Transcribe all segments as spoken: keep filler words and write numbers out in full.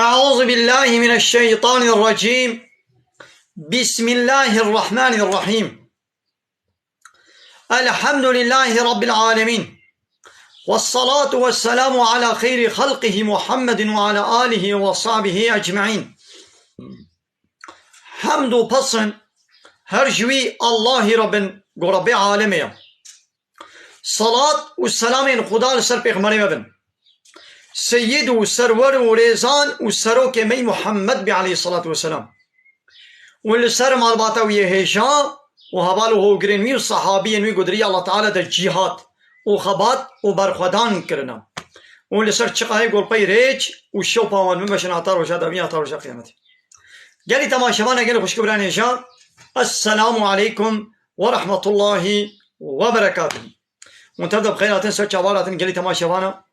أعوذ بالله من الشيطان الرجيم. بسم الله الرحمن الرحيم. الحمد لله رب العالمين. والصلاة والسلام على خير خلقه محمد وعلى آله وصحبه أجمعين. Hemd û pesn her ji wî Allahî re bin, ku Rebbê alemê ye. Salat û selamên Xuda li ser pêxemberê me bin. Seyîd û serwer û rêzan û serokê me yî Muhammed bî aleyhissalatu vesselam. Û li ser malbata wî yê hêja û heval û hogirên wî û sehabiyên wî ku di rêya Allah Teala de cîhad û xebat û berxwedan kirine. Û li ser çiqayê golpey rêç û şewpa wan bimeşin heta roja dawî, heta roja qiyametê. Gelî temaşevana, gelî xwişk û birayên hêja, Esselamu aleykum ve rahmetullahi ve berekatuhu. Hûn tev de bi xeyr hatin, ser çavan hatin gelî temaşevana.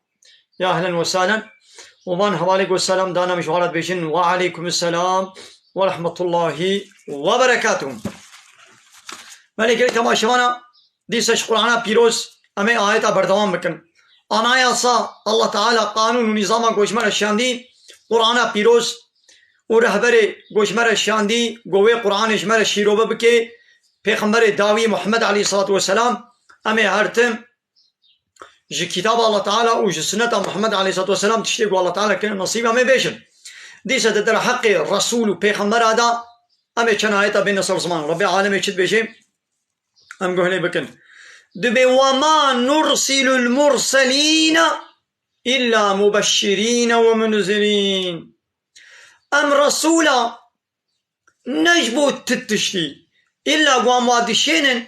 Ya ehlen ve sahlen. Û van hevalê ku selam dane min ji wan re dibêjin, ve aleykum selam ve rahmetullahi ve berekatuhu. Belê gelî temaşevana, dîsa ji Qur'ana pîroz em ê ayeta berdewam bikin. Anayasa, Allah Teala qanûn û nîzama ku ji me re şandî, Qur'ana pîroz û rehberê ku ji me re şandî, ku wê Qur'anê ji me re şîrove bike, Pêxemberê dawî Muhammed aleyhissalatu vesselam, em ê her tim ji kitaba Allah Teala û ji sunneta Muhammed aleyhissalatu vesselam tiştê ku Allah Teala kirine nesîba me bêjin. Dîsa di derheqê Resûl û Pêxembera de em ê çend ayeta bêne ser ziman. Rebbê alemê çi dibêje? Em guh lê bikin. Dibê, "Ve ma nursilul murselîne illa mubeşşirîne ve munzirîn." Em Resûla ne ji bo ti tiştî, îlla ku em wa dişênin,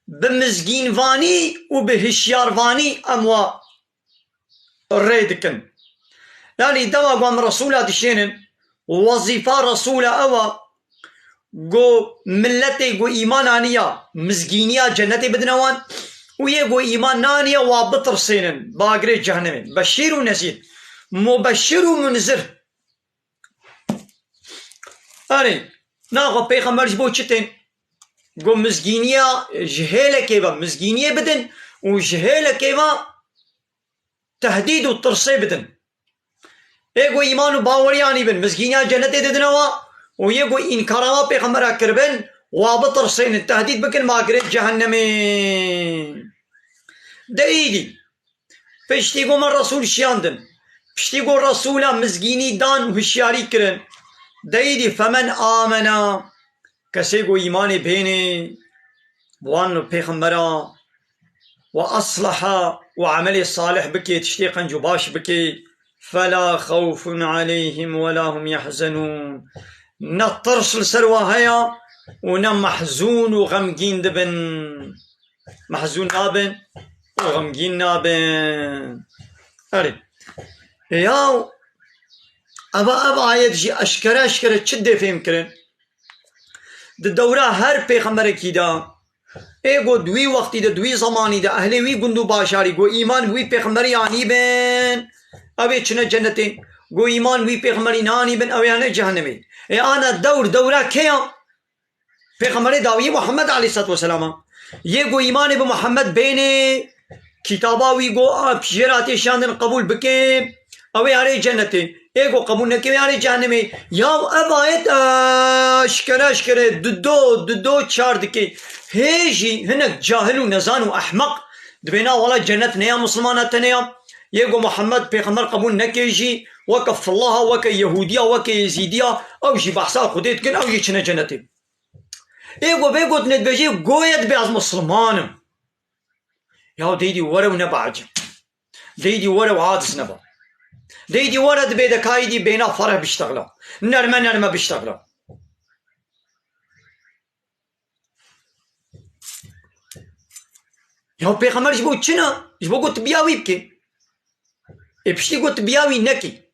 bi mizgînvanî û bi hişyarvanî em wa rê dikin. Yanî dema ku em Resûla dişênin, wezîfa Resûla ew e ku miletê ku îman aniya, mizgîniya cenetê bidine wan û yê ku îman naniya wa bitirsênin, bagirê cehennemê. Beşîr û nezîr. Mubeşir û munzir. Erê, naxwe pêxember ji bo çi tên? Ku mizgîniya ji hêlekê ve mizgîniyê bidin û ji hêlekê ve tehdîd û tirsê bidin. Ê ku îman û baweriya anîbin, mizgîniya cenetê didine wa û yê ku înkara wa pêxembera kiribin, wa bitirsênin, tehdîd bikin, ma girê cehennemê. De îdî, piştî ku me Resûl şiyandin, piştî ku Resûla mizgînî dan û hişyarî kirin, de îdî femen amena, kesê ku îmanê bênê, wan pêxembera, ve asleha û emelê salih bike, tiştê qenc û baş bike, fela xewfun aleyhim ve la hum yahzenûn. Ne tirs li ser wa heye û ne mehzûn û xemgîn dibin. Mehzûn nabin û xemgîn nabin. Erê. Ya, eva ev ayet jî eşkere eşkere çi dê fêm kirin? Di dewra her pêxemberekî de, ê ku di wî wextî de, di wî zemanî de, ehlê wî gund û bajarî ku îman bi wî pêxemberî anîbin, ew ê çine cenetê. Ku îman wî pêxemberî nanîbin, ew ê ne cehennemê. Ê ana dewr, dewra kê ya? Pêxemberê dawiyê Muhammed aleyhissalatu vesselam a. Yê ku îmanê bi Muhammed bênê, kitaba wî ku a jê re tê şandin qebûl bike, ew ê arê cenetê. Ê ku qebûl neke, wê arê cehennemê. Ya ev ayet eşkere eşkere, di do, di do çar dike. Hê jî hinek cahil û nezan û ehmeq dibê na wela cenet ne ya misilmana tenê ya. Yê ku Muhammed pêxember qebûl neke jî, weke fillaha, weke yehûdiya, weke yezîdiya, ew jî behsa Xwedê dikin, ew jî çine cenetê. Ê ku vê gotinê dibêjê, goye dibê ez misilman im. Ya deydî were û nebe ecib. Deydî were û aciz nebe. Deydî were dibê de ka îdî bêhna fereh biştexla. Nerme nerme biştexla. Ya pêxember ji bo çi ne? Ji bo ku tu biya wî bikî. Ê piştî ku tu biya wî nekî.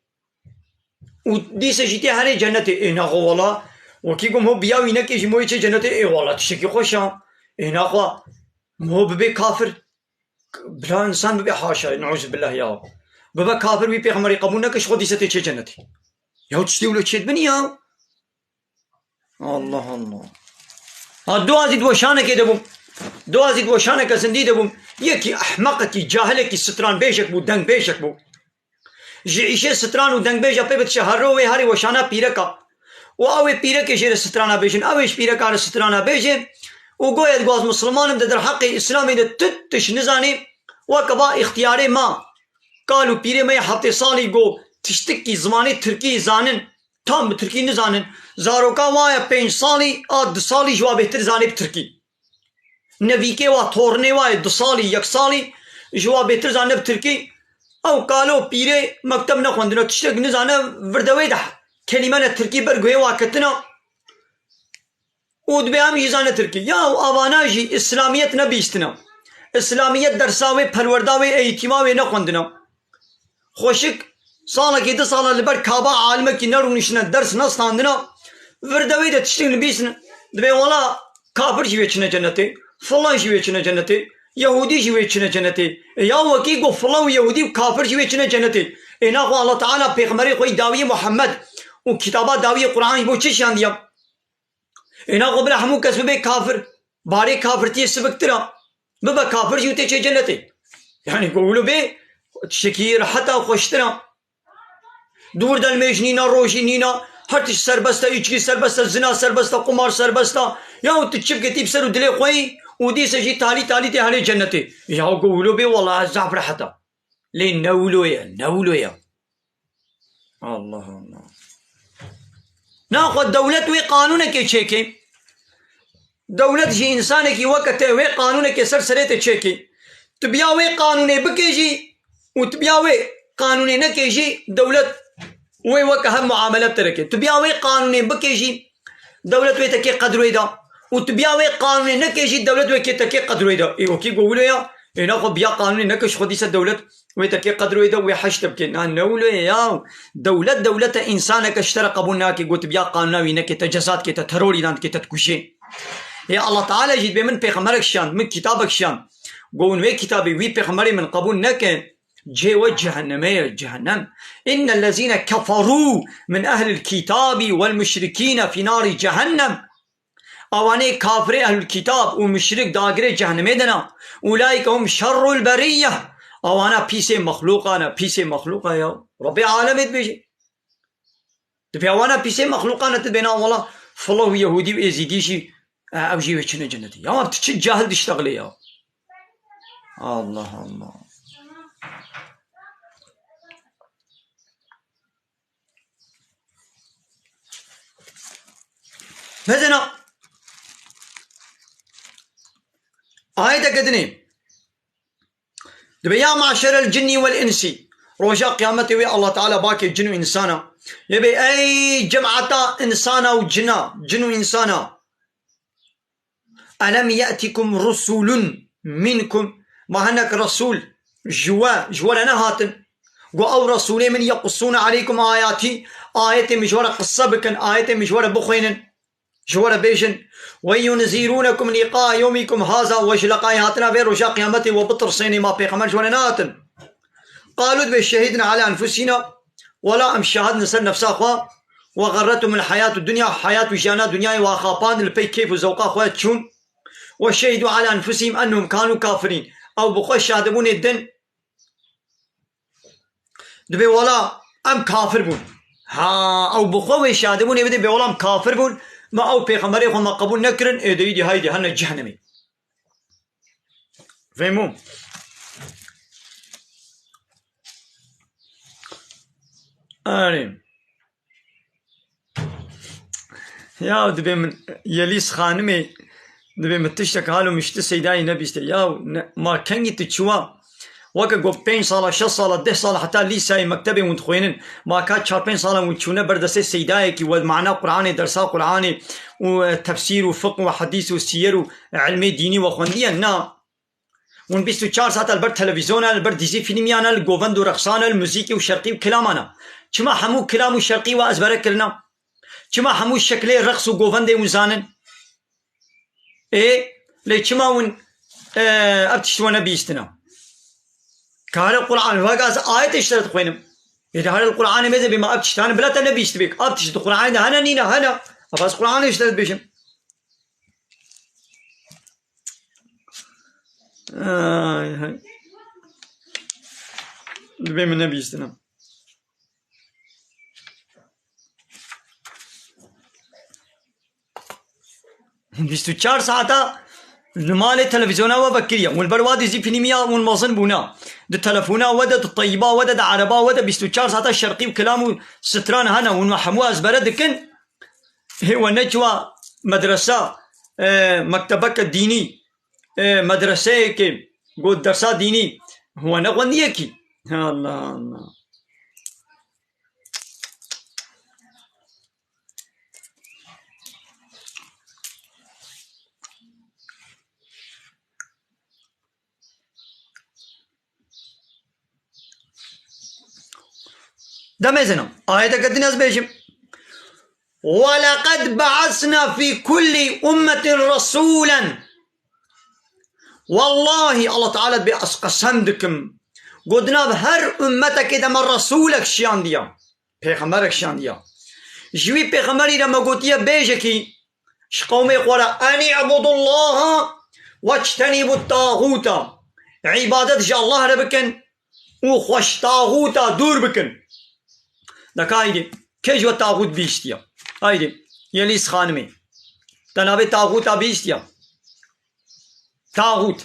Û dîse jî tê herê cenetê. Ê naxwe wela, wekî ku ho biya wî nekê jî mo yê çê cenetê, ê wela tiştekî xweş a. Ê naxwe mo bibê kafir. Bila însan bibe haşa, neûzubillah ya. Bibe kafir, wî pêxemberî qebûl neke, ji xwe dîse tê çê cenetê. Ya tiştê wilo çêdibin ya. Allah Allah. Ha, dua zî di weşanekê de bûm. Dua zî di weşaneke zindî de bûm. Yekî ehmeqekî, cahilekî, stranbêjek bû, dengbêjek bû. Ji îşê stran û dengbêja pê bitişe herro wê herî weşana pîreka. Û ew ê pîrekê jê re strana bêjin, ew ê ji pîreka re strana bêjin. Û goya dixwaz Misliman im, di derheqê Îslamê de tu tişt nizanî, weke va îxtiyarê me, kal û pîrê me yê heftê salî go tiştikî zimanê tirkî zanin, tam bi tirkî nizanin. Zaroka wa ye pênc salî, a du salî ji wa bêhtir zanê bi tirkî. Nevîkê wa, tornê wa yê du salî, yek salî, ji wa bêhtir zane bi tirkî. Ew kalo pîrê mekteb nexwendine, tiştek nizane, vir de wê de kelîme ne tirkî ber guhê wa ketine. Û dibê em jî zane tirkî. Ya avana jî îslamiyet nebihîstine. Îslamiyet dersa wê, perwerda wê, eğîtîma wê nexwendine. Xweşik salekî, du sala li ber kaba alimekî nerûniştine, ders nestandine, vir de wê de tiştek nivîsine. Dibê wela kafir jî wê çine cenetê, filan jî wê çine cenetê, yehûdî jî wê çine cenetê. E ya wekî got filan û yehûdî û kafir jî wê çine cenetê. Ê naxwe Allah Teala pêxemberê xwe yî dawiyê Muhammed û kitaba dawiyê Quran ji bo çi şandiya? Ê naxwe bila hemû kes bibe kafir. Barê kafirtiyê siviktir a. Bibe kafir jî û tê çê cenetê. Yani ku wilo bê tiştekî rehet a, xweştir a. Dûr de limêj nîna, rojî nîna, her tişt serbest e, îçkî serbest e, zina serbest e, qumar serbest e. Ya û tu çi bike tî bi ser û dilê xwe yî û dîse jî talî talî tê herê cenetê. Ya ku wilo bê wela zaf rehet a. Lê ne wilo ye, ne wilo ye. Allah Allah. Naxwe dewlet wê qanûnekê çêkê. Dewlet jî însanekî weke te wê qanûnekê ser serê te çêkê. Tu biya wê qanûnê bikê jî û tu biya wê qanûnê nekê jî dewlet wê weke hev muamele bi te dike. Tu biya wê qanûnê bikê jî dewlet wê te kê qedroyê da. Û tu biya wê qanûnê nekê jî dewlet wê kê te kê qedroyê da. Ê wekî go wilo ya. Ê naxwe biya qanûnê neke ji xwe dîse dewlet wê te kê qedroyê da, wê heşt te bikê. Na ne wilo ye ya. Dewlet dewlet e, însaneke ji te re qebûl nake. Go tu biya qanûna wî nekê, te ceza dike, te terorî dan dike, te dikujê. Ê Allah Teala jî dibê min pêxemberek şiyand, min kitabek şiyand. Go hûn wê kitabê wî pêxemberê min qebûl nekin. Cihê we cehennemê ye, cehennem. Innellezîne keferû min ehlil kîtabî wel muşrikîne fî narî cehennem. Awanê kafirê ehlul kîtab û muşrik dagirê cehennemê de ne. Ulaîke hum şerrul berîyye. Awana pîsê mexlûqa ne, pîsê mexlûqa ya. Rebbê alemê dibêje. Dibê awana pîsê mexlûqa ne, tu dibê na wela filo û yehûdî û êzîdî jî, e, ew jî wê çine cenetê. Ya tu çi cahil diştexilê ya. Allah Allah. Mesela, ayeteke dinê. Dibê ya maşerel cinnî wel însî. Roja qiyametê wê Allah Teala bakê cin û însana. Yê bê ey cemata însana û cina, cin û însana. Elem ye'tikum rusulun minkum, ma hinek resul ji we, ji we re nehatin? Got ew resulê min yequssûne aleykum ayatî, ayetê min ji we re qisse bikin, ayetê min ji we re bixwînin, ji we re bêjin. Ve yunzîrûnekum lîqa yewmîkum haza, we ji leqayê hatina vê roja qiyametê we bitirsênê, ma pêxember ji we re nehatin? Qalû dibê şehîdna ala enfusîna, wela em şahid in ser nefsa xwe, we xerretumul heyatu dunya, heyat û jiyana dinyayê we axapand, li pey keyf û zewqa xwe çûn, we şehîdû ala enfusîhim ennehum kanû kafirîn. Ew bi xwe şahidibûnê din dibê wela em kafir bûn. Ha, ew bi xwe wê şahidibûnê bidê bê wela em kafir bûn, me ew pêxemberê xwe me qebûl nekirin, ê de îdî haydî hene cehnemê. Fehmû? Erê. Ya dibê min Yelîs Xanimê, dibê min tiştek halo mişti Seydayê nebîste. Ya ne, ma kengî tu çiwa? Weke got pênc sala, şeş sala, deh sala heta lîseyê mektebê hûn dixwînin. Ma ka çar pênc sala hûn çûne ber destê Seydayekî we mana Qur'anê, dersa Qur'anê û, e, tefsîr û fiqh û hedîs û siyer û ilmê dînî we xwendiye? Na. Hûn bîst û çar saet li ber televîzyona, li ber dîzî fîlmiyana, li govend û rexsana, li muzîkê û şerqî û kilamana. Çima hemû kilam û şerqî we ezbere kirina? Çima hemû şeklê reqs û govendê hûn zanin? Ê, lê çima hûn, e, ev tişt we nebihîstina? Kare Qur'an, vaka ez ayetê ji te re dixwînim. Ê, de here li Qur'anê mêze bê ma ev tiştane bila te nebihîstibê. Ev tişt di Qur'anê de hene nîne, hene. Ev ez Qur'anê ji te dibêjim. Ay, hay. Dibê min nebihîstina. Bîst û çar saeta li malê televîzyona we vekiriye. Hûn li ber wa dizî fîlmiya hûn mezin bûna. Di telefona we de, di teyba we de, di ereba we de bîst û çar saeta şerqî û kilam û stran hene. Hûn we hemû ezbere dikin. Hê we neçiwa medresa, e, mektebeke dînî, e, medreseyeke got dersa dînî we nexwendiyekî. Allah Allah. Demezin, ayeteke din ez bêjim. وَلَقَدْ بَعَثْنَا فِي كُلِّ أُمَّةٍ رَسُولًا. Wallahî, Allah Teala dibê, ez qesem dikim, got, di nav her ummetekê de me resûlek şiyandiya, pêxemberek şiyandiya. Ji wî pêxemberî re me gotiye, bêjekî ji qewmê xwe re, "Enî ebudullaha wectenîbu tağûta." Îbadet ji Allah re bikin û xwe ji taxûta dûr bikin. Deka, haydê, kê ji we taxût bihîstiya? Haydê, Yelîz Xanimê. Te navê taxûta bihîstiya? Taxût.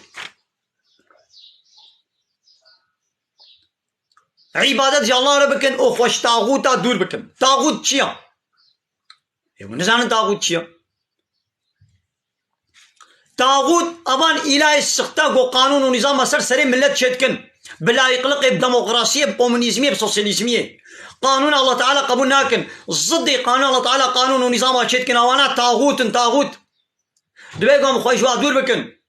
Îbadet ji Allah re bikin û xwe ji taxûta dûr bikin. Taxût çi ya? Ê, hûn nizanin taxût çi ya? Taxût, evan îlahê sixte ku qanûn û nîzama ser serê millet çêdikin. Bi layîqliqê, bi demokrasiyê, bi komunîzmiyê, bi sosyalîzmiyê. Qanûn Allah Teala qebûl nakin. Ziddê qanûn Allah Teala qanûn û nîzama çêdikin. Awana taxût in, taxût. Divê ku em xwe ji wa dûr bikin.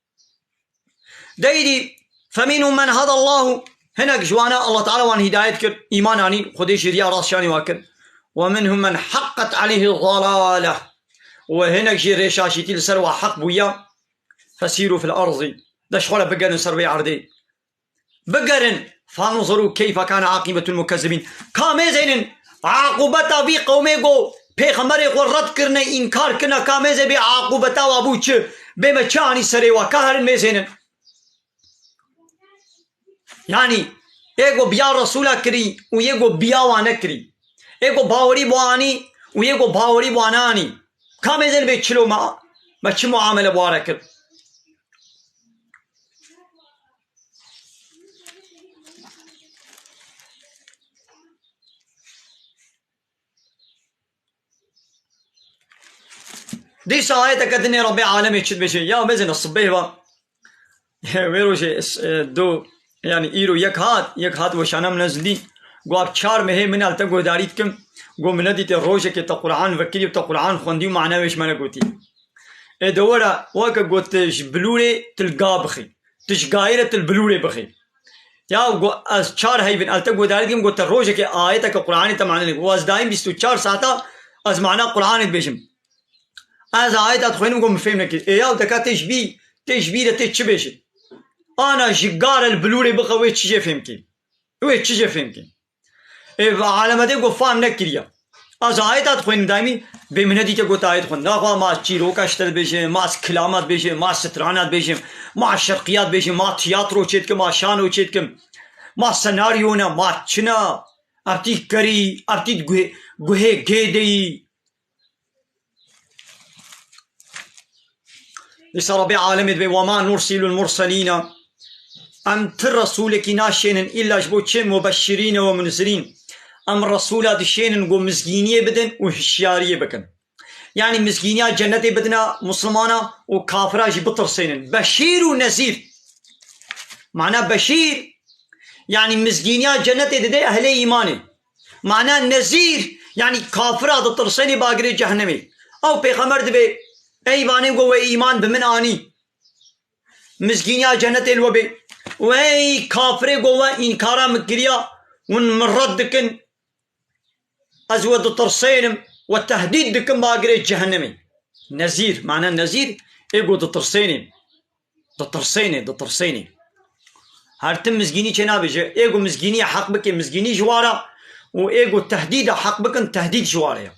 Deydî, "Feminhum men hadallahu", hinek ji wana Allah Teala wan hîdayet kir, îman anîn, Xwedê jî riya rast şanî wan kir. "Ve minhum men haqqet aleyhi zalale." Û hinek jî rêşaşîtî li ser wa heq bûya. "Fesîru fil arzî." De ji xwe re bigerin ser vê erdê. Bigerin. "Fanzuru keyfe kane aqibetul mukezzibîn." Ka mêzênin aqûbeta vî qewmê ku pêxemberê xwe red kirine, înkar kirine, ka mêzê bê aqûbeta wa bû çi? Bê me çi anî serê wa? Ka herin mêzênin. Yanî, ê ku biya Resûla kirî û yê ku biya wa nekirî. Ê ku bawerî bi wa anî û yê ku bawerî bi wa neanî. Ka mêzên bê çilo me, me çi muamele bi wa re kir? Dîsa ayeteke dinê Rabbê alemê çi dibêje? Ya mêzêne sibê va. Wê rojê, e, do, yanî îro yek hat, yek hat weşana min ez dî. Got, "Çar mehê min el te guhdarî dikim." Got, "Min nedîtê rojekê te Quran vekirî û te Quran xwendî û mana wê ji me negotî." Ê de were, weke got, "Ji bilûrê tu li ga bixî. Tu ji gayê re tu li bilûrê bixî." Ya got, "Ez çar heyvin el te guhdarî dikim." Got, "Te rojekê ayeteke Quranê te mane nekir." Got, "Ez dayîm bîst û çar saeta ez mana Quranê dibêjim." Ez ayeta dixwînim, got, "Min fêm nekir." Ê ya deka tê ji bî, tê ji bî re tê çi bêjin? Ana ji gare li bilûrê bixe, wê çi jê fêm kê? Wê çi jê fêm kê? Ê, ve alemedê got, "Fam nekiriye." Ez ayeta dixwînim daîmî, bê min nedîte got ayet xwend. Naxwe ma çîroka ji te dibêjim, ma kilama dibêjim, ma strana dibêjim, ma şerqiya dibêjim, ma tiyatro çêdikim, ma şano çêdikim, ma senaryo ne, ma çi ne? Ev tî kerî, ev tî guhê, guhê gêdeyî. Dîsa Rabbê alemê dibê, "Ve ma nursilul murselîne." Em ti resûlekî naşênin îlla ji bo çi? "Mubeşirîne ve munzirîn." Em resûla dişênin ku mizgîniyê bidin û hişyariyê bikin. Yanî mizgîniya cennetê bidina muslimana û kafira jî bitirsênin. Beşîr û nezîr. Mana beşîr, yanî mizgîniya cennetê dide ehlê îmanê. Mana nezîr, yanî kafira ditirsênê bagirê cehennemê. Ew pêxember dibê, ey vanê ku we îman bi min anî, mizgîniya cennetê li we bê. Û ey kafirê ku we înkara min kiriya, hûn min red dikin, ez we ditirsênim, we tehdîd dikim bagirê cehennemê. Nezîr, mana nezîr, ê ku ditirsênê. Ditirsênê, ditirsênê. Her tim mizgînî çê nabêje. Ê ku mizgînî heq bike, mizgînî ji wara û ê ku tehdîda heq bikin, tehdîd ji wara ye.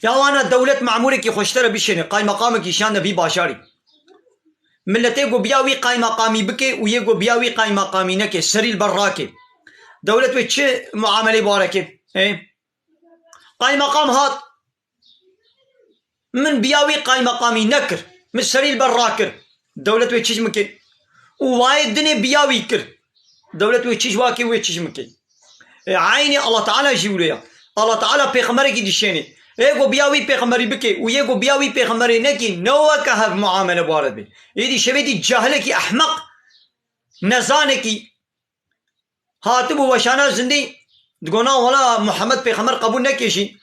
Ya wana dewlet memûrekî xwe ji te re bişêne, qaymeqamekî şande vî bajarî. Miletê ku biya wî qaymeqamî bike û yê ku biya wî qaymeqamî neke, serî li ber rake. Dewlet wê çi muamelê bi wa re ke? Ê? Qaymeqam hat, min biya wî qaymeqamî nekir, min serî li ber rakir. Dewlet wê çi ji min ke? Û wayê dinê biya wî kir. Dewlet wê çi ji wa ke, wê çi ji min ke? Ê, eynî Allah Teala jî wilo ya. Allah Teala pêxemberekî dişênê. Ê ku biya wî pêxemberî bike û yê ku biya wî pêxemberê nekî, ne weke hev muamele bi wa re dibe. Êdî şevê dî cahilekî ehmeq, nezanekî hatibû weşana zindî, digo na wela Muhammed pêxember qebûl neke jî.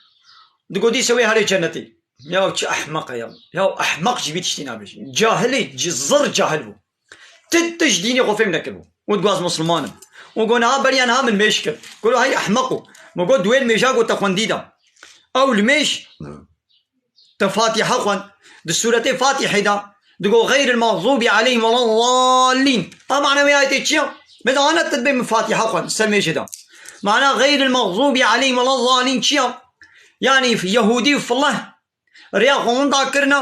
Digo dîse wê herê cennetê. Ya çi ehmeq e ya. Ya ehmeq ji vî tiştî nabêjin. Cahilê, ci-, zir cahil bû. Ti tişt dînê xwe fêm nekiribû. Û digo ez Musliman im. Û go niha beriya niha min mêj kir. Go hey ehmeqo. Min got di wê limêja go te xwendî da. Ew limêj te Fatiha xwend. Di sûretê Fatihê de digo xeyril mexzûbî aleyhim weleddallîn. A mana wê ayetê çi ya? Bê de ana te dibê min Fatiha xwend ser mêjê de. Mana xeyril mexzûbî aleyhim weleddallîn çi ya? Yanî Yehûdî û fileh rêya xwe winda kirine,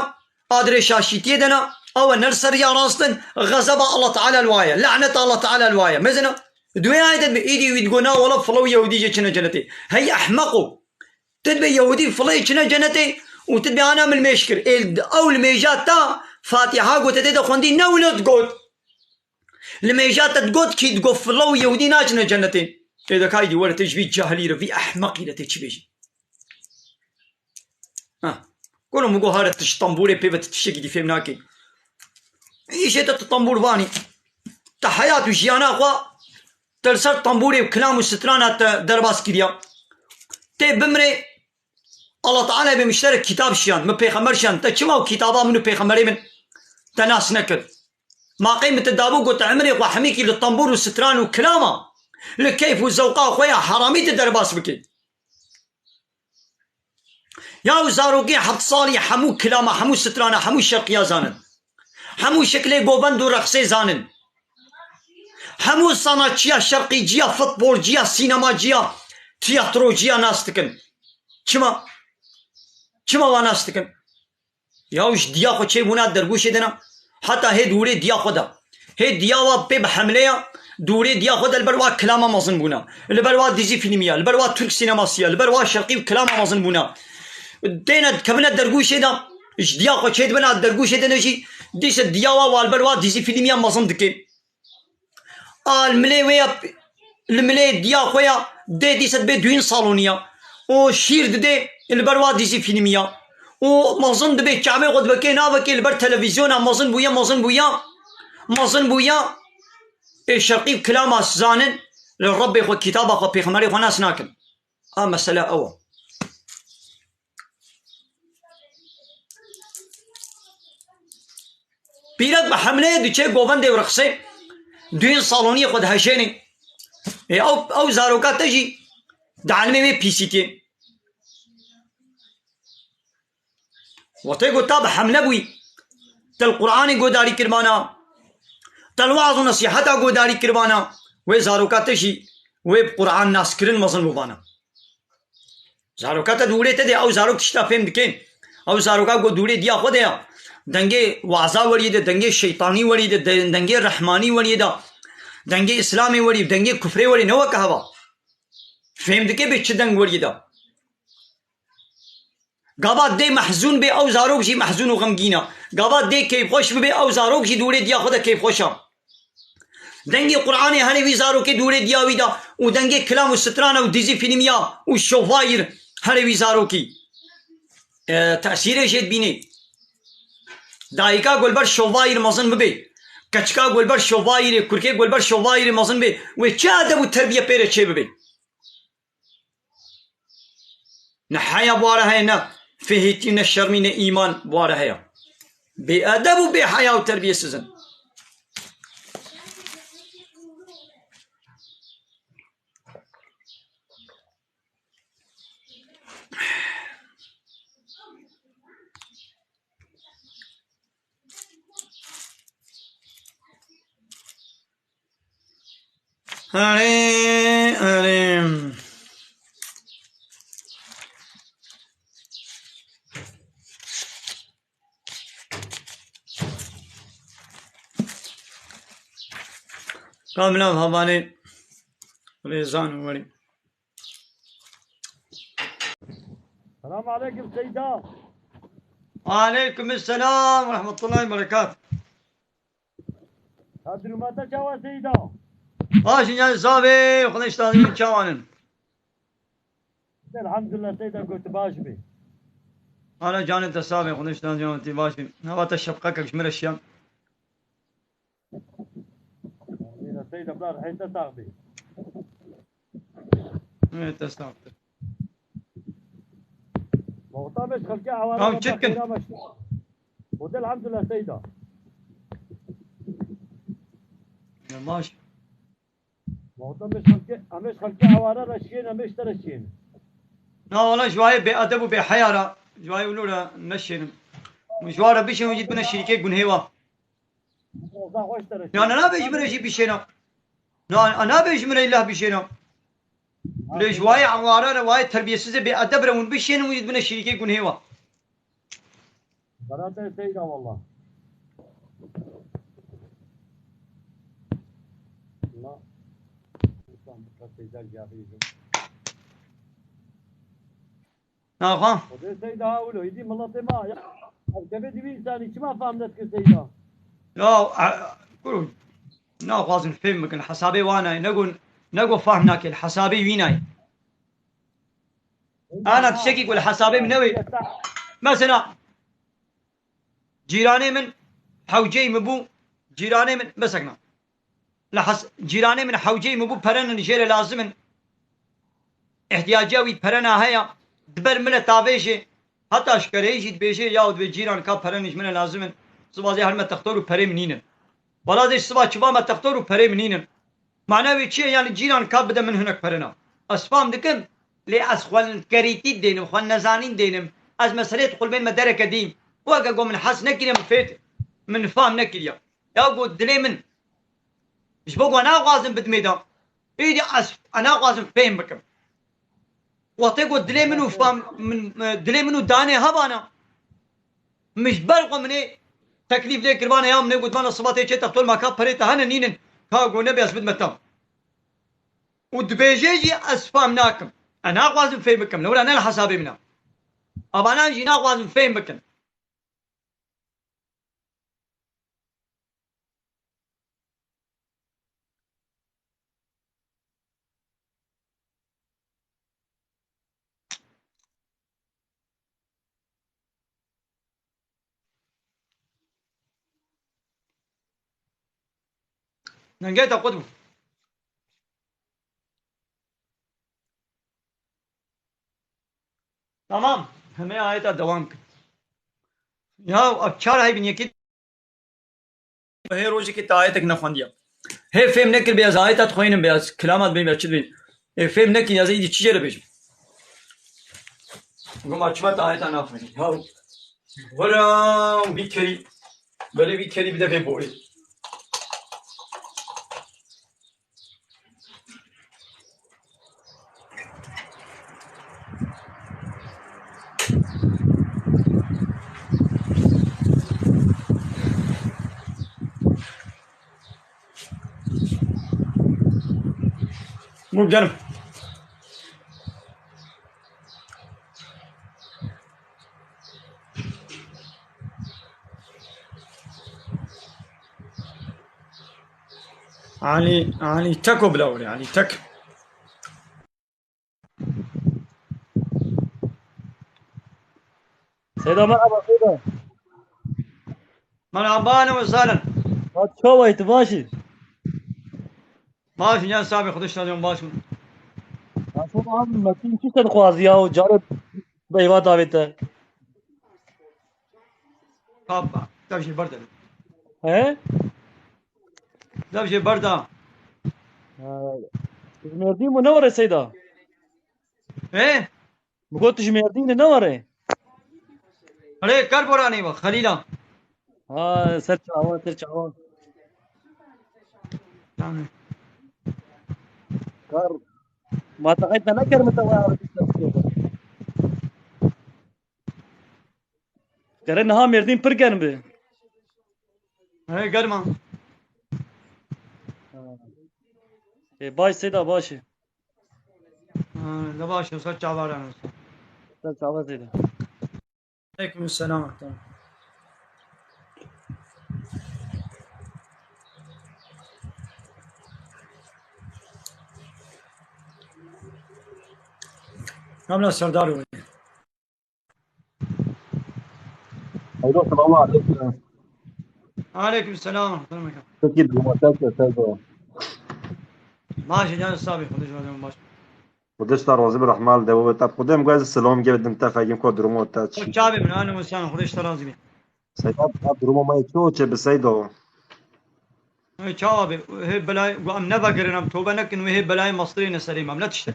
adrê şaşîtiyê de ne, ew e ne li ser riya rast in, xezeba Allah Teala li wa ye, laneta Allah Teala li wa ye. Mezina, di wê ayetê dibê, êdî wî digo na wela filo Yehûdî jê çine cenetê. Hey ehmeqo! Ti dibê Yehûdî filê çine cenetê û ti dibê ana min mêj kir. Ê ew li mêja ta Fatiha gote tê de xwendî ne wilo digot. Li mêja te digot kî digot filo û Yehûdî naçine cenetê. Ê de kaydî were tê ji vî cahilî re, vî ehmeqî re tê çi bêjî? Ha. Golo min got, hare tu ji tembûrê pê ve tu tiştekî dî fêm nakî. Îşê te tu tembûr vanî. Te heyat û jiyana xwe te li ser tembûrê û kilam û strana te derbas kiriya. Tê bimrê, Allah Teala bê min ji te re kitab şiyan, min pêxember şiyan. Te çima û kitaba min û pêxemberê min te nas nekir? Ma qey min te dabû got te emrê xwe hemîkî li tembûr û stran û kilama, li keyf û zewqa xwe ya heramî te derbas bikî? Ya û zarokê heft salî hemû kilama, hemû strana, hemû şerqiya zanin. Hemû şeklê govend û reqsê zanin. Hemû sanatçiya şerqîciya, futbolciya, sînemaciya, tiyatrociya nas dikin. Çima? Çima wan nas dikin? Ya û ji diya xwe çêbûna dergûşê de ne. Heta hê dûrê diya xwe de. Hê diya wa pê bi hemleya dûrê diya xwe de li ber wa kilama mezin bûna. Li ber wa dizî fîlmiya, li ber wa Türk sinemasıya, li ber wa şerqî û kilama mezin bûna. Têne dikevine dergûşê de, ji diya xwe çêdibina dergûşê de ne jî, dîse diya wa wa li ber wa dizî fîlmiya mezin dike. A li milê wê ya, li milê diya xwe ya dê dîse dibê duyîn salonî ya. Û şîr didê li ber wa dizî fîlmî ya. Û mezin dibê çavê xwe dibekê navekê li ber televîzyona mezin bûye, mezin bûya, mezin bûya. Ê şerqî û kilama zanin li Rebbê xwe, kitaba xwe, pêxemberê xwe nas nakin. A mesele ew e. Pîrek bi hemleyê diçe govendê û rexsê, duyên saloniyê xwe dihejênê. Ê ew, ew zaroka te jî di elimê wê pîsîtiyê. Wextê ku ta bi hemle bûyî, te li Qur'anê godarî kiribana, te li weaz û nesîheta godarî kiribana, wê zaroka te jî wê bi Qur'an naskirin mezin bûbana. Zaroka te dûrê te de, ew zarok tişta fêm dike. Ew zaroka ku dûrê diya xwe de ya. Dengê waza weriyê de, dengê şeytanî weriyê de, de-, dengê rehmanî weriyê de, dengê Îslamê weriyê, dengê kufrê weriyê, ne weke heva. Fêm dike bê çi deng weriyê de. Gava dê mehzûn bê, ew zarok jî mehzûn û xemgîn e. Gava dê keyfxweş bibe, ew zarok jî dûrê diya xwe de keyfxweş e. Dengê Qur'anê herê wî zarokê dûrê diya wî de û dengê kilam û strana û dizî fîlmiya û şovayir herê wî zarokî. E, tesîrê jê dibînê. Dayika ku li ber şovayir mezin bibe, keçika ku li ber şovayirê, kurkê ku li ber şovayirê mezin be, wê çi edeb û terbiye pê re çê bibe? Ne heya bi wa re heye, ne fihîtî, ne şermî, ne îman bi wa re heye. Bêedeb û bêheya û terbiyesiz in. Erê, erê. Kamila Havanê, Rêzan û werî. Selam aleyküm Seyda. Aleyküm selam ve rahmetullahi ve berekat. Ha, duruma te çawa Seyda? Baş in, yanî, sabê, Xwedê şitazî çawan in? Elhamdülillah Seyda, gotu baş bî. Hala canê te sabê, Xwedê şitazî tî baş bî. Hava te şefqekek ji min re şiya. Amîn. Seyda, bila rihê te sax bî. Evet, estağfurullah. Muhtar Bey, xelkê awara Tamam, çirkin. Xwedê elhamdülillah Seyda. Ya baş. Muhtar Bey, xelkê, em ê xelkê awara re şiyên, em ê ji te re şiyên. Na wala ji wayê bêedeb û bêheya re, ji wayê wilo re neşênim. Ji wa re bişên û jî bine şirîkê gunhê wa. Ya ne nabe ji min re jî bişêna. Na, nabe ji min re îlla bişêna. Lê ji wayê aware re, wayê terbiyesiz e, bêedeb re hûn bişênin, hûn jî dibine şirîkê gunhê wa. Berate Seyda valla. La. Seyda Cahil. Naxwe. Xwedê Seyda ha wilo, îdî miletê ma ya. Ev kevê dî wî însanî çima fam nedikir Seyda? Ya, e, kuro, naxwazin fêm bikin, hesabê wan nayê, nego, nego fam nake, li hesabê wî nayê. Ana tiştekî ku li hesabê min newê. Mesela, cîranê min hewceyî min bû, cîranê min, mesekna. Li hes-, cîranê min hewceyî min bû, perenin jê re lazim in. Ihtiyaciya wî perena heye, diber min re tavêjê, heta ji kereyê jî dibêje, yaw dibê cîran ka perenin ji min re lazim in. Siba zê herme textor û perê min nînin. Wala zê ji siba çiva me textor û perê min nînin. Mana wê çi ye? Yani cîran ka bide min hinek perena. Ez fam dikim, lê ez xwenkerîtî dênim, xwe nezanîn dênim. Ez meseleyê dixulmên me dereke dî. Weke ku min hez nekiriye, min fêt, min fam nekiriye. Ya ku dilê min Ji bo ku naxwazim bidimê de, êdî ez, ez naxwazim fêm bikim. Wextê ku dilê min û fam-, min, e, dilê min û danê hebana, min ji ber xwe min ê teklîf lê kiribana ya min ê gotibana siba tê çê textor ma ka perê te hene nînin, ka ku nebe ez bidime te. Û dibêje jî ez fam nakim. Ez naxwazim fêm bikim. Lewra ne li hesabê min e. Abanan jî naxwazim fêm bikin. Dengê te qut bû. Tamam. Hemê ayeta devam kir. Ya, ev çar ay bin yekî Hê rojekê te ayetek nexwendiya. Hê fêm nekir bê ez ayeta dixwînim bê ez kilama dibêm ya çi dibêm. Ê fêm nekir ez êdî çi jê re bêjim. Goma çima te ayeta naxwînî. Ya were û vî kerî, belê vî kerî bide vê borê. Move canım. Ali, Ali Teko bile oraya, Ali Tek. Seyda, merhaba, Seyda. Merhaba, ahlen ve sahlen. Ya, çawa yî, tu baş î? Baş, ya sabê, Xwedê şitazî, baş. Ya, tu abi, Metin, çi sen xwazî ya, o carê beyva davê te. Kapa, tav jê berde. He? Tav jê berda. Ha, tu ji Mêrdîn bû, ne were Seyda? He? Min got tu ji Mêrdînê ne were? Erê, ker boranê ve, Xelîla. Ha, ser çawa, ser çawa. Tamam. Kar. Ma te qey te neker min te were. Kere niha Mêrdîn pir germ bi. He, germ a. Ha. E, baş Seyda, baş e. Ha, ne baş e, ser çavar yani. Ser çavar Seyda. Aleyküm selam. Kamla Serdar Weli. Seydo, selamu aleykum. Aleyküm selam. Selam aleyküm. Peki, durumu ters ya, Seydo. Baş e, can sabi, Xwedê ji we baş. Xwedê ji te razî be, rehma li dewê te. Xwedê em guhê selam ge bidim te, fekim ku durumu te çi. Çavê min, anu sen, Xwedê ji te razî be. Seyda, durumu me çi çi bi Seydo? Ê, çawa be, hê belayê, gu em nevegerin, em tobe nekin, wê hê belayê mestirê ne serê me, em ne tiştek.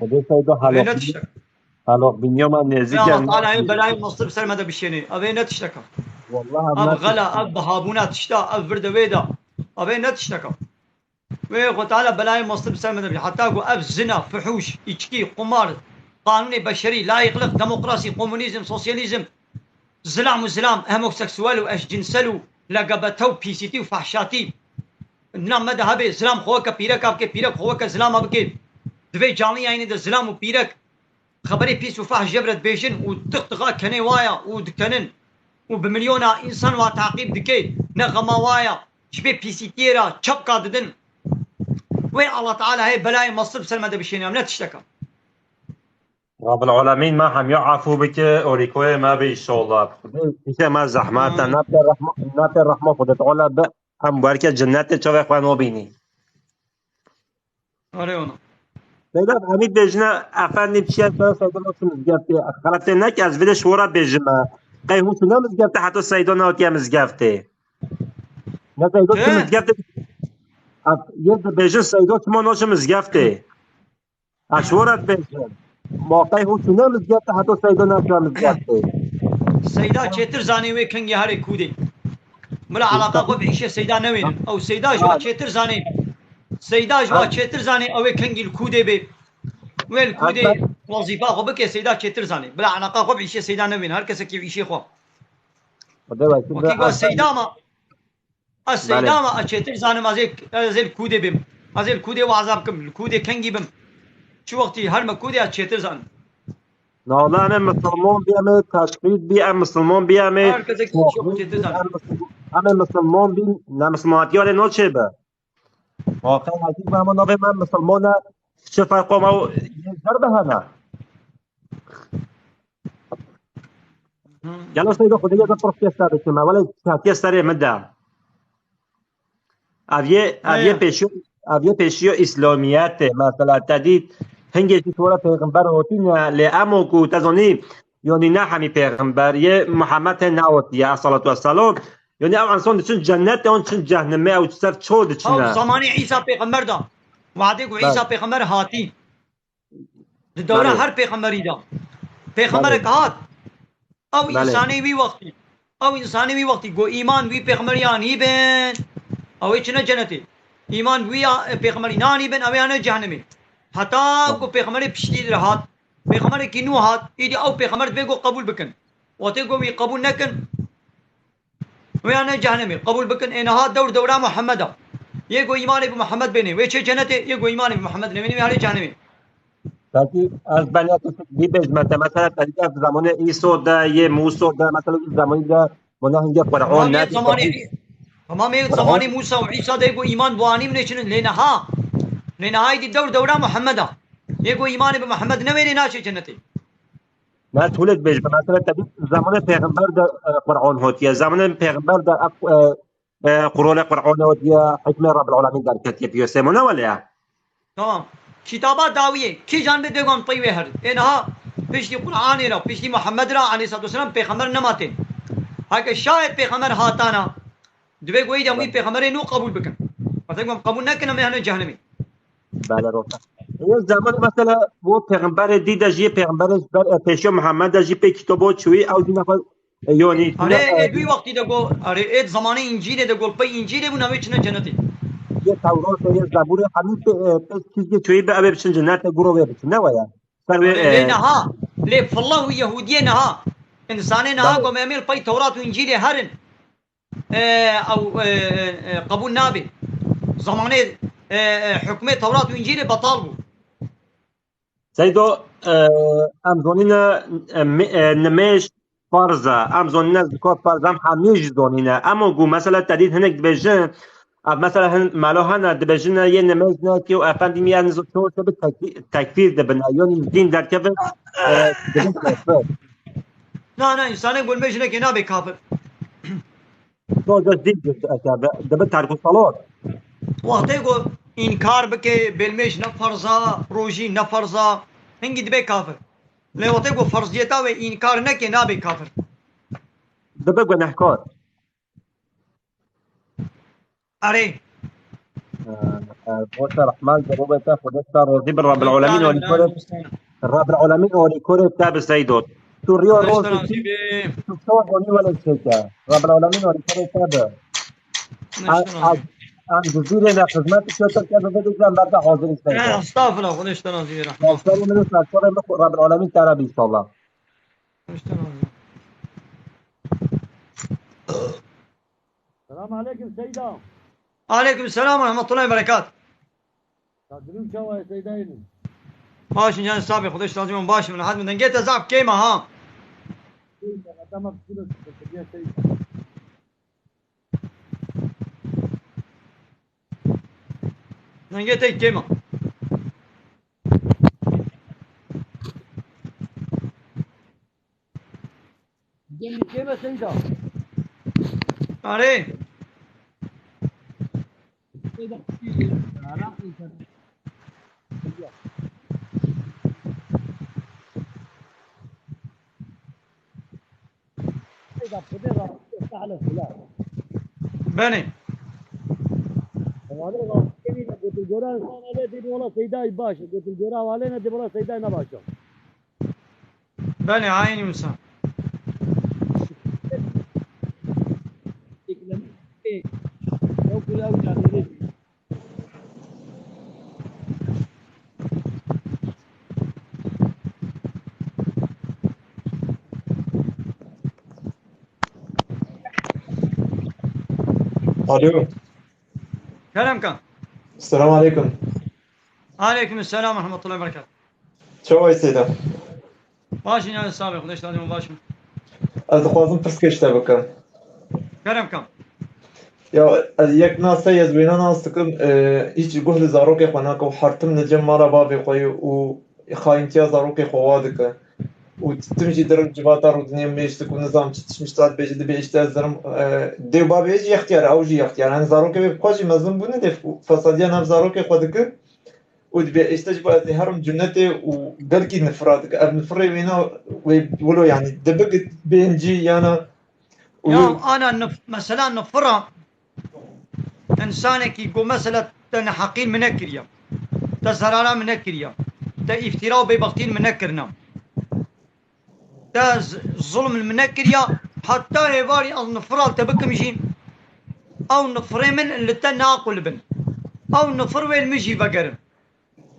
Xwedê Seydo, Wê ne tiştek. Halok biniyo me nêzik Ya e. Allah Teala hê belayê mestir bi ser me de bişênê. Ev ê ne tiştek e. Wallah, em Ev ne xela, ev bihabûna tişta, ev vir de wê de. Ev ê ne tiştek e. Wê Xwe Teala belayê mestir bi ser me de bişênê. Heta ku ev zina, fuhûş, îçkî, qumar, qanûnê beşerî, layîqlik, demokrasî, komunîzm, sosyalîzm, zilam û zilam, homoseksuel û eşcinsel û L G B T û P C T û fehşatî. Dina me de hebe, zilam xwe weke pîreka bike, pîrek xwe weke zilama bike. Di vê canliyayînê de zilam û pîrek xeberê pîs û fehş jê re dibêjin û tix tixa kenê wa ya û dikenin û bi milyona însan wa taqîb dike, ne xema wa ya, ji vê P C T yê re çepka didin. Wê Allah Teala hê belayê mestir bi ser me de bişêne, em ne tiştek e. Rabbil Alemîn me hemiya efû bike, orîkoyê me be înşallah. Xwedê pişê me zehmet e, ne pê rehma, ne pê rehma Xwedê Teala be, em werke cennetê çavê xwe nobînî. Are ona. Seyda, hemî bêjine efendî çiye, sen Seyda nasıl mizgeftê, xeletê nek ez vide şora bêjime. Qey hûn ne mizgeftê, heta Seyda natiye mizgeftê. Ne Seyda çi mizgeftê? Yê dibêjin Seyda çima naçe mizgeftê. Ez ji we re dibêjim. Ma qey hûn çûne mizgeftê, heta Seyda neçûne mizgeftê. Seyda çêtir zanê wê kengî herê kûdê. Bila eleqa xwe bi îşê Seyda newênin. Ew Seyda ji wa çêtir zanê. Seyda ji wa çêtir zanê, ew ê kengî li kûdê bê. Wê li kûdê wezîfa xwe bike, Seyda çêtir zanê. Bila eleqa xwe bi îşê Seyda newênin. Her kesekî îşê xwe. Wekî ku Seyda ma. Ez Seyda me, ez çêtir zanim, ez ê, ez ê li kûdê bim. Ez ê li kûdê waza bikim, li kûdê kengî bim. Çi wextî her me kûdê ez çêtir zanim. Nala em ê misilman bî, em ê teşqîd bî, em misilman bî, em ê Her kesek çi wextî çêtir zanim. Em ê misilman bî, ne misilmanatiya lê naçê be. Waqe hezî be, em navê me misilman e, çi ferqo me û yê zer be hene. Gelo Seyda, Xwedê yê te pir xêr ser bikim. Wele hatiye serê min de. Ev yê, ev yê pêşiyo, ev yê pêşiyo Îslamiyetê. Mesela te dît, hingê jî were pêxember hotîne, lê emo ku te zanî, yanî ne hemî pêxember, yê Muhammed hê neotiye, salatu vesselam. Yanî ew insan diçin cennetê, an diçin cehnemê, ew ser ço diçine. Ew zamanê Îsa pêxember de. Wadê ku Îsa pêxember hatî. Di dewra her pêxemberî de. Pêxemberek hat. Ew însanê wî wextî. Ew însanê wî wextî ku îman wî pêxemberî anî bin. Ew ê çine cenetê. Îman wî ya, e, pêxemberî nanî bin, ew ê ane cehennemê. Heta ku pêxemberê piştî dir hat. Pêxemberekî nû hat. Îdî ew pêxember divê ku qebûl bikin. Wextê ku wî qebûl nekin. Wê ya ne cehennemê. Qebûl bikin, ê niha dewr dewra Muhammeda. Yê ku îmanê bi Muhammed bênê, wê çê cenetê, yê ku îmanê bi Muhammed nebênê, wê herê cehennemê. Belkî ez benya tu vî bêjme te, mesela te dî ev zamanê Îso de, yê Mûso de, mesela wî zamanî de buna hingê Qur'an ne. Tamam, yê zamanê, tamam, yê zamanê Mûsa û Îsa de yê ku îman bi anî min ê çinin, lê niha. Lê niha yê dî dewr dewra Muhammeda. Yê ku îmanê bi Muhammed newênê naçê cenetê. Ne, tu lê dibêjî, mesela te dît zamanê pêxember de, e, Qur'an hatiye. Zamanê pêxember de, e, e, e, qurolê Qur'an hatiye, hikmê Rabbil Alemîn derketiye piyosê. Mona wele ya. Tamam. Kitaba dawiyê, kîjan bê dê gon pey wê her. Ê niha piştî Qur'anê ra, piştî Muhammed ra aleyhissalatu vesselam pêxember nematê. Heke şayet pêxember hatana, divê goyî de wî pêxemberê nû qebûl bikin. Wextê ku em qebûl nekin, em ê hene cehennemê. Bele roşa. Ê zaman mesela bu pêxemberê dî de jî pêxemberê ber, e, pêşiyo Muhammed de jî pê kitabo çûyî ew jî nexwe, e, yonî. Are ê duî wextî de go, are ê zamanê Încîlê de go, pey Încîlê bûn, ew ê çine cenetê. Yê Tewratê, yê Zeburê, hemî pê, e, pê çizgê çûyî be, ew ê biçin cenetê, guro wê biçin, ne waya. Ser wê, lê e, niha, lê filla û Yehûdiyê niha, însanê niha go me em ê li pey Tewrat û Încîlê herin. E, ew, e, e, qebûl nabe. Zamanê e, e, hukmê Tewrat û Încîlê betal bû. Seydo, e, em zonîne, e, me- e, nimêj farz e. Em zonîne zikor farz e, em hemî jî zonîne. Ema ku mesela te dît hinek dibêjin, ev mesela hin, melo hene dibêjine yê nimêj neke û efendî miya nizo çor te bi tekfî- tekfîr dibine. Yanî dîn derkeve, e, dibin kafir. Na, na, însanê ku nimêj neke nabe kafir. Sadece dîn dibin terku salat. Wextê ku înkar bike, bêlmêj ne ferz a, rojî ne ferz a, hingî dibe kafir. Lê wextê ku ferziyeta wê înkar neke, nabe kafir. Dibe gunehkar. Erê. Boşa rehman, zerûbê te, Xwedê te razî bin, Rabbil Alemîn alî kore. Rabbil Alemîn alî kore te bi Seydo. Tu riya roz tu şor gonî wele çêke. Rabbil Alemîn alî kore te bi. Em dizîrê ne xizmet çöte ke bi vê dizem berde hazir Seydo. Estağfurullah, Xwedê te razî bin. Rabbil Alemîn te re bi, Rabbil Alemîn te re bi inşallah. Selam aleyküm Seyda. Aleyküm selam ve rahmetullahi ve berekat. Kadrim çawa Seyda yine? Baş in can sabi, Xwedê ji te razî bin, baş in, rehet bin, dengê te zaf kêm e ha. Tamam, Seyda. Dengê te kêm e. Gelin keme Seyda. Erê. Benê. Benê, aynî wisa. Alo. Kerem kan. Selam aleyküm. Aleyküm selam ve rahmetullahi ve berekat. Çawa yî Seyda? Baş in, yani sabe, Xwedê ji te razî bin, baş in. Ez dixwazim pirsgê ji te bikim. Kerem kan. Ya, ez yek nas heye, ez wêne nas dikim, e, hîç guh li zarokê xwe nake û her tim li cem mala bavê xwe ye û xayîntiya zarokê xwe wa dike. Û tim jî dirin civata rûdinê mêj dik û nizam çi tişt mişt dibêje, dibê îşte ez dirim, e, dê û bavê jî yextiyar e, ew jî yextiyar e. Yani zarokê wê bi xwe jî mezin bûne, dê fesadiya nav zarokê xwe dike. Û dibê îşte ji bo ez ê herim cunetê û belkî nifira dike. Ev nifirê wêna wê wilo yani dibik bêncî yana. Û Ya ana nif, mesela nifira, insanekî ku mesela te neheqî min nekiriya, te zerara min nekiriya, te îftira û bêbextî min nekirina, te z, zulm min nekiriya, heta êvarî ez nifira te bikim jî, ew nifirê min li te naqulibin. Ew nifir wê li min jî vegerin.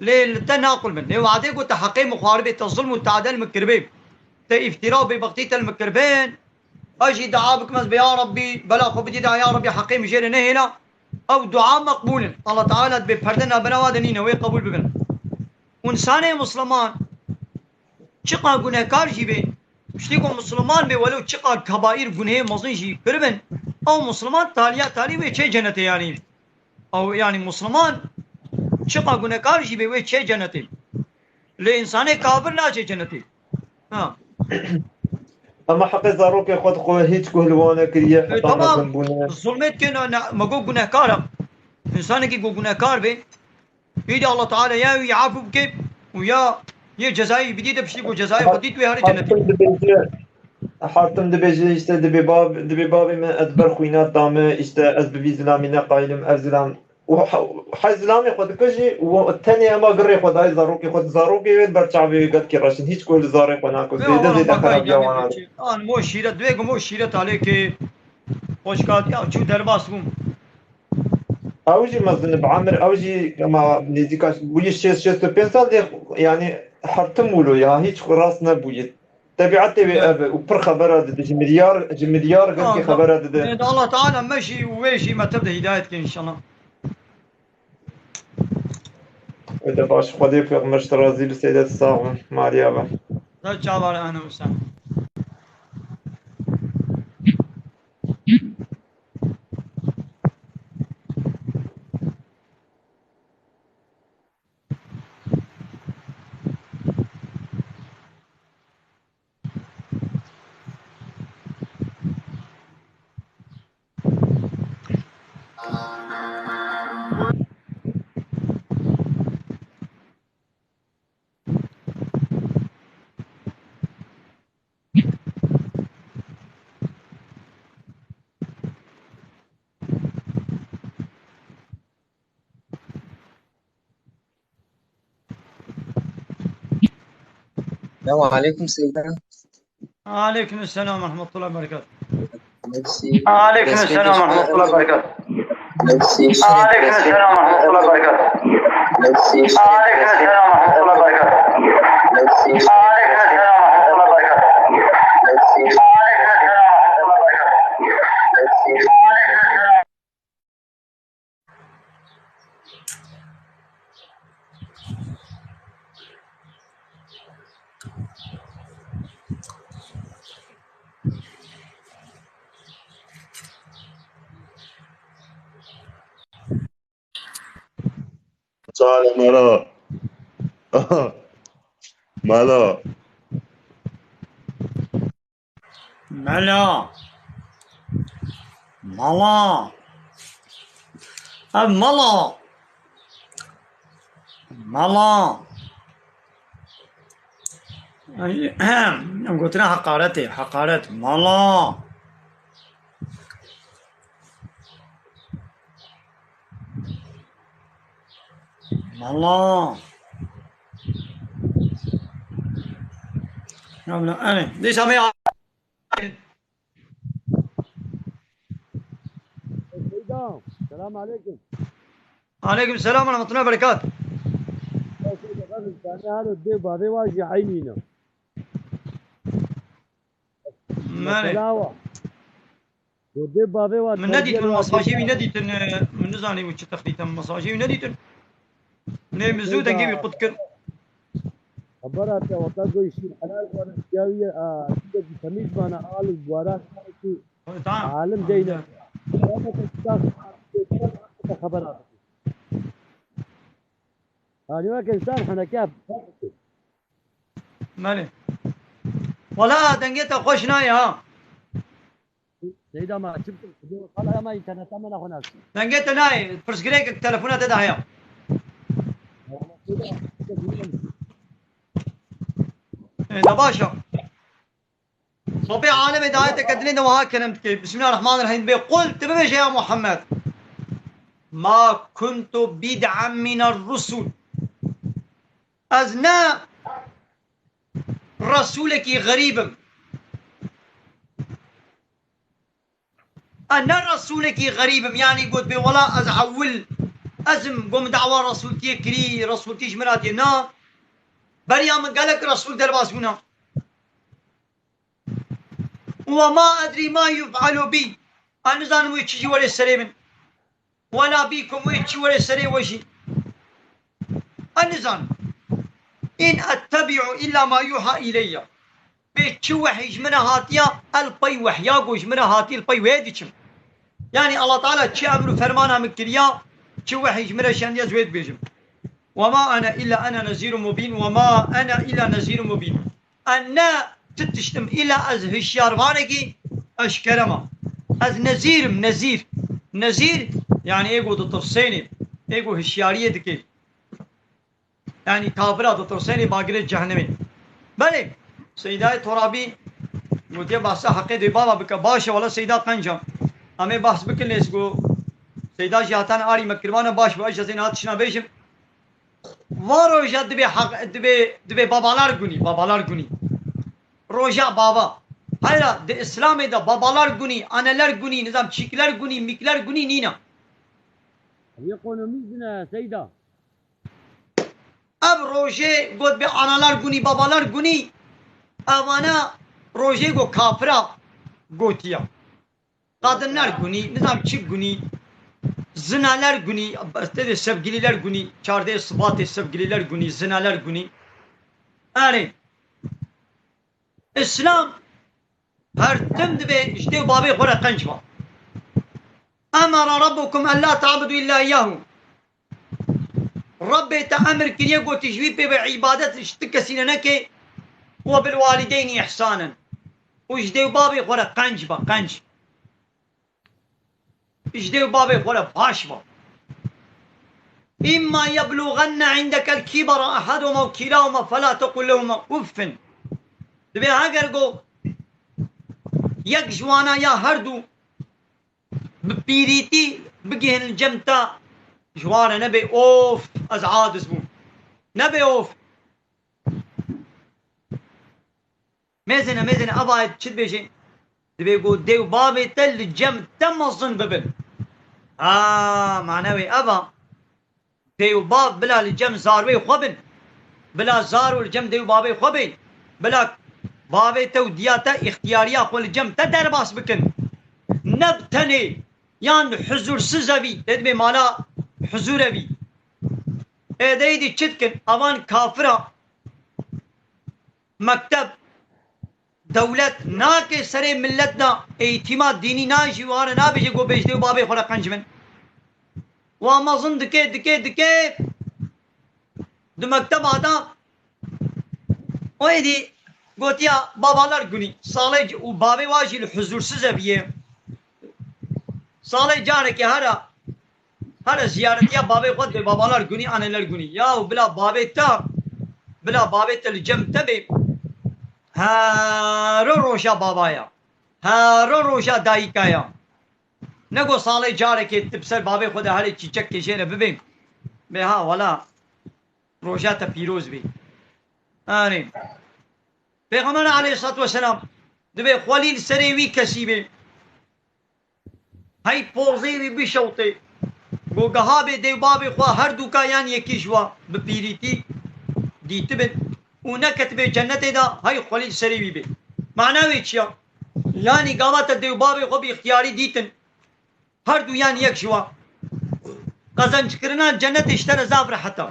Lê li te naqulbin. Lê wadê ku te heqê min xwaribê, te zulm û tade li min kiribê, te îftira û bêbextî te li min kiribin, ez jî dua bikim, ez bê ya Rabbî, bela xwe bidî de, ya Rabbî heqê min jê re nehêla. Ew dua meqbûl in. Allah Teala dibê perde navbera wa de nîne, wê qebûl bibin. Û însanê misliman çiqa gunehkar jî bê, piştî ku misliman bê, welo çiqa kebaîr gunehê mezin jî kiribin, ew misliman taliya talî wê çê cenetê yanî. Ew, yanî misliman çiqa gunekar jî bê wê çê cenetê. Lê însanê kafir naçê cenetê. Ha. Ama heqê zarokê xwe dixwe hîç guh li wan nekiriye, E, heta tamam. Mezin bûne. Zulmê dike ne, ne, me got gunehkar e. Însanekî ku gunehkar bê, îdî Allah Teala ya wî afû bike û ya yê cezayî bidî de piştî ku cezayê xwe dît wê herê cenetê. Hatim dibêje, Hatim dibêje, işte dibê bav, dibê bavê min ez ber xwîna dame, işte ez bi vî zilamî ne qayîl im, ev zilam. Û he, he zilamê xwe dike jî û tenê hema girê xwe dayê zarokê xwe, zarokê wê ber çavê wê gelkî reşin, hîç ku li zarê xwe nake, zêde zêde xerabiya wan. An mo şîret, dibê ku mo şîret alê ke xweşkatiya çû derbas bûm. Ew jî mezin bi emir, ew jî ema nêzîka bûye şêst şêst û pênc sal dê, yani her tim wilo ya, hîç rast nebûye. Tebiatê wê ev e û pir xebera dide, ji milyar, ji milyar gelkî xebera dide. Ê, Allah Teala me jî û wê jî me tev de hidayet ke înşallah. Xwedê baş, Xwedê pêxember ji te razî bi, Seyda, tu sax be, maliya be. Zor çavar, ahlen we sehlen. Selamun aleyküm Seyda. Aleyküm selam ve rahmetullahi ve berekatuhu. Merci. Aleyküm selam ve rahmetullahi ve berekatuhu. Merci. Aleyküm selam ve rahmetullahi ve berekatuhu. Merci. Aleyküm selam ve rahmetullahi ve berekatuhu. Merci. Aleyküm selam ve rahmetullahi ve berekatuhu. Merci. Aleyküm selam ve rahmetullahi ve berekatuhu. Merci. Aleyküm selam. Sağ ol, Melo. Melo. Mela. Mala. Ev mala. Mala. Ay, em gotina heqaretê, heqaret. Mala. Mala. Ya bile, yani, neyse, ama ya. Seyda, selam aleyküm. Aleyküm selam ve rahmetullahi ve berekatuhu. Ya Seyda, bakın, sen ne halo de bade var ya, aynı yine. Mane. Mesela var. Min nedîtin, mesajê wî nedîtin, e, min nizanî wî çi texlît e, mesajê wî nedîtin. Nê min zû dengê wî qut kir. Xebera te weta goy şîr helal were, ya wî, a, tiştekî temîz bana, alim wara, ki Tamam. Alim deyne. Tamam. Xebera. Hani weke insan heneke. Mane. Wala dengê te xweş nayê ha. Seyda ma çi bikim? Hala ama interneta me naxwe nas. Dengê te nayê. Pirsgirêk telefona te de heye. E, da baş e. Xwebê alemê dayeteke dilê de wiha kerem dike. Bismillahirrahmanirrahîm. Bê qul, tu bibêje ya Muhammed. Ma kuntu bid'an miner rusul. Ez ne Resûlekî xerîb im. Ez ne Resûlekî xerîb im, yanî got bê wela ez ewil ez im, got min dawa Resûltiyê kirî, Resûltî ji min re tê. Na, beriya min gelek Resûl derbas bûne. Ve ma edrî ma yuf'alu bî. Ez nizanim wê çi jî were serê min. Wela bîkum, wê çi were serê we jî. Ez nizanim. In ettebi'u illa ma yuha ileyya. Bê çi wehî ji min re hatiya, el pey wehya ku ji min re hatiye, el pey wê diçim. Yanî Allah Teala çi emr û fermana min kiriya, çi wehî ji min re şendiye, ez wê dibêjim. Ve ma ene illa ene nezîrun mubîn, ve ma ene illa nezîrun mubîn. Ez ne ti tişt im, îla ez hişyarvanekî eşkere me. Ez nezîr im, nezîr. Nezîr, yanî ê ku ditirsênê, ê ku hişyariyê dike. Yanî kafira ditirsênê bagirê cehennemê. Belê, Seydayê Torabî gotiye behsa heqê dê bava bike. Baş e, wela Seyda qenc e. Em ê behs bikin lê ku Seyda jî hatan arî me kirvana baş be, ez jê zêna tiştna bêjim. Va roja dibê heq-, dibê, dibê babalar gunî, babalar gunî. Roja bava. Heyra, di Îslamê de babalar gunî, aneler gunî, nizam çîkler gunî, mîkler gunî nîne. Ev ekonomî zine, Seyda. Ev rojê got bê analar gunî, babalar gunî, evana rojê got kafira gotiya. Kadınlar günü, nizam çi günü. Zinaler günü, tê de sevgililer günü, çardeh Şubatê sevgililer günü, zinaler günü. Erê, Îslam her tim divê ji dê û bavê xwe re qenc ba. Emara rabbukum ellâ ta'budu illâ iyyâhu. Rabbê te emir kiriye, gotî ji wî pê ve îbadet ji ti kesî re neke, we bil walideynî ihsanen. Û ji dê û bavê xwe re qenc ba, qenc. Ji dê û bavê xwe re baş ba. Îmma yebluganne indeke l-kibara ehaduhuma ew kilahuma felâ tequl lehuma uffin. Divê heger go yek ji wana ya her du bi pîrîtî bigihên li cem te, ji wan re nebê of, ez aciz bûm. Nebê of. Mêzene, mêzene, eva çi dibêjê? Dibê ku dê û bavê te li cem te mezin bibin. Ha, mane wê eva. Dê û bav bila li cem zarwê xwe bin. Bila zaro li cem dê û bavê xwe bê. Bila bavê te û diya te îxtiyariya xwe li cem te derbas bikin. Ne bi tenê yan huzursiz evî, tê dibê mala huzur evî. Ê de êdî çi dikin? Avan kafira, mekteb, dewlet nake serê millet de, eğitîma dînî nayê jî ware nabêje ku bê ji dê û bavê xwe re qenc bin. Wa mezin dike, dike, dike. Di mekteba de o êdî gotiya babalar günü. Salê c-, û bavê wa jî li huzursiz e biye. Salê carekê here, here ziyaretiya bavê xwe dê babalar günü, anneler günü. Ya û bila bavê te, bila bavê te li cem te bê. Hero roja baba ya. Hero roja dayika ya. Ne go salê carekê tu bi ser bavê xwe de herê çîçekê jê re bibê. Bê ha wala roja te pîroz bê. Anî. Pêxember aleyhissalatu vesselam dibê xwelî li serê wî kesî bê. Hey pozê wî bişewtê. Go geha bê dê û bavê xwe her dûka yan yekî ji wa bi pîrîtî dîtibin û neketibê cennetê de, hey xwelî li serê wî bê. Mana wê çi ya? Yanî gava te dê û bavê xwe bi îxtiyarî dîtin. Her du yan yek ji wa. Qezenckirina cennetê ji te re zaf rehet e.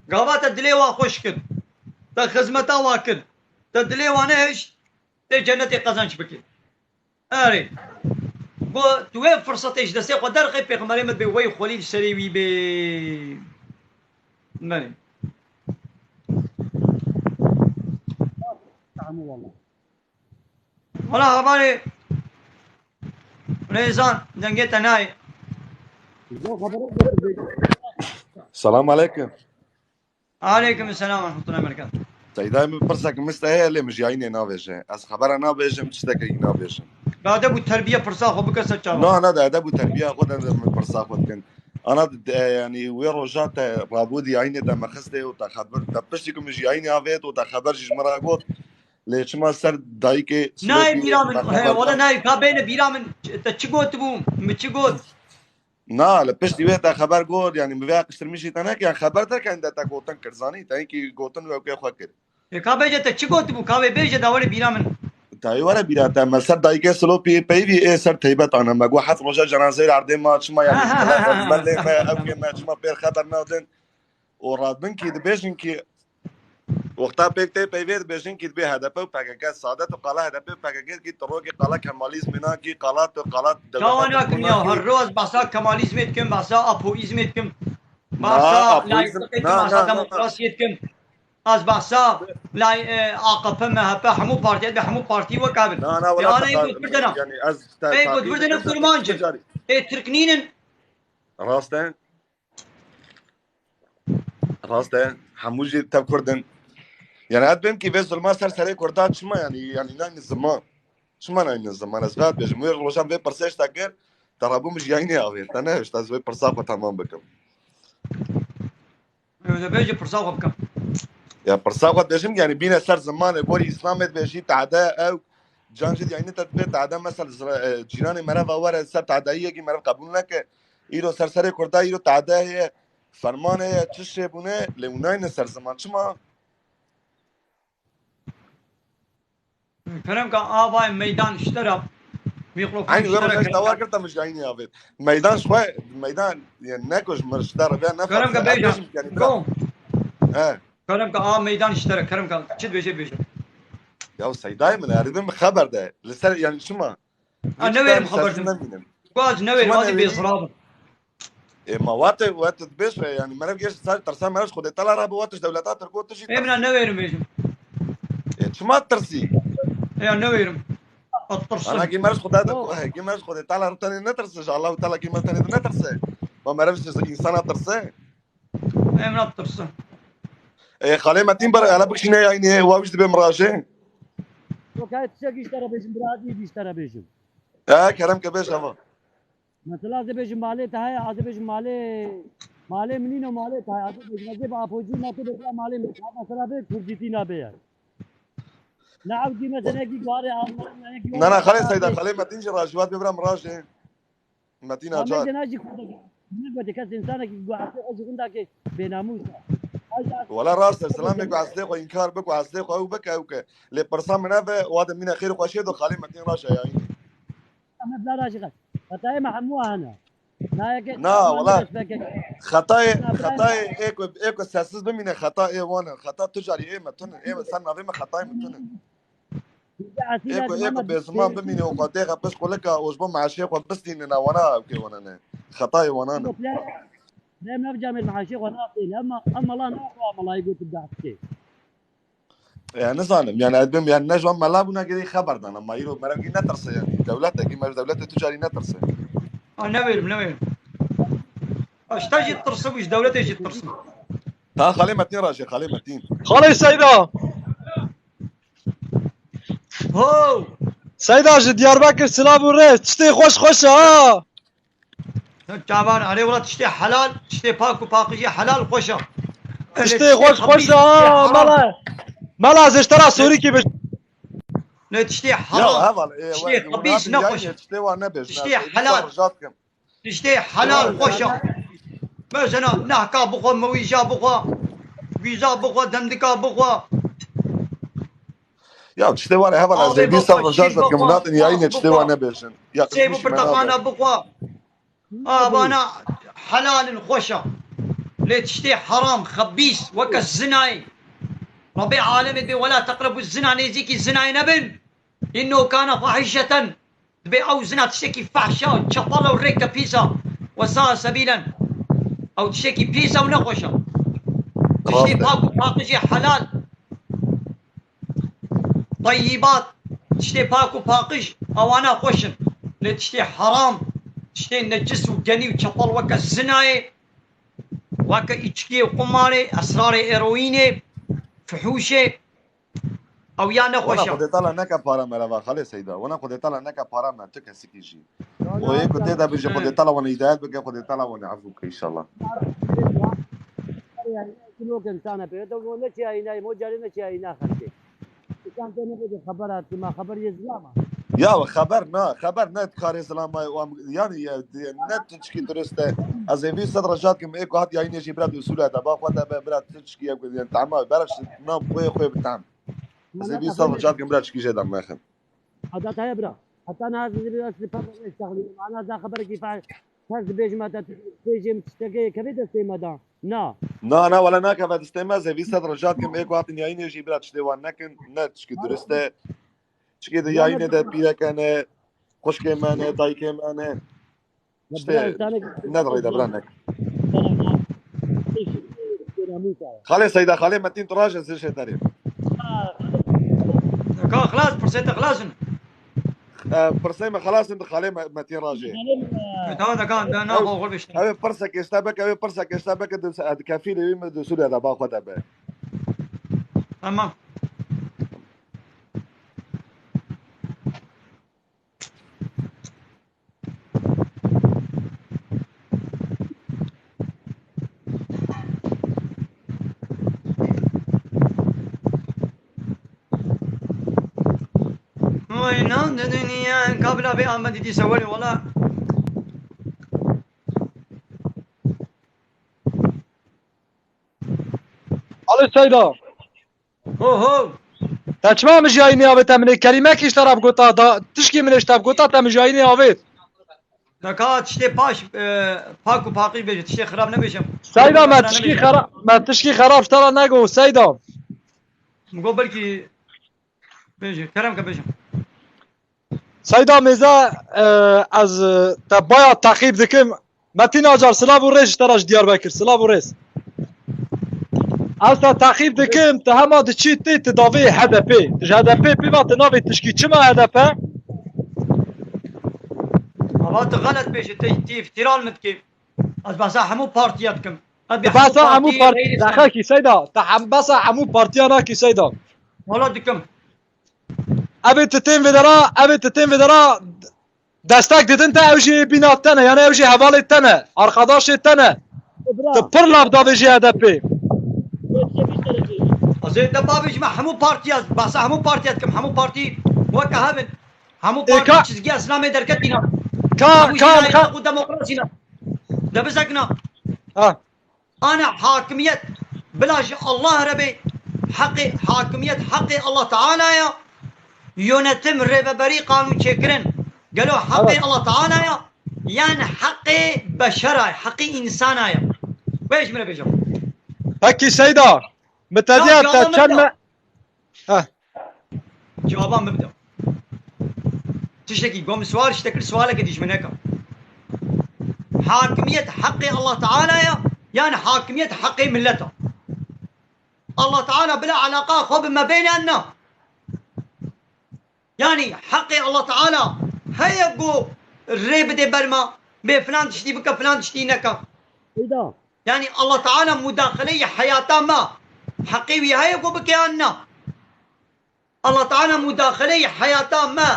Gava te dilê wa xweş kir. Te xizmeta wa kir. Te dilê wa nehişt, tê cennetê qezenc bikî. Erê. Go tu wê firsetê ji destê xwe derxê, pêxemberê me dibê wey xwelî li serê wî bê. Merê. Wala hevalê Rêzan, dengê te nayê. Selam aleyküm. Aleyküm selam ve rahmetullahi ve berekatuhu. Seyda, min pirsek miste heye, lê min ji yayînê navêje. Ez xebera nabêjim, tiştekê nabêjim. Bi edeb û terbiye pirsa xwe bike ser çava. Na, na, de edeb û terbiya xwe de min pirsa xwe dikin. Ana, de, yanî wê roja te rabû di yayînê de me xistê û te xeber, te piştî ku min ji yayînê avêt û te xeber jî ji min re got. Lê çima ser dayikê Nayê Silopî bîra min, me he, xeber wala da? Nayê, ka bêne bîra min, te çi gotibû, min çi got? Na, li piştî wê te xeber got, yanî min vê qiştirmîşî te neke, yan xeber derken de te gotin kir, zanî, te hinkî gotin wewkê xwe kir. E, ka bêje te çi gotibû, ka wê bêje da were bîra min. Te wê were bîra te, me ser dayikê Silopî peyvî ê ser teybet ana, me got heft roja cenazeyê erdê ma, çima yanî Ha, ha, ha, ha, ha. me lê me, ewkê me, çima pêr xeber nadin? Û radbin kî dibêjin kî wexta pêk tê peyvê dibêjin kî dibê H D P û P K K, sadet û qala H D P û P K K kî tu rokî qala Kemalizmê nakî, qala tu qala Çawa dewleta nakim ya, Tirkî her roz behsa Kemalizmê dikim, behsa Apoizmê dikim, Na, behsa Apoizm, laiklikê dikim, na, behsa na, na, na. demokrasiyê dikim. Ez behsa lay, e, A K P, M H P, hemû partiyê de hemû partî wek abin. Na, na, wela Yanî te, got birdene. Yanî ez te, Ey, got birdene kurmancin. Ê Tirk nînin. Rast e. Rast e. Hemû jî tev Kurd in. Yani ez bêm ki vê zulma ser serê Kurda çima yani, yani nayne ziman. Çima nayne ziman? Ez vê dibêjim. Wê rojan vê pirsê ji te kir, te rabû min ji yayînê avêt. Te nehişt ez wê pirsa xwe temam bikim. Ew dibêje pirsa xwe bikim. Ya pirsa xwe dibêjim, yani bîne ser zimanê, gorî Îslamê dibêjî, tehde ew, can jî yayînê te dibê, tehde mesela zira-, e, cîranê meriv a were ser tehdeyiyekî meriv qebûl neke. Îro ser serê Kurda îro tehde heye, ferman heye, çi şê bûne, lê û nayne ser ziman. Çima? Kerem ka avayê meydan ji te re. Mikrofon Eynî wê rojek dawa kir te min ji eynî avêt. Meydan ji xwe, meydan, yani, ne ku ji min ji te re vê ne Kerem ke bêje. He. Kerem ke a meydan ji te re, kerem ke çi dibêje bêje. Ya Seydayê min, erê min xeber de. Li ser, yani, çima? A, newêrim xeber de. Gaz newêrim, azî bêzirabim. E, ma wate, wate dibêje, yani, meriv geş ser, tirsa meriv ji Xwedê tala re bi wate ji dewleta Tirko tu jî. Ê, mina newêrim bêjim. E, çima tirsî? E, ya newêrim. Ana gî meriv Xwedê de, gî meriv Xwedê tala re tenê netirse, ji Allah Teala gî meriv tenê de netirse. Ma meriv ji insana tirse. Em natirsin. E, Xalê Metîn bir, hele bikişîne yayînê, wa wî jî dibe mirajê. Yok, hayır, tiştek iş tara bêjim, biraz iyi bir iş tara bêjim. E, kerem ke bêj hema. Mesela, ez ê bêjim malê te heye, ez ê bêjim malê, malê min nîne, malê te heye, ez ê bêjim, ez ê bi apocî me tu bêjim malê min. Mesela bê kurdîtî nabe yani. Ne evdî mesela ki guarê Almanya, ki Na, na, Xalê Seyda, Xalê Metîn jî rajî, wa dibe bira mirajê. Metîn Acar. Amê de najî xwe de, min gote kes insanekî ku eslê xwe ji windakê bênamûs e. Wela rast e, silamê ku eslê xwe înkar bik û eslê xwe ew bike ew ke. Lê pirsa min ev e, wa de mîne xêr û xweşiyê do Xalê Metîn raşa yayînê. Em bila raşî xwe. Xetayê me hemû hene. Na, wela. Xetayê, xetayê ê ku, ê ku sessiz bimîne xeta ê wan e. Xeta tu carî ê me tune. Ê me ser navê me xetayê me tune. Ê ku, ê ku bêziman bimîne û xwe dêxe pişt qulika û ji bo meşê xwe bistîne na wana ew kê wana ne. Xetayê wana ne. Dem nav camêr meşê xwe nastîne. Ama, ama la na xwe ama la got behs kê. Ya, nizanim, yani, ez bim, yani, ne ji wan mela bûna gerê xeber dana. Ma îro merevkî netirse, yani, dewletekî, me ji dewletê tu carî netirse. A, newêrim, newêrim. A, ji te jî tirsibû, ji dewletê jî tirsibû. Ta Xalê Metîn raşê, Xalê Metîn. Xalê Seyda. Ho! Seyda ji Diyarbekir silav û rê. Tiştê xweş xweş e ha. Çavan, erê wela tiştê helal, tiştê pak û paqijî helal xweş e. Tiştê xweş xweş e ha, mela. Mela, ez ji te ra sorîkî bêjim. Ne tiştê heram, tiştê xebîs ne xweş e. Tiştê helal. Tiştê helal xweş e. Mesela nahka bixwe, mewîja bixwe, gwîza bixwe, dendika bixwe. Ya tiştê wan e heval, ez ê vî ser roja dikim, natin yayînê tiştê wan nebêjin. Ya sêv û pirteqana bixwe. A, vana helal in, xweş e. Lê tiştê heram, xebîs, weke zinayê. Rebê alemê dibê, "Wela teqrebû zina", nêzîkî zinayê nebin. "Înnehu kane fahîşeten." Dibê ew zina tiştekî fehşa, çepel e û rêke pîs e. "Ve saa sebîlen." Ew tiştekî pîs e û nexweş e. Tiştê pak û paqijê helal. Teyyibat, tiştê pak û paqij, ewana xweş in. Lê tiştê heram, tiştê necis û genî û çepel weke zinayê, weke îçkiyê û qumarê, esrarê eroînê, fihûşê, ew ya nexweş e. Wana Xwedê Teala neke para me reva, Xalê Seyda. Wana Xwedê Teala neke para me, tu kesikî jî. Û yê ku tê de bijî, Xwedê Teala wana hîdayet bike, Xwedê Teala wana efû bike înşallah. Kilo ke insana pê, to mo ne çiya îna, mo carê ne çiya îna xelkê. Insan te ne bide xebera, tu ma xeber yê zilama. Ya xeber na, xeber ne karê zilama, yani ne tişkî durist e. Ez ê vî sed recat kim, ê ku hat yayînê jî bira usûla te, ba xwe te be, bira tişkî ye ku, yani, tema, bera nam xwe, xwe bi tam. Ez ê vî sed recat kim, bira tişkî jê dam nexin. Adat heye bira. Heta niha ez ê bira ez li perde nêştexlînim. Ana da xeberekî fe-, ters dibêjim, heta tu bêjim tiştekê kevê destê me da. Na. Na, na, wele nakeve destê me, ez ê vî sed recat kim, ê ku hatin yayînê jî bira tiştê wan nekin, ne tişkî durist e. Çikê di yayînê de pîreke ne, xwişkê me ne, dayikê me ne. Tiştê ne dirê de bira nek. Xalê Seyda, Xalê Metîn, tu raje zirşê derê. Ka xilas, pirsê te xilas in. E, pirsê me xilas in, Xalê Me-, Metîn raje. Tamam, da kan, da na xol bişte. Ew ê pirsekê işte bike, ew ê pirsekê işte bike, di, di kefîlê wî min di Sûriye de ba xwe de be. Tamam. Oy, nan de dünya kabla be Ahmet idi sewali wala. Alê Seyda. Ho, ho. Te çima mijayînê avê te min ê kelîmekî ji te re bigota, da tişkî min ê ji te bigota te mijayînê avêt. Deka tiştê paş, e, pak û paqij bêje, tiştê xirab nebêje. Seyda, me tişkî xera-, me tişkî xerab ji te re negot, Seyda. Min got belkî bêje, kerem ke bêje. Seyda Mêze, e, ez, e, te baya teqîb dikim. Metîn Acar, silav û rêz ji te re ji Diyarbekir. Silav û rêz. Ez te teqîb dikim, tu hema diçî tê tu davê H D P. Tu ji H D P pê ve tu navê tişkî. Çima H D P? Ava tu xelet bêjî, tu, tu îftîra li min dikî. Ez behsa hemû partiya dikim. Ez bê Tu hemû behsa hemû partiya part-, reyî dikim. Daxakî Seyda. Tu hem-, behsa hemû partiya nakî Seyda. Wala dikim. Evê tu tên vê dera, evê tu tên vê dera destek didin te, ew jî bîna te ne, yani ew jî hevalê te ne, arkadaşê te ne. Bira. Tu pir lav davêjî H D P. Ez ê te bavêjî me hemû partiya, behsa hemû partiya dikim, hemû partî weke hev in. Hemû Ê, partî ka-, çizgiya Îslamê derketî ne. Ka-, Hemû jî ka-, layîq ka-, û demokrasî ne. De bizekna. Ha. Ana hakimiyet bila ji Allah re bê, heqê hakimiyet heqê Allah Teala ya, yönetim, rêveberî, qanûnçêkirin gelo heqê Evet. Allah Teala ya, yan heqê beşera ya, heqê însana ya? Wê ji min re bêje. Pekî Seyda, min te Ya, diya te cevabê çend bida. me-, Heh. Cevaba min bide. Tiştekî got min sual ji te kir, sualeke dî ji min neke. Hakimiyet heqê Allah Teala ya, yani hakimiyet heqê millet a? Allah Teala bila alaqa xwe bi me bêne na. Yani heqê Allah Teala heye ku rê bide ber me, bê filan tiştî bike, filan tiştî neke. Seyda. Yani Allah Teala mudaxileyê heyata me heqê wî heye ku bike yan na? Allah Teala mudaxileyê heyata me,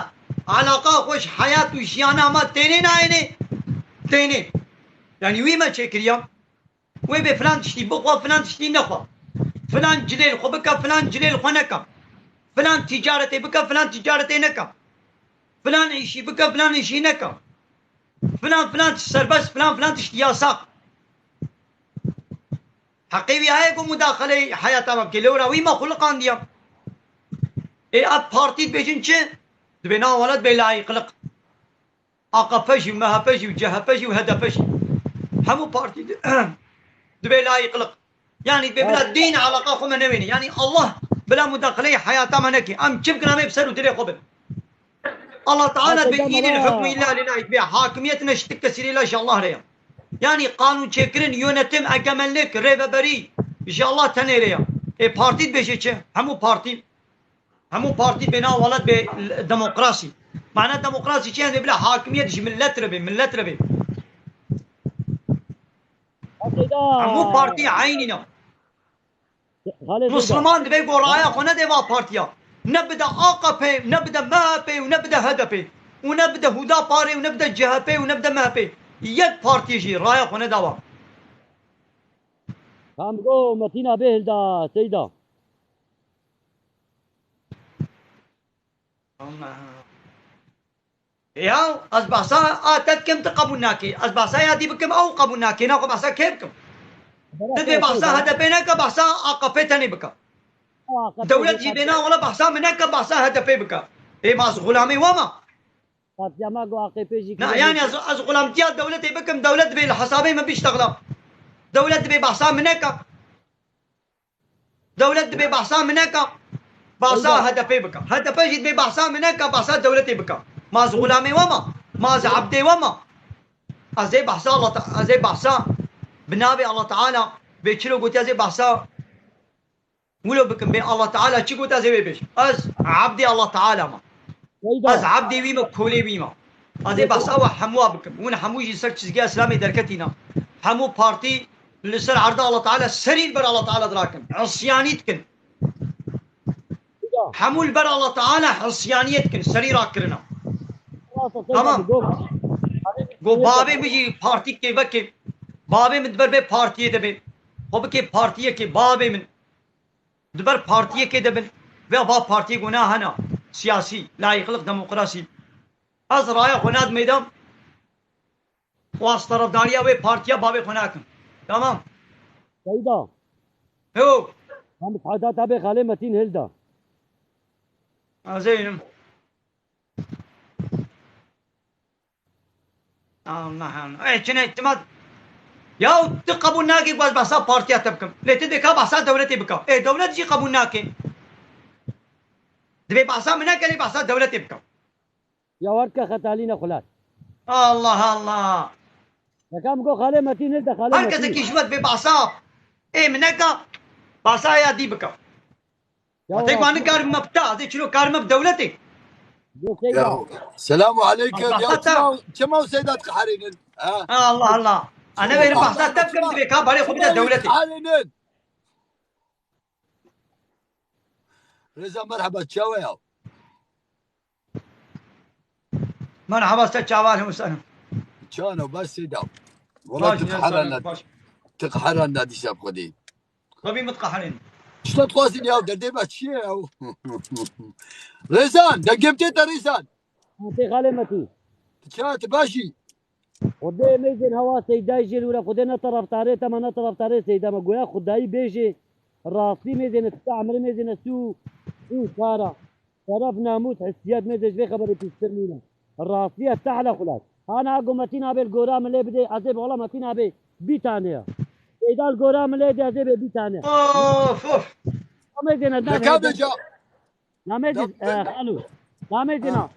alaqa xwe ji heyat û jiyana me tênê nayênê? Tênê. Yani wî me çêkiriya. Wê bê filan tiştî bixwe, filan tiştî nexwe. Filan cilê li xwe bike, filan cilê li xwe neke. Filan ticaretê bike, filan ticaretê neke. Filan îşî bike, filan îşî neke. Filan, filan tişt serbest, filan, filan tişt yasak. Heqê wî heye ku mudaxeleyê heyata me bike. Lewra wî me xuliqandiye. Ê ev partî dibêjin çi? Dibê nav welat bê layîqliq. A K P jî û M H P jî û C H P jî û H D P jî. Hemû partî di-, dibê layîqliq. Yani dibê bila dîn alaqa xwe me newêne. Yani Allah bila mudaxeleyê heyata me neke. Em çi bikin em ê bi ser û dilê xwe bin. Allah Teala dibê, "Înil hukmu illa lillah", dibê hakimiyet ne ji ti kesî re la ji Allah re ya. Yani qanûn çêkirin, yönetim, egemenlik, rêveberî ji Allah tenê re ya. Ê partî dibêje çi? Hemû partî, hemû partî bê nav welat bê demokrasî. Mana demokrasî çi? Yani bila hakimiyet ji millet re bê, millet re bê. Hemû partî eynî ne. Xalê Seyda. Musliman divê ku raya xwe nede va partiya. Ne bide A K P, ne bide M H P û ne bide H D P. Û ne bide Hudaparê û ne bide C H P û ne bide M H P. Yek partî jî raya xwe nedawa. Tam go Metîna bê hilda Seyda. Ya, ez behsa a te dikim, tu qebûl nakî. Ez behsa ya dî bikim, ew qebûl nakî. Naxwe behsa kê bikim? Bera Tu dibê kê, behsa kê, H D P neke, behsa A K P tenê bike. A K P Dewlet jî jî bêna, wala behsa min neke, behsa H D P bike. Ê, ma ez xulamê we me? Partiya me got A K P jî Na, kê yani bike. ez, ez xulamtiya dewletê bikim, dewlet dibê li hesabê min biştexla. Dewlet dibê behsa min neke. Dewlet dibê behsa min neka. Behsa Eyda. H D P bika. H D P jî dibê behsa min neka, behsa dewletê bika. Ma ez xulamê we ma? Ma ez ebdê we ma? Ez ê behsa Allah Te-, ez ê behsa bi navê Allah Teala bê çilo gotiye ez ê behsa wilo bikim bê Allah Teala çi gotiye ez ê wê bêjim. Ez ebdê Allah Teala ma. Eyda. Ez ebdê wî me, kolê wî me. Ez ê behsa we hemû bikim. Hûn hemû jî ser çizgiya Îslamê derketî ne. Hemû partî li ser erda Allah Teala serî li ber Allah Teala dirakin. Îsyanî dikin. Eyda. Hemû li ber Allah Teala îsyaniyê dikin. Serî rakirina. Eyda, Tamam. Eyda. Go bavê min jî partî kê vekê. Bavê min di ber vê partiyê de bê. Xwe bikê partiyekê bavê min. Di ber partiyekê de bin. Vê va partiyê guna hena. Siyasî, layîqlik, demokrasî. Ez raya xwe nadim êdam. Û ez terefdariya wê partiya bavê xwe nakim. Tamam. Seyda. Yo. Em bi heda te bê xalê Metîn hilda. Azeynim. Allah Allah. Ey, çine ihtimal. Ya tu qebûl nakî ku ez behsa partiya te bikim. Lê tu dê ka behsa dewletê bika. Ê, dewlet jî qebûl nake. Divê behsa min neke, lê behsa dewletê bika. Ya werte xetalîne xulat. Allah Allah. Yeka min got xalê Metî nêde xalê Her Metî. Kesekî ji we divê behsa ê min neka, behsa ya dî bika. Ya Tek wala. Mani kar me bita, dê çilo kar me bi dewletê. Dê şey Ya. Ya. Selamu aleykum. Allah Ya Allah. Çima, çima Seyda diqeherînin? Ha? Ha, Allah Allah. Ana Çima verin Allah bahsa Allah, tepkim çima, divê ka barê xwe çima bide dewletê. Diqeherînin? Reza merhaba, çawa ya? Merhaba, se çawa him sen? Çano, bas Seyda. Wala Baş, ya, diqeheran sağ ol, na, baş. Diqeheran na dîsa bi Xwedê. Xwebî min diqeherin. Tişta dixwazin ya, derdê me çi ye ya? Rêzan, dengê min tê te Rêzan. Tê xalê Metî. Ti çawa, ti baş î? Xwedê mêzên hewa Seydayê jê li wira, Xwedê ne taraftarê te me, ne taraftarê Seyda me. Goya Xwedayî bêjê, rastî mêzêne tişta emrê mêzêne sû, sû kara. Şeref, namûs, hissiyet mêzê ji vê xeberê pîştir nîne. Rastî ye, tehle xulat. Hana go Metîn abê li gora min lê bidê, ez ê bi wela Metîn abê bî tane ya. Seyda li gora min lê dê, ez ê bê bî tane. Of, of. Namê zêne, Deka namê beca. Namê zê, Da- e, xalo. Namê zêna. Ha.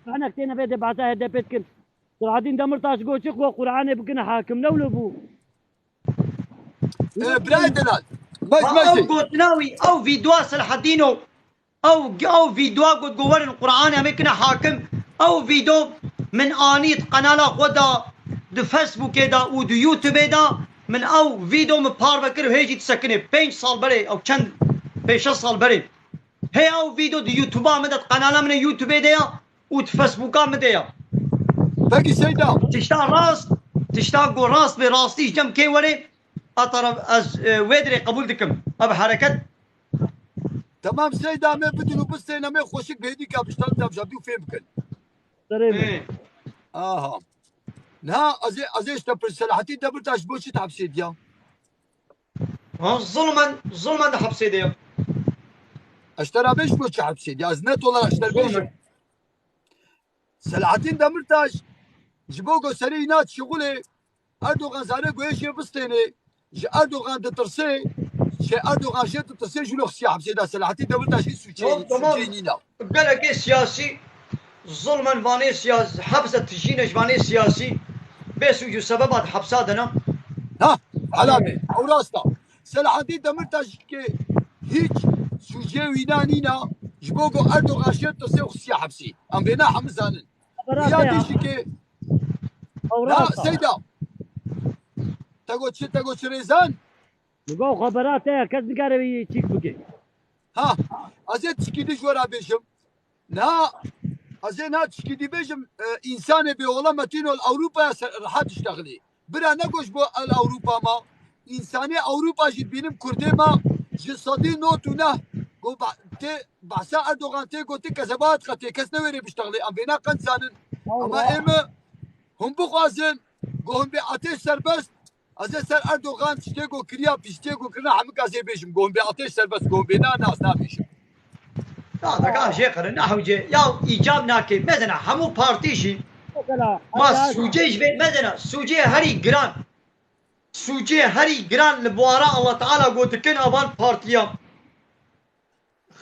Hinek têne vê dê behsa H D P dikin. Selahattin Demirtaş got çi, xwe Qur'anê bikine hakim, ne wilo bû. E, birayê delal. Mez, Ha, mez. Ew gotina wî, ew vîdeoya Selahattin o. Ew, ew vîdeoya got, got werin Qur'anê em ê kine hakim. Ew vîdeo min anî di qenala xwe de, di Facebookê de û di YouTubeê de min ew vîdeo min parve kir û hê jî disekine. Pênc sal berê, ew çend, pênc şeş sal berê. Hê ew vîdeo di YouTube'a min de, di qenala min ê YouTubeê de ya û di Facebook'a min de ya. Peki Seyda. Tişta rast, tişta ku rast bê, rastî ji cem kê were, a taraf ez, e, wê dirê qebûl dikim. Ev hereket Temam Seyda, me bidin û bistêne, me xweşik bêdî ka biştan tam jabdû fêm bikin. Serê min. Ê. Aha. Na, ez ê, ez ê işte pir Selahattin Demirtaş bo çi hepsê diya? Ha, zulmen, zulmen de hepsê de ya. Ez te ra bêj bo çi hepsê diya? Ez net olarak ji te bêjim. Zulmen. Selahattin Demirtaş ji bo ku serê îna şixulê Erdogan zane ku ê jê bistênê, ji Erdogan ditirsê, ji Erdogan jê ditirsê, ji lo xistiya hepsê de Selahattin Demirtaş hîç sûcê, Yok, hîç tamam. Sûcê nîna. Gelekê siyasî, zulmen vanê siyasî, hepse tijîne ji vanê siyasî, bê sûc û sebeba di hepsa de ne. Ha, helal be. Ew rast e. Selahattin Demirtaş ke hîç sûcê wîna nîna, ji bo ku Erdogan jê ditirsê û xistiya hepsê. Em vêna hemû zanin. Xebera Ya te ya. Dişikê. Ew Na, rast e. Seyda. Te got çi, te got çi Rêzan? Min got xebera te ya, kes nikare wî çîk bike. Ha, ez ê tişkî dî ji we re bêjim. Na, ez ê na tişkî dî bêjim, e, însanê bê ola Metîn ol Ewropaya ser, rehet diştexilî. Bira ne goş bo el Ewropa ma. Însanê Ewropa jî dibînim Kurdê ma ji sedî nod û neh go ba-, tê behsa Erdogan tê gotin kezeba dike, tê kes newêrê biştexilê. Em vêna qenc zanin. Ama ê me hûn bixwazin, go hûn bê ateş serbest, ez ê ser Erdogan tiştê go kiriya, piştê go kirina hemika zê bêjim, go hûn bê ateş serbest, go hûn bê na nas nabêjim. Ya, dega jê qere, ne hewce. Ya, îcab nake. Mezena, hemû partî jî. Mesela, Ma hadi, hadi. Sûcê ji vê, mezena, sûcê herî giran. Sûcê herî giran li buhara Allah Teala gotikin avan partiya.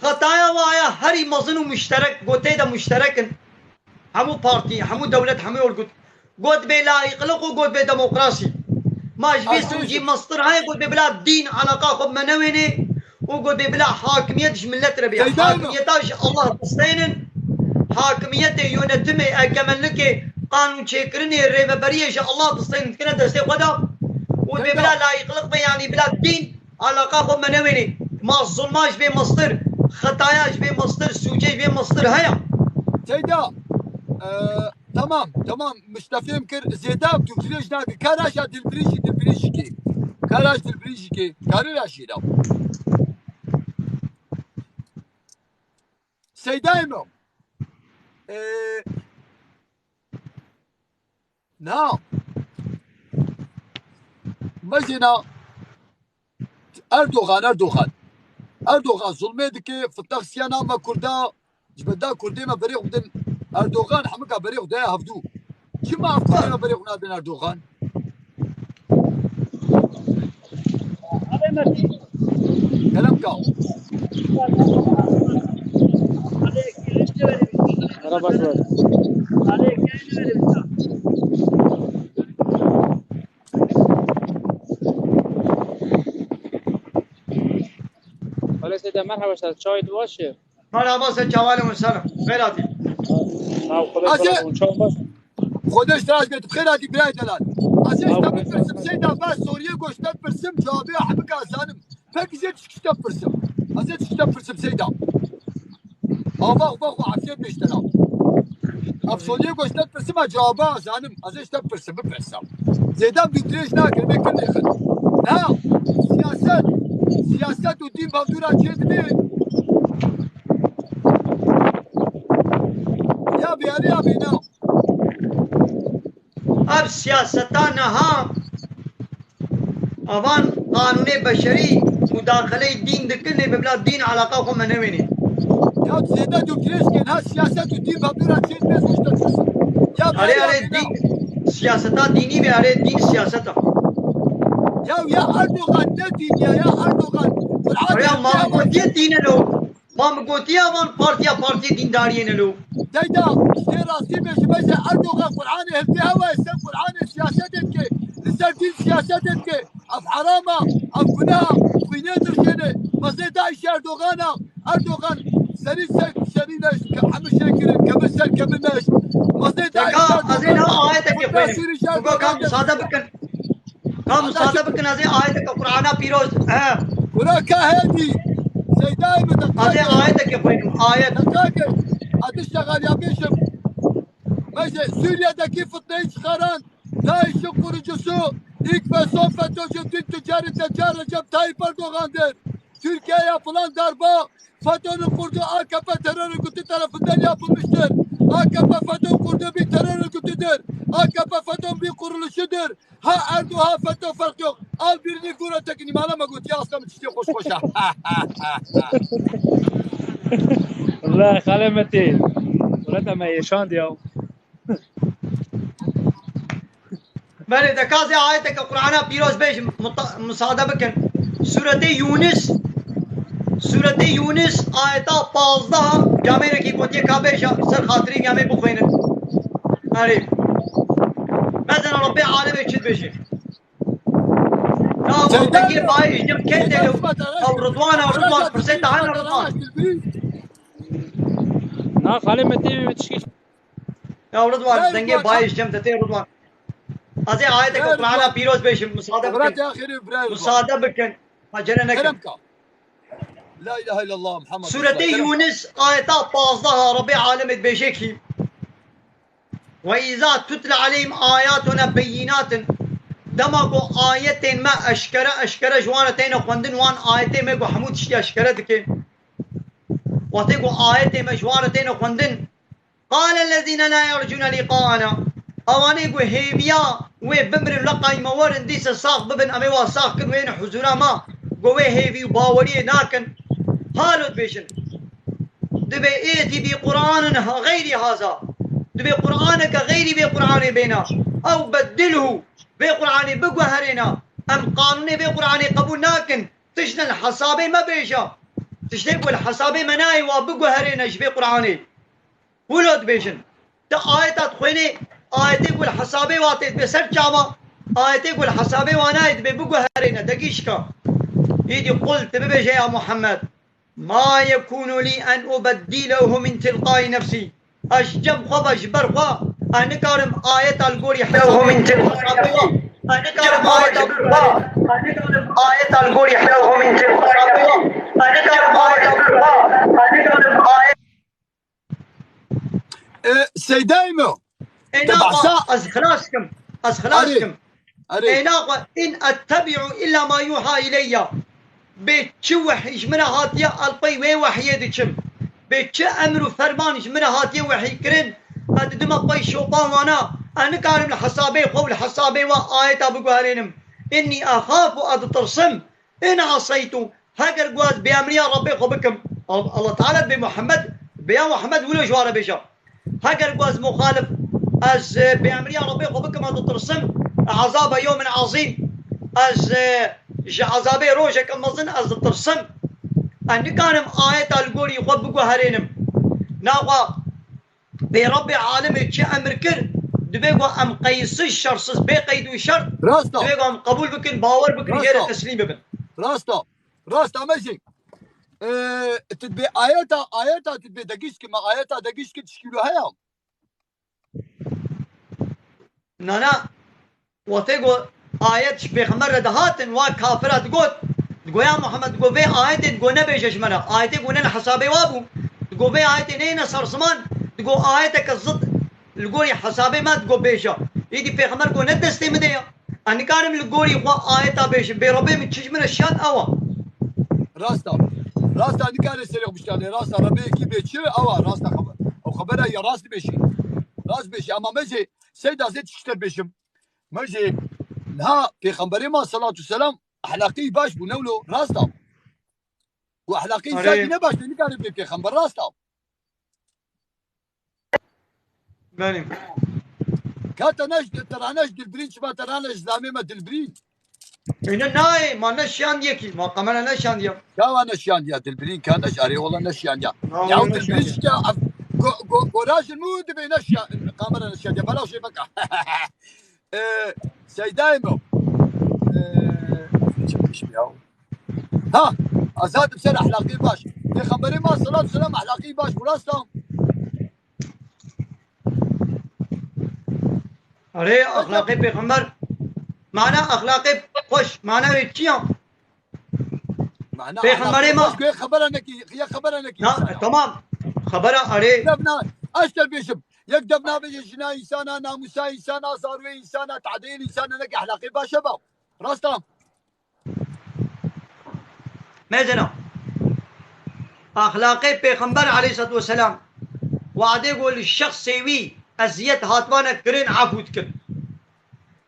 Xetaya waya herî mezin û muşterek, gotê de muşterek in. Hemû partî, hemû dewlet, hemû örgüt. Got bê laîqlik û got bê demokrasî. Ma ji vê Ay, sûcî mestir heye, got bê bila dîn alaqa xwe me newênê û got bê bila hakimiyet ji millet re bê. Seyda Hanım. Hakimiyeta ji Allah distênin. Hakimiyetê, yönetimê, egemenlikê, qanûn çêkirinê, rêveberiyê ji Allah distênin, dikine destê xwe de. Û bê Seyda. Bila laîqlik be, yanî bila dîn alaqa xwe me newênê. Ma zulma ji vê mestir, xetaya ji vê mestir, sûcê ji vê mestir heye. Seyda, e, Tamam, tamam. Min ji te fêm kir. Zêde tu dirêj nake. Kara ji dilbirî jî, dilbirî jî kê. Kara ji dilbirî jî kê. Karê ra jî ra. Seydayê min. Ee, na. Mezina. Erdogan, Erdogan. Erdogan zulmê dike, fitexsiya nama Kurda. Ji benda Kurdê me berê xwe din Erdogan, hemika berê xwe daye hevdû. Çima ev Kurdê me berê xwe nadin Erdogan? Kerem ka. Merhaba, Suat. Wele Seyda, merhaba, çawê tu baş e? Merhaba, se çavalê min selam. Xêr hatî. Sağ ol, Xwedê Azê- razî olsun. Çaw baş. Xwedê ji te razî be, tu bi xêr hatî birayê delal. Azê ji te bipirsim, Seyda, bes soriyê goşte bipirsim, cewabê hemika zanim. Peki zê tişkî ji te bipirsim. Azê tişkî ji te bipirsim, Seyda. Ava, ava, xwe afiyet bêştera. Ev soriyê goşte bipirsim, a cewaba zanim. Azê ji te bipirsim, bipirsim. Zêde em dû dirêj nakin, bê kin lêxin. Na, siyaset, siyaset û dîn bavdûra çê dibê. Ya bêyane ya bêna. Ev siyaseta niha, avan qanûnê beşerî û daxileyî dîn dikin, lê bi bila dîn eleqa xwe me newênê. Ya zêde dû dirêj ke niha siyaset û dîn bavdûra çê dibê, zû ji te dipisim. Ya Erê, bêyane ya erê, bêna. Dîn, siyaseta dînî be, erê, dîn siyaseta. Ya, ya Erdogan ne dîn ya, ya Erdogan. Qur'an Erê, ya, ma gotiye dîn e lo. Ma min gotiye van partiya, partiyê dîndariyê ne lo. Seyda, tê rastî bêjî, bêje Erdogan Qur'anê hiltê hewa, ser Qur'anê siyasetê dike, li ser dîn siyasetê dike. Ev herama, ev gunaha, xwînê dirşêne. Mezê DAIŞ Erdogana, Erdogan serî ser, serî neş, ke hemî şey kirin, kemir ser kemir neş. Mezê DAIŞ Erdogana, ez ê niha ayetekê xwînim. Sûrî ji Erdogan. Ka misade bikin. Ka misade bikin, ez ê ayeteke Qur'ana pîroz, he. Kura ka hêdî. Seydayê min de. Ez ê ayeteke xwînim, ayet. Dikake. Ez tiştek ya bêjim. Bêje, Suriye'deki fitneyi çıkaran DAIŞ'in kurucusu ilk ve son FETÖ'cü din tüccarı deccal Recep Tayyip Erdoğan'dır. Türkiye'ye yapılan darbe FETÖ'nün kurduğu AKP terör örgütü tarafından yapılmıştır. AKP FETÖ'nün kurduğu bir terör örgütüdür. AKP FETÖ'nün bir kuruluşudur. Ha Erdo, ha FETÖ, fark yok. Al birini vur ötekini. Mala me gotiye, asla min tiştê xweş xweş e. Wele Xalê Metî. Wele te me êşand ya. Belê, de ka ez ê ayeteke Qur'ana pîroz bêjim, muta-, musade bikin. Sûretê Yûnis, Sûretê Yûnis, ayeta pazdeh, camêrekî gotiye ka bêje, ser xatirî camê bixwînin. Erê. Mezin Rabbê alemê çi dibêje. Ya, dengê bayê ji cem kê tê lo? Ew Ridwan, ew Ridwan, pirsê te hene Ridwan. Na, Xalê Metî tişkî. Ya Ridwan, dengê bayê ji cem te tê Ridwan. Ez ê ayeteke Qur'ana pîroz bêjim, musade bikin. Musade bikin. Acele nekin. La ilahe illallah Muhammed Sûretê Resulullah. Yûnis, ayeta pazdeh, Rabbê alemê dibêje kî. Ve izâ tutle aleyhim ayatuna beyinatin. Dema ku ayetên me eşkere, eşkere ji wan re têne xwendin, wan ayetê me ku hemû tiştî eşkere dike. Wextê ku ayetê me ji wan re têne xwendin, qâlellezîne lâ yercûne lîqâena. Ewanê ku hêviya wê bimirin, leqay me werin, dîse sax bibin, em ê wa sax kin, wêne huzûra me, ku wê hêvî û baweriyê nakin. Halo dibêjin. Dibê êtî bî Qur'anin ha-, xeyrî haza. Dibê Qur'aneke xeyrî vê Qur'anê bêna. Ew beddilhu. Vê Qur'anê biguherêna. Em qanûnê vê Qur'anê qebûl nakin. Tiştên li hesabê me bêje. Tiştê ku li hesabê me nayê wa biguherêne ji vê Qur'anê. Wilo dibêjin. Ti ayeta dixwênê, ayetê ku li hesabê wa tê dibê ser çava, ayetê ku li hesabê wa nayê dibê biguherêne, degîşka. Îdî qul, ti bibêje ya Muhammed. Ma yekûnu lî en ubeddîlehu min tilqayî nefsî. Ez ji cem xwe ve, ji ber xwe, ez nikarim ayeta li gorî hesabê wa. Ez nikarim ayeta li gorî hesabê wa. Ez nikarim ayeta li gorî hesabê wa. Ez nikarim ayeta li gorî hesabê wa. Ez nikarim ayeta E, Seydayê me. Êna xwe ez xilas kim. Ez xilas kim. Erê. Êna xwe in ettebi'u illa ma yuha ileyya. Bê çi wehy ji min re hatiye, ez li pey wê wehyê diçim. Bê çi emr û ferman ji min re hatiye wehykirin, ez didime pey şopan wana. Ez nikarim li hesabê xwe û li hesabê we ayeta biguherênim. Innî exafu, ez ditirsim. In aseytu, heger ku ez bêemriya Rabbê xwe bikim, Al-, Allah Teala dibê Muhammed, Bêya Muhammed wilo ji wan re bêje. Heger ku ez muxalif, ez, e, bêemriya Rebbê xwe bikim, ez ditirsim, ezaba yewmin ezîm, ez, e, ji ezabê rojeke mezin ez ditirsim. Ez nikarim ayeta li gorî xwe biguherênim. Naxwe bê Rebbê alimê çi emir kir, divê ku em qeysiz, şersiz, bê qeyd û şert, Rast e. divê ku em qebûl bikin, bawer bikin, Rast jê re e. teslîm bibin. Rast e. Rast e, me jî. Ee, tu dibê ayeta, ayeta tu dibê degîş ki, me ayeta degîş ki tişkîlo heye. Nana, wextê ku ayet ji pêxember re dihatin, wa kafira digot, digo ya Muhammed, digo vê ayetê digo nebêje ji me re. Ayetê ku ne li hesabê wa bû, digo vê ayetê neyne ser ziman, digo ayeteke zid li gorî hesabê me digo bêje. Îdî pêxember ku ne destê min de ya. Ez nikarim li gorî xwe ayeta bêjim. Bê Rebê min çi ji min re şiyand ew e. Rast e. Rast e, nikare serê xwe bişkane. Rast e, Rebê yekî bê çi ew e. Rast e, xebe-, ew xebera ya rast dibêjî. Rast dibêjî. Ama me jê seyda zê tişter bêjim. Me jê niha Pêxemberê ma salatu selam ehlaqî baş bû, ne wilo? Rast e. Ku ehlaqî Erê. însakî ne baş, te nikare bê pêxember. Rast e. Belê. Ka te ne ji, te rane ji Dilbirîn, çima te rane ji zilamê me Dilbirîn? Êne nayê, ma neşiyandiye kî, ma qamera neşiyandiye. Çawa neşiyandiye Dilbirîn, ka neş-, erê wala neşiyandiye. Na, Ya wala Dilbirîn neşiyandiye. Şiya, go, go, gora jin mu dibê neşiya, qamera neşiyandiye. Bela şey baka. Ee, Seydayê me. Ee, çi pişt ya? Ha, ez hatim ser ehlaqî baş. Pêxemberê ma salatu selam ehlaqî baş bû, rast e. Erê, exlaqê pêxember, mana exlaqê xweş, mana wê çi ya? Mana Pêxemberê ma. Xweş, xebera nekî, ya xebera nekî Na, insana. Tamam. Xebera erê. Devna, ez te bêjim. Yek devna bêje jina insana, namusa insana, zarwê insana, tadeyê insana nekî ehlaqê baş e ba. Rast e. Mezina. Axlaqê Pêxember aleyhissalatu vesselam, wadê ku li şexsê wî eziyet hatibane kirin, efû dikir.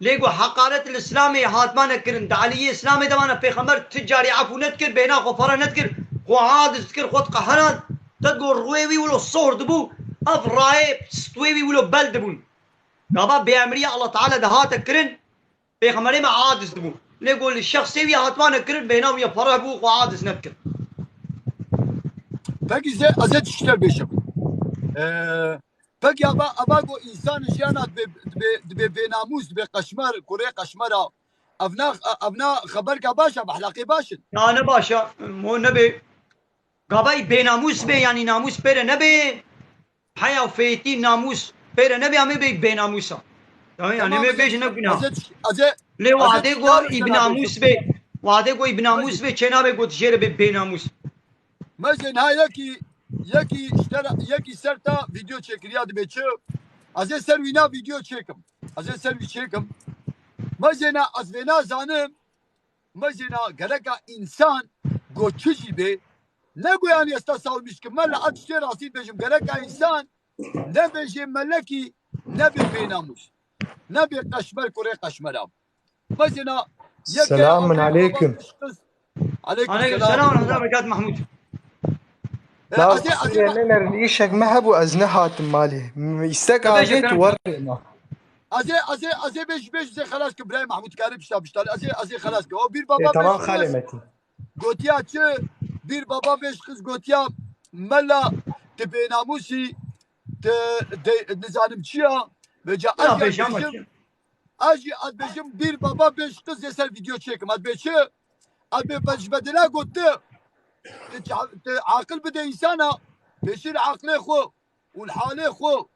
Lê ku heqaret li Îslamê hatibane kirin, di aliyê Îslamê de vana Pêxember ti carî efû nedikir, bêhna xwe pere nedikir, xwe aciz dikir, xwe diqeherand, te ku rûyê wî wilo sohr dibû, ev rayê stwê wî wilo bel dibûn. Gava bêemrî Allah Teala dihate kirin, Pêxemberê me aciz dibû. Lê ku li şexsê wî hatibane kirin, bêhna wî ya pere bû, xwe aciz nedikir. Pekî zê, ez ê tiştek bêjim. Ee, pekî ava, ava ku însan jiyana dibê, dibê, dibê bênamûs, dibê qeşmer, kurê qeşmera. Evna, evna xeberka baş e, bi ehlaqê baş in. Ya ne baş e, mo nebê. Gavayî bênamûs bê, yanî namûs pê re nebê. Heya û fêtî namûs pê re nebê, em ê bê bênamûsa. Tamam, yanî Tamam, me ez ê, bêjin ne gunah. ez ê, ez ê, Lê ez ê wadê tiştek go î bi namûs bê, wadê go î bi namûs bê, çê nabe got jê re bê bênamûs. Mezin ha yekî, yekî ji te re, yekî ser te vîdeo çêkiriya dibê çi? Ez ê ser wîna vîdeo çêkim. Ez ê ser wî çêkim. Mezin ha ez vêna zanim. Mezina gereka însan go çi jî bê, ne go yanî ez te sawmiş kim. Me li a tiştê rastî dibêjim. Gereka însan nebêjê melekî, nebê bênamûs. Nebê qeşmer kurê qeşmera. Mezina yeke Selamun aqilê aleyküm. Baba piştist. Aleyküm Aleyküm selam. selam ve rahmetullah berekat Mahmud. E, La ez ê, ez ê, kusura me ner îşek me hebû, ez nehatim malê. M-, îstek Tabii avê ki, tu tamam. Werê ma. Ez ê, ez ê, ez ê bêj, bêj zê xelas ki birayê Mahmud Karî pişta pişta. Ez ê, ez ê xelas ki. O bir baba E, tamam, bêj xalê xiz. Metin. Gotiya çi? Bir baba bêj xiz gotiya mela ti bênamûsî, ti de, nizanim çi ya. Ve ca Ya ez ya bêj ama bêjim. çi? Ez jî ez bêjim bir baba bêj xiz zê ser vîdeo çêkim. Ez bê çi? Ez bê be-, ji bedila gotti. Ti ça-, ti aqil bide însana, pêşî li aqilê xwe û li halê xwe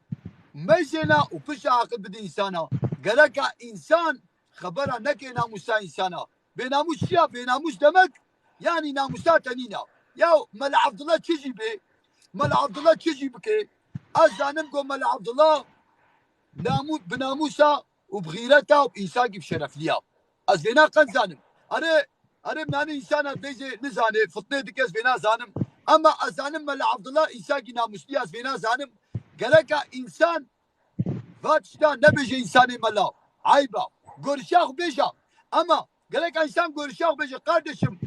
meyzêna û pişta aqil bide însana. Gereka însan xebera neke namûsa însana. Bênamûs çi ya? Bênamûs demek, yanî namûsa te nîna. Ya Mela Abdullah çi jî bê, Mela Abdullah çi jî bike, ez zanim ku Mela Abdullah namû-, bi namûsa û bi xîreta û însakî bi şerefliya. Ez vêna qet zanim. Erê, erê nanê însana bêjê nizanê, fitnê dike ez vêna zanim. Ema ez zanim Mela Abdullah însakî namûslî ez vêna zanim. Gereka însan va tişta nebêje însanê mela. Eyba. Gorişa xwe bêja. Ema gereka însan gorişa xwe bêje. Kardeşim,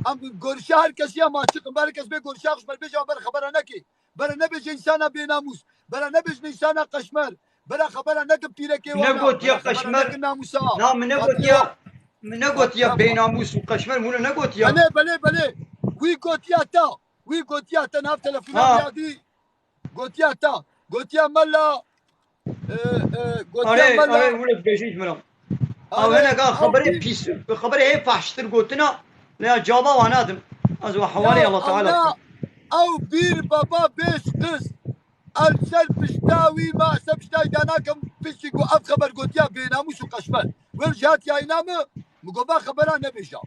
em gorişa her kesî ya ma çiqim. Her kes bê gorişa xwe ji me bêje, em ber xebera nekê. Bera nebêje însana bênamûs. Bera nebêje însana qeşmer. Bera xebera nekin pîrekê wan a. Negotiya qeşmer. Nekin namûsa. Na, min negotiya, min negotiya bênamûs û qeşmer, min negotiya. Belê, belê, belê. Wî gotiya te. Wî gotiya te nav telefona yadî. Gotiya te. Gotiya mela. E, e, gotiya mela. Are, wile dibêjî ji min re. Ew hinek a xeberê pîs, xeberê hê fahştir gotina, lê ya caba wan nadim. Ez we hevalê Allah Teala. Ew bîr baba bêş qiz. El ser pişta wî ma, ser pişta wî danakim, piştî ku ev xeber gotiya bênamûs û qeşmer. Wel jat yayna mi, mi go ba xebera nebêja.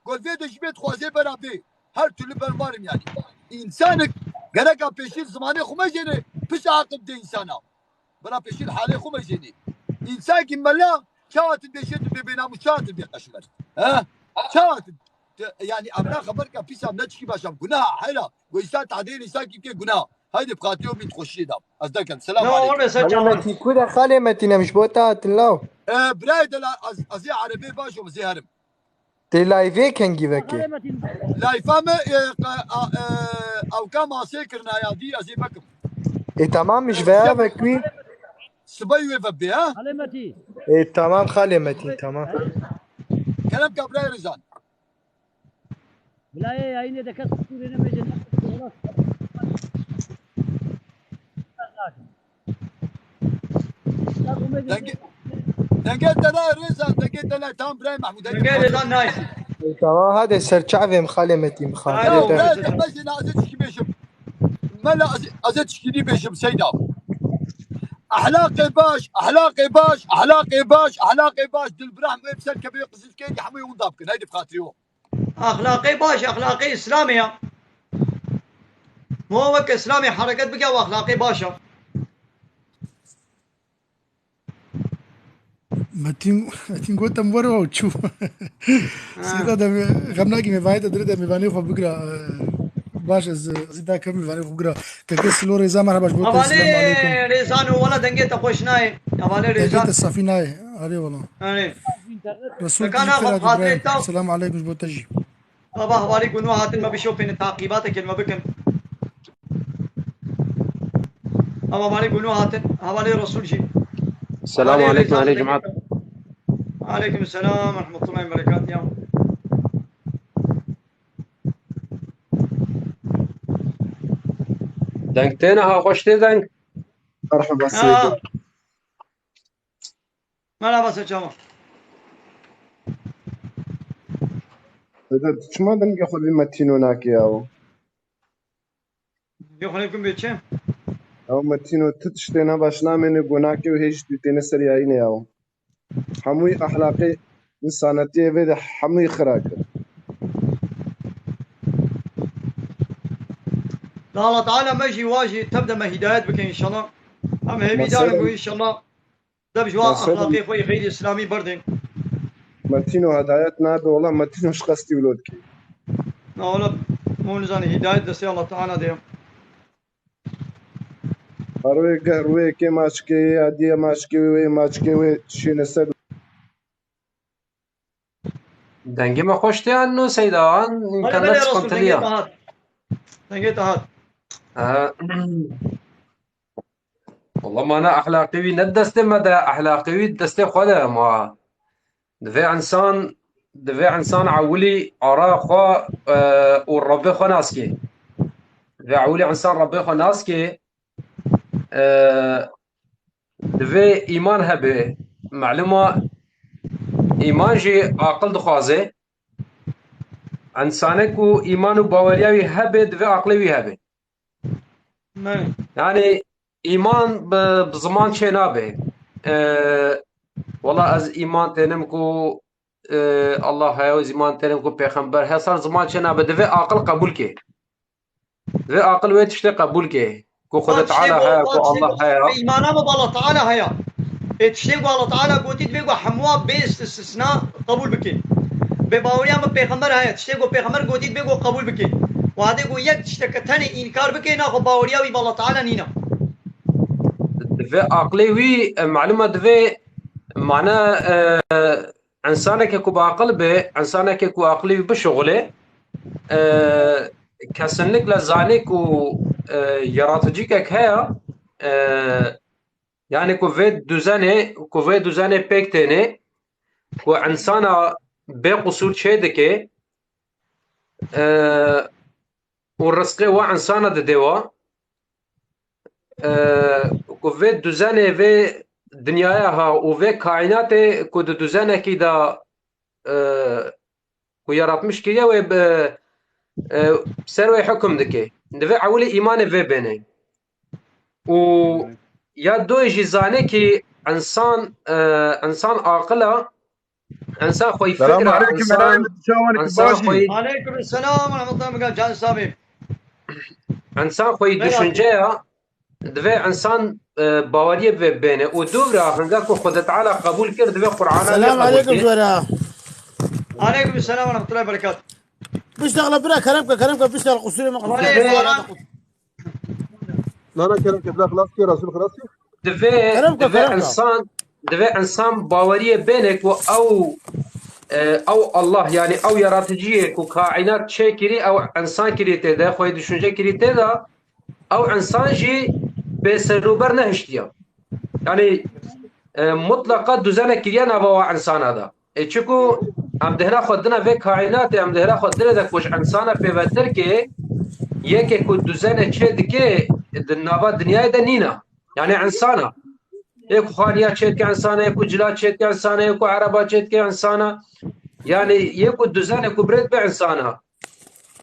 Gol vê de ji bê dixwazê bera bê. Her türlü bermarim yani. Însanik gereka pêşî zimanê xwe mejêne, pişt aqil dê însana. Bera pêşî halê xwe mejêne. Însankî mela, çawa tu dê şê tu bê bênamûs, çawa tu bê qeşmer. He? Çawa tu? Yani, emna xeber ka pîsa ne çikî başam. Günah, hela. Go îsa tahdê îsa ki ke günah. Haydi, bi xatirê min xweşiyê da. Ez dekem. Selam aleyküm. Xalê Metî, ku de xalê Metî, em ji bo te hatin law? E, birayê de la, ez, ez ê erebê baş im, ez ê herim. Tê layvê kengî vekê. Layfa me, e, e, e, awka masê kirina ya dî, ez ê vekim. Ê, tamam, ji veya vek wî. Sibay wê ve bê, ha? Ê, tamam, xalê Metî, tamam. Kerem ka birayê Rêzan. Bila yê yayînê de kes qisûrê nemêje, ne qisûrê. Dengê, dengê te nayê Rêzan, dengê te nayê. Tamam, birayê Mahmûd, dengê Rêzan nayê. Tamam, hadi ser çavê min xalê Metî, min xalê. Ya, birayê te, mejê na, ez ê çikî bêjim. Mela, ez ê, ez ê çikî dî bêjim, Seyda. Ehlaqê baş, ehlaqê baş, ehlaqê baş, ehlaqê baş, dilbirah wê bi ser kevê qizilkê, hemû hûn da bikin. Haydi bi xatirê o. Exlaqê baş, exlaqê Îslamê ya. Mo weke Îslamê hereket bike, ew exlaqê baş a. Metîn, Metîn gotem were û çû. Ha. Seyda de xemnakî mêvanê te dire de mêvanê xwe bigira. Baş ez, ez da kem mêvanê xwe bigira. Keke Silo Rêza, merhaba, ji bo te. Hevalê Rêzan û wela dengê te xweş nayê. Hevalê Rêzan. Dengê te safî nayê. Erê wela. Erê. Resul Kekana xwe bi xatirê te. Selam aleykum ji bo te jî. Baba, hevalê Gunu hatin, me bişopêne taqîbatekê me bikin. Baba, hevalê Gunu hatin, hevalê Resul jî. Selam aleykum, aleykum, aleykum. Aleykum selam ve rahmetullahi ve berekatuhu. Deng têne ha, xweş tê deng. Merhaba, ha. Seyda. Merhaba, se çawa? Seyda, tu çima dengê xwe vî Metîno nakê yaw? Dengê xwe lê bikim bê çi? Yaw Metîno, tu tiştê ne baş namêne, gonakê û hêj tu têne ser yayînê yaw. Hemûyî ehlaqê, însanetiyê vê de hemûyî xira kir. Da Allah Teala me jî wa jî tev de me hîdayet bike înşallah. Em hêvîdar in ku înşallah dev ji wa exlaqê xwe yê xeyrî îslamî berdin. Metîno hedayet nabe, wela Metîno ji qestî wilo dikê. Na wela, hûn nizanî, hîdayet destê Allah Teala de ye. Her wê geh rûyê kê maçkê yê, ya diye maçkê wê, wê maçkê wê şîne ser. Dengê me xweş tê an no Seyda an? Belê, belê, internet Resul, sıkıntılı dengê ya. Te hat. Dengê te hat. Ha. Wala mana ehlaqê wî ne destê me de, ehlaqê wî destê xwe de ma. Divê insan, divê insan ewilî ara xwe, e, û Rebbê xwe nas kê. Divê ewilî insan Rebbê xwe nas kê. E, divê îman hebe. Melûma îman jî aqil dixwaze. Însanek ku îman û baweriya wî hebe, divê aqilê wî hebe. Yani îman bi, bi ziman çê nabe. E, wala ez îman tênim ku, e, Allah heye, ez îman tênim ku pêxember heye, sar ziman çê nabe. Divê aqil qebûl ke. Divê aqil wê tiştê qebûl ke. Ku Xwedê Teala heye, ku Allah heye. Îmana me bi Allah Teala heye. Ê tiştê ku Allah Teala gotî divê ku hemûa bê istisna qebûl bike. Bê baweriya me pêxember heye. Tiştê ku pêxember gotî divê ku qebûl bike. Wadê ku yek tişteke tenê înkar bike, naxwe baweriya wî bi Allah Teala nîne. Divê aqilê wî, e, melûma divê, mana, e, însaneke ku bi aqil be, însaneke ku aqilê wî bişuxulê, e, kesinlikle zanê ku, e, yaratıcîkek heye, e, yani ku vê duzenê, ku vê duzenê pêk têne, ku insana bê qusûr çê dike, e, û rizqê wa insana dide wa, e, ku vê duzenê vê dinyaya ha û vê kaînatê ku di duzenekî de, e, ku yaratmiş kiriye wê bi, e, ser wê hukm dike. Divê ewilê îmanê vê bêne. Û ya doyê jî zane ki insan, e, insan aqila, insan xwey Selam fikra, aleyküm, insan, aleyküm, selam aleyküm, insan baş xwey, aleyküm selam ve rahmetullah, can sabim. Insan xwey Merhaba. Düşünceya, divê insan, e, baweriyê vê bêne û dûvra hinga ku Xwedê Teala qebûl kir, divê Qur'ana Selam aleyküm Zuhra. Aleyküm selam ve rahmetullahi ve berekatuhu. Biştexle bira, kerem ke, kerem ke, biştexle, qusurê me, Aleyküm selam. Nana kerem ke, bila xilas ke, Resul xilas ke. Divê, kerem ke, divê kerem ke. Insan, divê insan baweriyê bêne ku ew, e, ew Allah, yani ew yaratıcıyê ku kaînat çê kirî, ew insan kirî tê de, xwey düşünce kirî tê de, ew insan jî bêserûber nehiştiye. Yani, e, mutlaqa duzene kiriye nava wa insana da. E, çiku em dihna xwe dina vê kaînatê, em dihna xwe dine de ku ji insana pêvetir ke yeke ku duzene çê dike di nava dinyayê de nîna. Yani insana. Yê ku xaniya çê dike insana, yê ku cila çê dike insana, yê ku ereba çê dike insana. Yani yê ku duzene ku birêt be insana.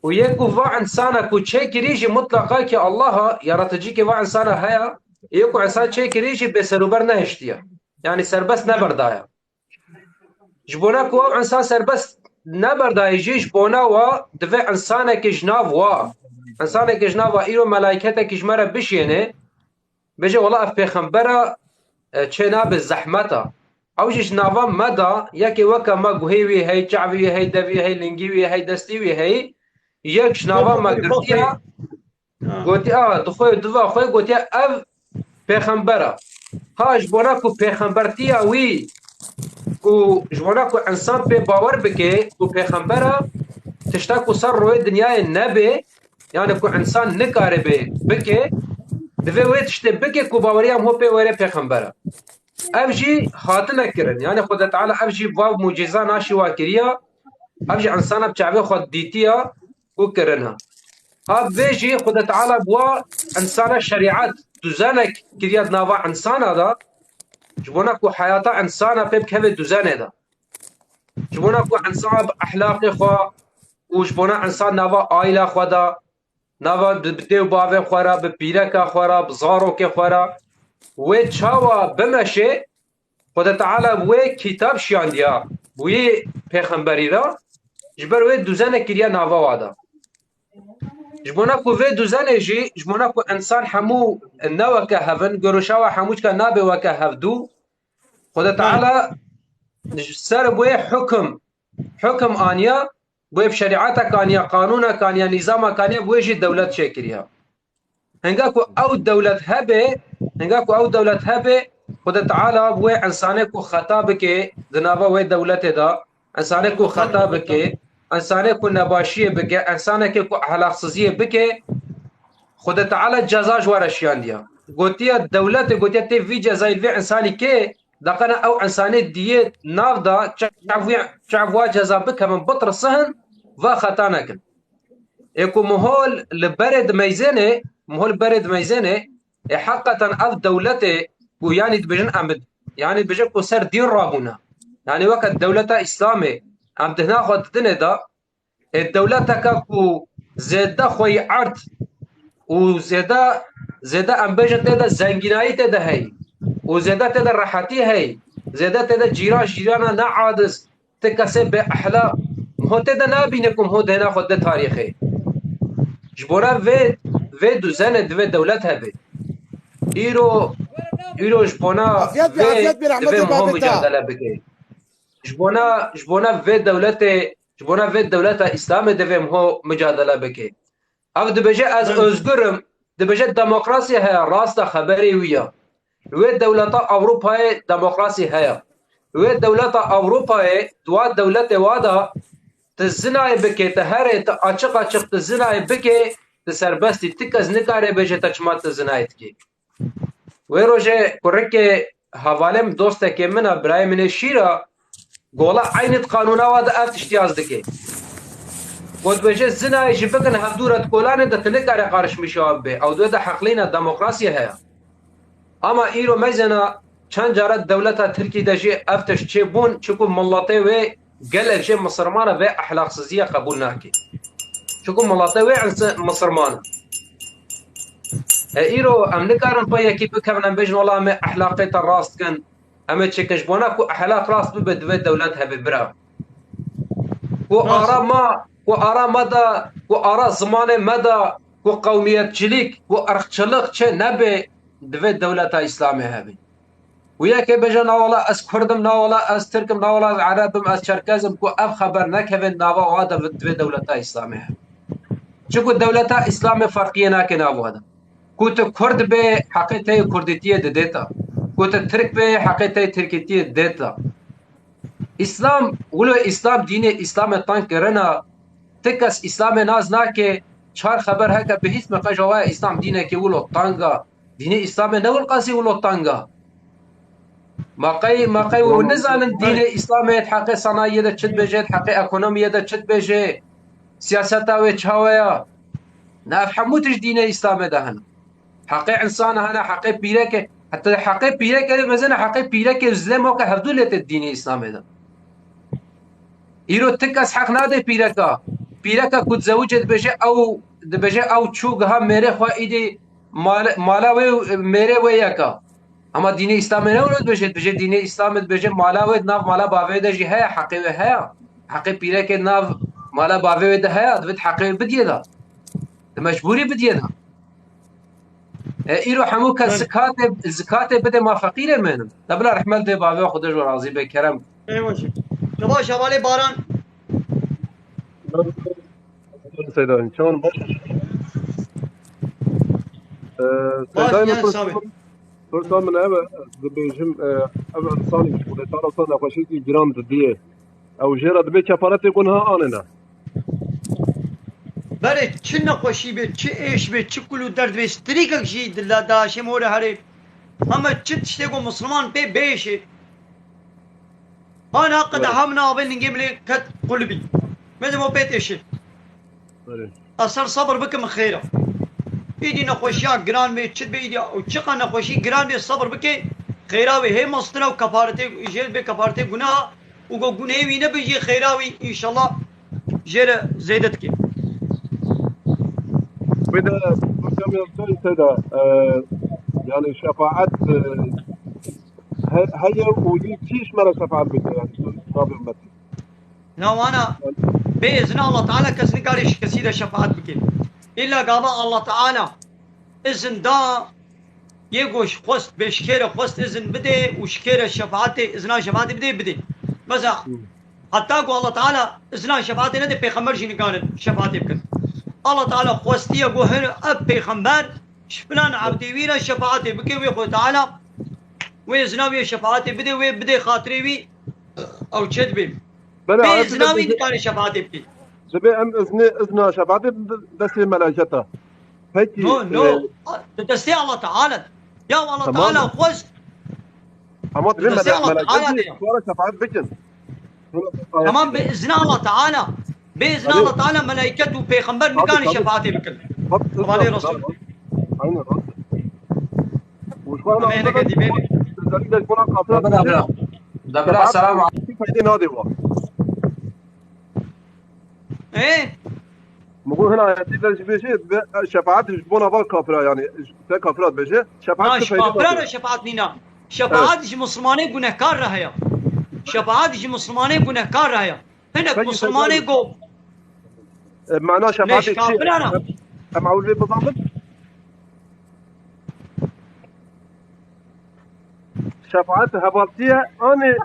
Û yê ku va insana ku çêkirî jî mutlaqa ki Allaha, yaratıcı ki va insana heye, yê ku insan çêkirî jî bêserûber nehiştiye. Yani serbest neberdaya. Ji bona ku ew insan serbest neberdayê jî, ji bona wa divê insanekê ji nav wa, insanekê ji nav wa îro melaîketekî ji me re bişêne, bêje, wela ev pêxembera, e, çê nabe zehmeta. Ew jî ji nava me da, yekê weke me guhê wî hey, çavê wî hey, devê wî hey, lingî wî hey, destî wî hey, yek ji nava me girtiya, Ha. Gotiya, di xwe û diva xwe gotiya, ev pêxember e. Ha, ji bona ku pêxembertiya wî, ku ji bona ku insan pê bawer bike ku pêxember e, tişta ku ser royê dinyayê nebe, yani ku insan nikare bê bike, divê wê tiştê bike ku baweriya em ho pê were pêxember e. Ev jî hatine kirin. Yani Xwedê Teala ev jî va muciza naşî wa kiriya, ev jî insana bi çavê xwe dîtiya û kirina. Ha vê jî Xwedê Teala bi wa insana şerîet, duzenek kiriya di nava insana de, ji bona ku heyata insana pê bikeve duzenê de. Ji bona ku insan bi ehlaqê xwe û ji bona insan nava aîla xwe de, nava bi, bi dê û bavê xwe re, bi pîreka xwe re, bi zarokê xwe re, wê çawa bimeşe, Xwedê Teala wê kitab şiyandiya, wê pêxemberî re, ji ber wê duzene kiriya nava wa de. Ji bona ku vê duzenê jî, ji bona ku insan hemû ne weke hev in, görüşa wa hemû çika nabe weke hevdû, Xwedê Teala ji ser wê hukim, hukim aniya, wê bi şerîetek aniya, qanûnek aniya, nîzamek aniya, wê jî dewlet çêkiriya. Hinga ku ew dewlet hebe, hinga ku ew dewlet hebe, Xwedê Teala wê insanê ku xeta bike di nava wê dewletê de, insanê ku xeta bike, insanê ku nebaşiyê bike, insanekê ku ehlaqsiziyê bike, Xwedê Teala ceza ji we re şiyandiya. Gotiye dewletê, gotiye tê vî cezayê vê insanî kê, daqena ew insanê diyê nav da, çav wî, çav wa ceza bikevin, bitirsihin, va xeta nekin. Ê ku mihol li berê dimeyzêne, mihol berê dimeyzêne, ê heqeten ev dewletê ku yanî dibêjin em bi, yanî dibêjin ku ser dîn rabûne. Yanî weke dewleta Îslamê, em dihna xwe didinê de, ê dewleteke ku zêde xweyî erd û zêde, zêde em bêjin tê de zengînayî tê de hey û zêde tê de rehetî hey, zêde tê de cîran jîrana ne adiz, ti kesê bê ehlaq, ho tê de nabîne ku ho dêna xwe de tarîxê. Ji bona vê, vê duzenê divê dewlet hebe. Îro, îro ji bona Afiyet be, vê afiyet be, rahmetê divê ho babê te. Mucadele bike. Ji bona, ji bona vê dewletê, ji bona vê dewleta Îslamê divê ho mucadele bike. Ev dibêje, ez Hı. Özgür im, dibêje demokrasî heye, rast e, xeberê wî ye. Wê dewleta Ewropayê demokrasî heye. Wê dewleta Ewropayê, di wa dewletê wa de, tu zinayê bike, tu herê, tu açiq açiq tu zinayê bike, tu serbest î, ti kes nikare bêje te çima tu zinayê dikî. Wê rojê kurikê hevalê min, dostekê min a, birayê min ê şîr a, gola eynî di qanûna wa de ev tiştî yaz dike. Ku dibêje zinayê jî bikin hevdû re di kolanê de, tu nikare qarişmîşa wa bibê. Ew dê de heqlî ne, demokrasiyê heye. Ama îro meyzena çend cara dewleta Tirkî de jî ev tişt çêbûn, çiku miletê wê gelek jê misirman e, vê ehlaqsiziyê qebûl nake. Çiku miletê wê insi-, misirman e. E, îro em nikarin xwe yekî bikevin, em bêjin, wela em ê ehlaqê te rast kin, em ê çêkin. Ji bona ku ehlaq rast bibe, divê dewlet hebe, bira. Ku Rast. ara ma, ku ara me de, ku ara zimanê me de, ku qewmiyetçilik, ku irqçilik çê nebe, divê dewleta Îslamê hebe. Û yekê bêje, na wela ez Kurd im, na wela ez Tirk im, na wela ez Ereb im, ez Çerkez im, ku ev xeber nekeve nava wa de, divê dewleta Îslamê hebe. Çiku dewleta Îslamê ferqiyê nake nav wa de. Ku tu Kurd bê, heqê te yê Kurdîtiyê didê te. Ku tu Tirk bê, heqê te yê Tirkîtiyê didê te. Îslam, wilo Îslam, dînê Îslamê teng kirina, ti kes Îslamê nas nake, çar xeber heke bihîst me qeja waya Îslam dînekê wilo teng a. Dînê Îslamê ne wilqasî wilo teng a. Ma qey, ma qey û nizanin dînê Îslamê di heqê sanayiyê de çi dibêje, di heqê ekonomiyê de çi dibêje, siyaseta wê çawa ya? Na, ev hemû tişt dînê Îslamê de hene. Heqê însan hene, heqê pîreke, heta heqê pîreke de mezin e, heqê pîreke zilê moke hevdû lê tê dînê Îslamê de. Îro ti kes heq nade pîreka. Pîreka ku dizewicê dibêje ew, dibêje ew çû giha mêrê xwe îdî mal-, mala wê û mêrê wê yek a. Ama dînê Îslamê ne wilo dibêje, dibêje dînê Îslamê dibêje mala wê di nav mala bavê de jî heye, heqê wê heye. Heqê pîrekê di nav mala bavê wê de heye, divê di heqê wê bidiyê de. Di mecbûrî bidiyê de. E, îro hemû kes Belê. zikatê, zikatê bide ma feqîrê mênin. De bila rehmet dê bavê xwe de ji razî be kerem. Ê baş e. Te baş hevalê Baran. Seyda, çawan baş. Ee, Baş Seyda, yan sabit. Pirsa min ev e, dibêjim, e, ev insanî ku dê tara wisa nexweşiyekî giran didiyê. Ew jê re dibê kefaretê ku niha anêne. Berê çi nexweşî bê, çi êş bê, çi kul û derd bê, strîkek jî dila daşê more herê. Heme çi tiştê ku Misliman pê bêşê. Hana qede Berê. Hamina avê ningê min ê ket qulibî. Mezim o pê têşê. Berê. Ez ser sebir bikim xêr e. Îdî nexweşiya giran bê, çi bê îdî, û çiqa nexweşî giran bê, sebir bike, xêra wê hê mestir e û kefaretê, jê bê kefaretê guneha û go gunehê wî nebe jî xêra wî înşallah jê re zêde dike. Wê de, Seyda, e, yani şefaet, e, he-, heye û yî kî ji me re şefaet bike, yani, tabî ümmetî. Na wana bê izina Allah Teala kes nikarê ji kesî de şefaet bike. Îlla gava Allah Teala izin da yê ku xwest bê ji kê re xwest izin bide û ji kê re şefaetê, izina şefaetê bide, bide. Mesela Hmm. heta ku Allah Teala izina şefaetê nede, pêxember jî nikare şefaetê bikin. Allah Teala xwestiye ku her ev pêxember ji filan ebdê wî re şefaetê bike, wê Xwedê Teala wê izina wê şefaetê bide, wê bidê xatirê wî, ew çê dibê. Belê, Bê ayet izina wî dibê, nikare şefaetê bike. Dibê em izni, izna şefaetê di destê meleketa. Pekî, No, no. e, Di destê Allah Teala. Ya Allah Tamam. Teala xwest. Ama dibê Destê mele-, Allah Teala meleket de ya. Sonra şefaet bikin. Tamam, bi izni Allah Teala. Bi izni Tabii. Allah Teala meleket û pêxember Tabii, nikarin tabii. şefaetê bikin. Tabii, tabii, Hevalê tabii, Resul. tabii. Aynen, tabii. Û şu an Ama yine aslında geldi, beni. özellikle şu an kapıya Tabii, tabii. Tabii, Şefaet selam. hiçbir fayda ne diyor? Ê? Min got hina ayetî de jî bêjê, ve şefaet ji bona va kafira, yani te kafira dibêje. Şefaet Na, ti ji feyde kafira nakê. re şefaet nîna. Şefaet Evet. ji Mislimanê gunehkar re heye. Şefaet ji Mislimanê gunehkar re heye. Hinek Peki, Mislimanê peki. go. E, mana Ne, şefaetê ji çi? kafira re. Em ew jê bizanin. Şefaet hevaltiye anê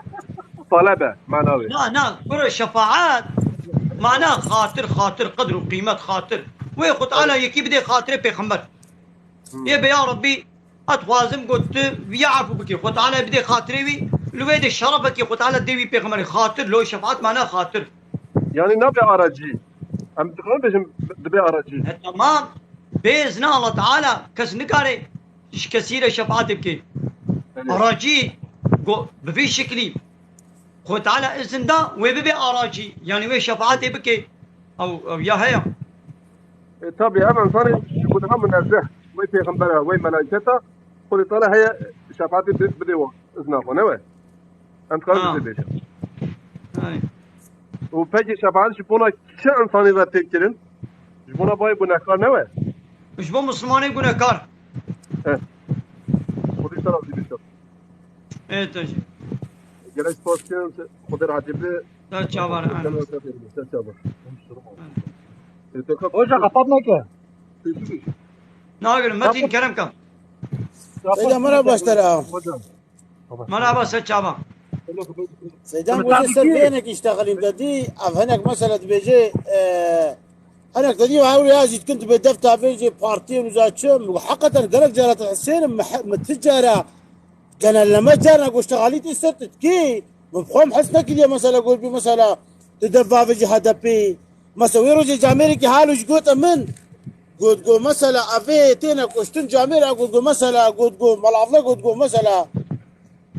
talebe, mana wê. Na, na, kuro şefaet, mana xatir, xatir, qedr û qîmet, xatir. Wê Xwe Teala Evet. yekî bidê xatirê pêxember. Hmm. Yê be ya Rabbî, ez dixwazim got tu vî efû bikî. Xwe Teala bidê xatirê wî, li wê de şerefekî Xwe Teala dê wî pêxemberî. Xatir, lo şefaet mana xatir. Yani nabe aracî. Em dixwazin bêjin dibe aracî. He, tamam. Bê izna Allah Teala kes nikare ji kesî re şefaatê bike. Belê. Aracî go-, bi vî şiklî Xwe Teala izin da wê bibe aracî, yanî wê şefaatê bike. Ew, ew ya heye. E, tabii, ev insanê ji gunha munezzeh, wê pêxembera, wê melayketa, Xwedê Teala heye şefaatê bi-, bidê wan, izna xwe, ne we? Em dikarin Ha. Bidê bêje. Ay. Û pekî şefaat ji bona çi insanî re tê kirin? Ji bona bayê gunehkar ne we? Ji bo Mislimanê gunehkar. He. Xwedê te razî be. Ê, te jî. Gelek spas dikim, Xwedê rahatî bide. Te çavan, amin. Te çavan. Hoca, kapat neke. Nagirim, Metin, kerem ka. Seyda, merhaba, başlara. Hoca. Merhaba, se çava. Seyda, goşê ser vê hinek îştexilîm de dî, ev hinek mesela dibêje, e, hinek de dî, ew ya jî dikin dibê def tavê jê partiyên uza çi, min got, heqeten gelek cara te hesênim, mi he-, mi ti cara genelleme carna goştexalî tê ser tu dikî, min bi xwe his nekiriye mesela got bî mesela tu def bavêjî H D P. Mesela wê rojê camêrekî halo jî gote min, got, got mesela evê têne kuştin camêra, got, got mesela, got, got Mala Avla, got, got mesela,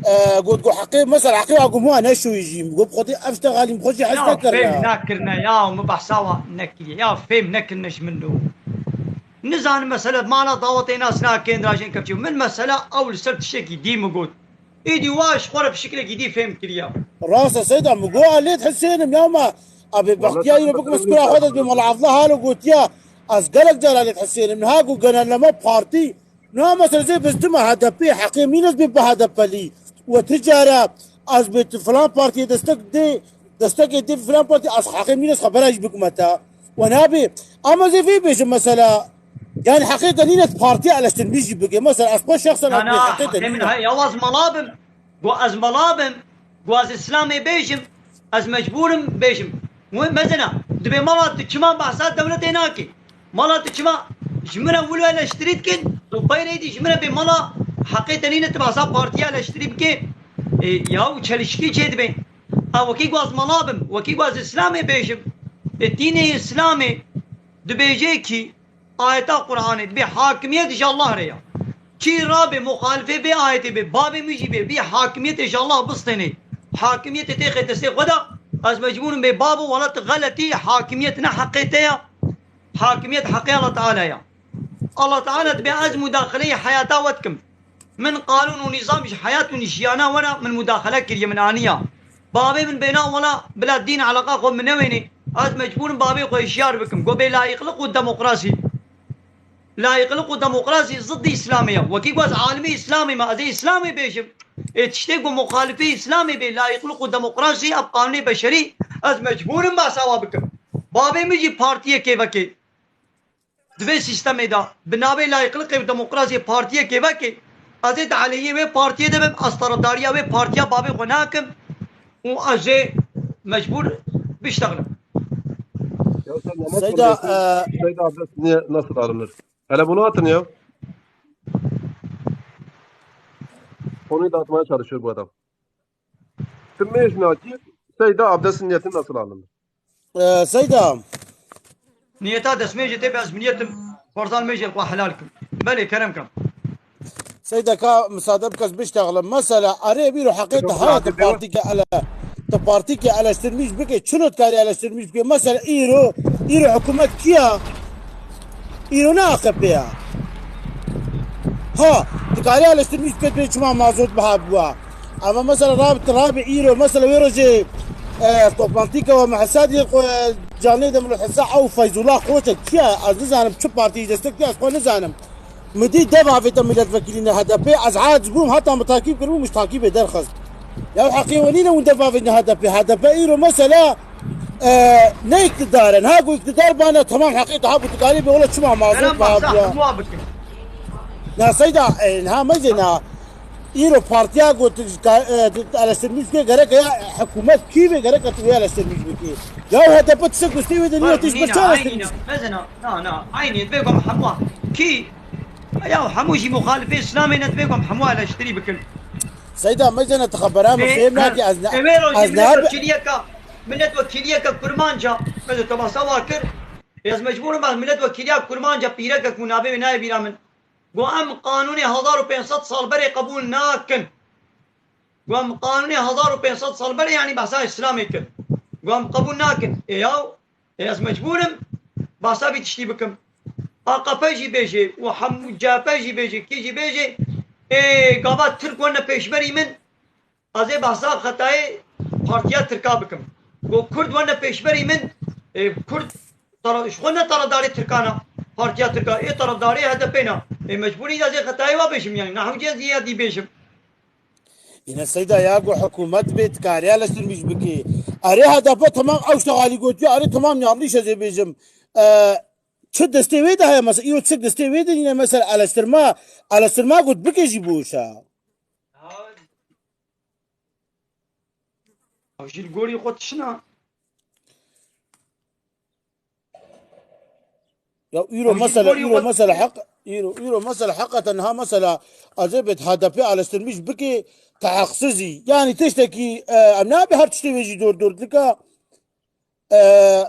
e, got, got heqê mesela heqê wa got min wa neşoyî jî. Got bi xwedê ev ştexalî min xwe jî hez Ya nekirine. Fêm nekirine ya, min behsa wa nekiriye. Ya fêm nekirine ji min lo. Nizanim mesela mala dawetê nasna kêndira jên kevçî. Min mesela ew li ser tiştekî dî min got. Îdî wa ji xwe re bi şiklekî dî fêm kiriya. Rast e Seyda, min got a lê dihesênim ya ma. A bê bextiya îro bikime skura xwe de dibê Mala Avla halo gotiya. Ez gelek cara lê dihesênim. Niha got genelleme partî. Niha mesela zê bizdim a H D P, heqê min ez bê bi H D P lî. We ti cara ez bê tu filan partiyê destek dê, destekê dê filan partî, ez heqê min ez xebera jî bikime te. We nabê. Ama zê vê bêjim mesela, yani heqê te nîne partiya eleştirmiş jî bike. Mesela ez xwe şexsen Na, ez bê na, heqê te heqê min nîne. Heye, ya ez mala bim. Go ez mala bim. Go ez Îslamê bêjim. Ez mecbûr im bêjim. Wê mezina. Dibê mala tu çima behsa dewletê nakî? Mala tu çima ji min re wilo eleştirî dikin? Tu peyrê dî ji min re bê mala heqê te nîne tu behsa partiya eleştirî bike. E, ya û çelişkî çê dibe. A wekî go ez mala bim. Wekî go ez Îslamê bêjim. E, dînê Îslamê dibêje kî Ayeta Qur'anê dibê hakimiyet ji Allah re ya. Kî rabê muxalifê vê ayetê bê, bavê min jî bê, vî hakimiyetê ji Allah bistênê. Hakimiyetê têxê destê xwe de, ez mecbûr im bê babo, wela tu xeletî, hakimiyet ne heqê te ya. Hakimiyet heqê Allah Teala ya. Allah Teala dibê ez mudaxileyê heyata we dikim. Min qanûn û nîzam ji heyat û jiyana we re min mudaxile kiriye, min aniya. Bavê min bêna wela bila dîn eleqa xwe min newênê. Ez mecbûr im bavê xwe hişyar bikim. Go bê layiqliq û demokrasî. Layiqliq û demokrasî ziddî Îslamê ye. Wekî ku ez alimê Îslamê me, ez ê Îslamê bêjim. Ê tiştê ku muxalifê Îslamê bê, layiqliq û demokrasî, ev qanûnê beşerî, ez mecbûr im behsa wa bikim. Bavê min jî partiyê kêvekê. Di vê sîstemê de bi navê layiqliqê û demokrasiyê partiyekê vekê, ez ê di aleyhê wê partiyê de bim, ez tarafdariya wê partiya bavê xwe nakim û ez ê mecbûr biştexlim. Ya sen namaz Seyda, kılmıyorsun. E, Seyda abdest niye nasıl alınır? Hele bunu atın ya. Konuyu dağıtmaya çalışıyor bu adam. Tüm mecnaki Seyda abdestin niyeti nasıl alınır? Ee, Seyda. Niyeta destmêjê tê be, ez bi niyetim xwarzan mêjê xwe helal kim. Belê, kerem kim. Seyda, ka misade bike ez biştexlim. Mesela, erê bîro heqê te haya tu partîke ele-, tu partîke eleştirmîş bike, çilo dikarî eleştirmîş bike? Mesela, îro, îro hikûmet kî ya? Îro ne A K P ya? Ha, dikarî eleştirmîş bike, tu çima mazot biha bûa? Ama mesela rab-, rabê îro, mesela wê rojê, e, toplantîke we me hesa dî, e, canlê de min hesa ew Feyzullah Koçek çi ye? Ez nizanim çi partî destek diye, ez xwe nizanim. Min dî dev avête milletvekilîne H D P, ez aciz bûm, heta min takîb kiribû, min ji takîbê derxist. Ya heqê we nîne hûn dev avêtine H D P. H D P îro mesela, e, ne îktidar e. Niha ku îktidar bane, temam heqê te hebû, tu karî bê wele çima mazot Kerem biha Asa, bûa. Hemûa bikin. Na Seyda, e, niha mezê na. Îro partiya ku tu ka-, e, tu eleştirmîş bike, gerek ya hikûmet kî be, gerek tu wê eleştirmîş bike. Ya H D P tiştek gustê wê de niye Bar tişt nîne, birçe aynî eleştirmîş? Ne, mezina, na, na, aynî, divê ku hemû kî, ya hemû jî muxalifê Îslamê ne, divê ku hemû eleştirî bikin. Seyda, mezina tu xebera min Ê, fêm ha, nakî, ez ne, ê, wê rojê ez ne millet be- wekîliyeka, millet wekîliyeka Kurmanca, mezina te basa wa kir, Ez mecbûr im, ez milletvekîliya Kurmanca pîrekek bû, navê wê nayê bîra min. Got, em qanûnê hezar û pênc sed sal berê qebûl nakin. Got, em qanûnê hezar û pênc sed sal berê, yanî behsa Îslamê kir. Got, em qebûl nakin. Ê yaw, ê ez mecbûr im behsa vî tiştî bikim. A K P jî bêjê û hemû C H P jî bêjê, kî jî bêjê, ê gava Tirk wene pêşberî min, ez ê behsa xetayê partiya Tirka bikim. Got, Kurd wene pêşberî min, ê Kurd tara-, ji xwe ne taradarê Tirkan e, partiya Tirka, ê taradarê H D P ne. Ê mecbûrî ez ê xetayê wa bêjim, yanî ne hewce ez ê ya dî bêjim. Yine Seyda ya got hikûmet bê dikare eleştirmiş bike. Erê H D P tamam ew ştegalî gotiye, erê tamam yanlış ez ê bêjim. E, çi destê wê de heye mesela, îro çi destê wê de yine mesela eleştirma, eleştirma got bike jî boş e. Ew jî li gorî xwe tişna. Ya îro Ew jî mesela, gorî îro xwe mesela heq, îro, îro mesela heqeten ha mesela ez ê bêt H D P eleştirmiş bike, te heqsizî. Yani tiştekî, e, em nabe her tiştê wê jî dor dor dika. E,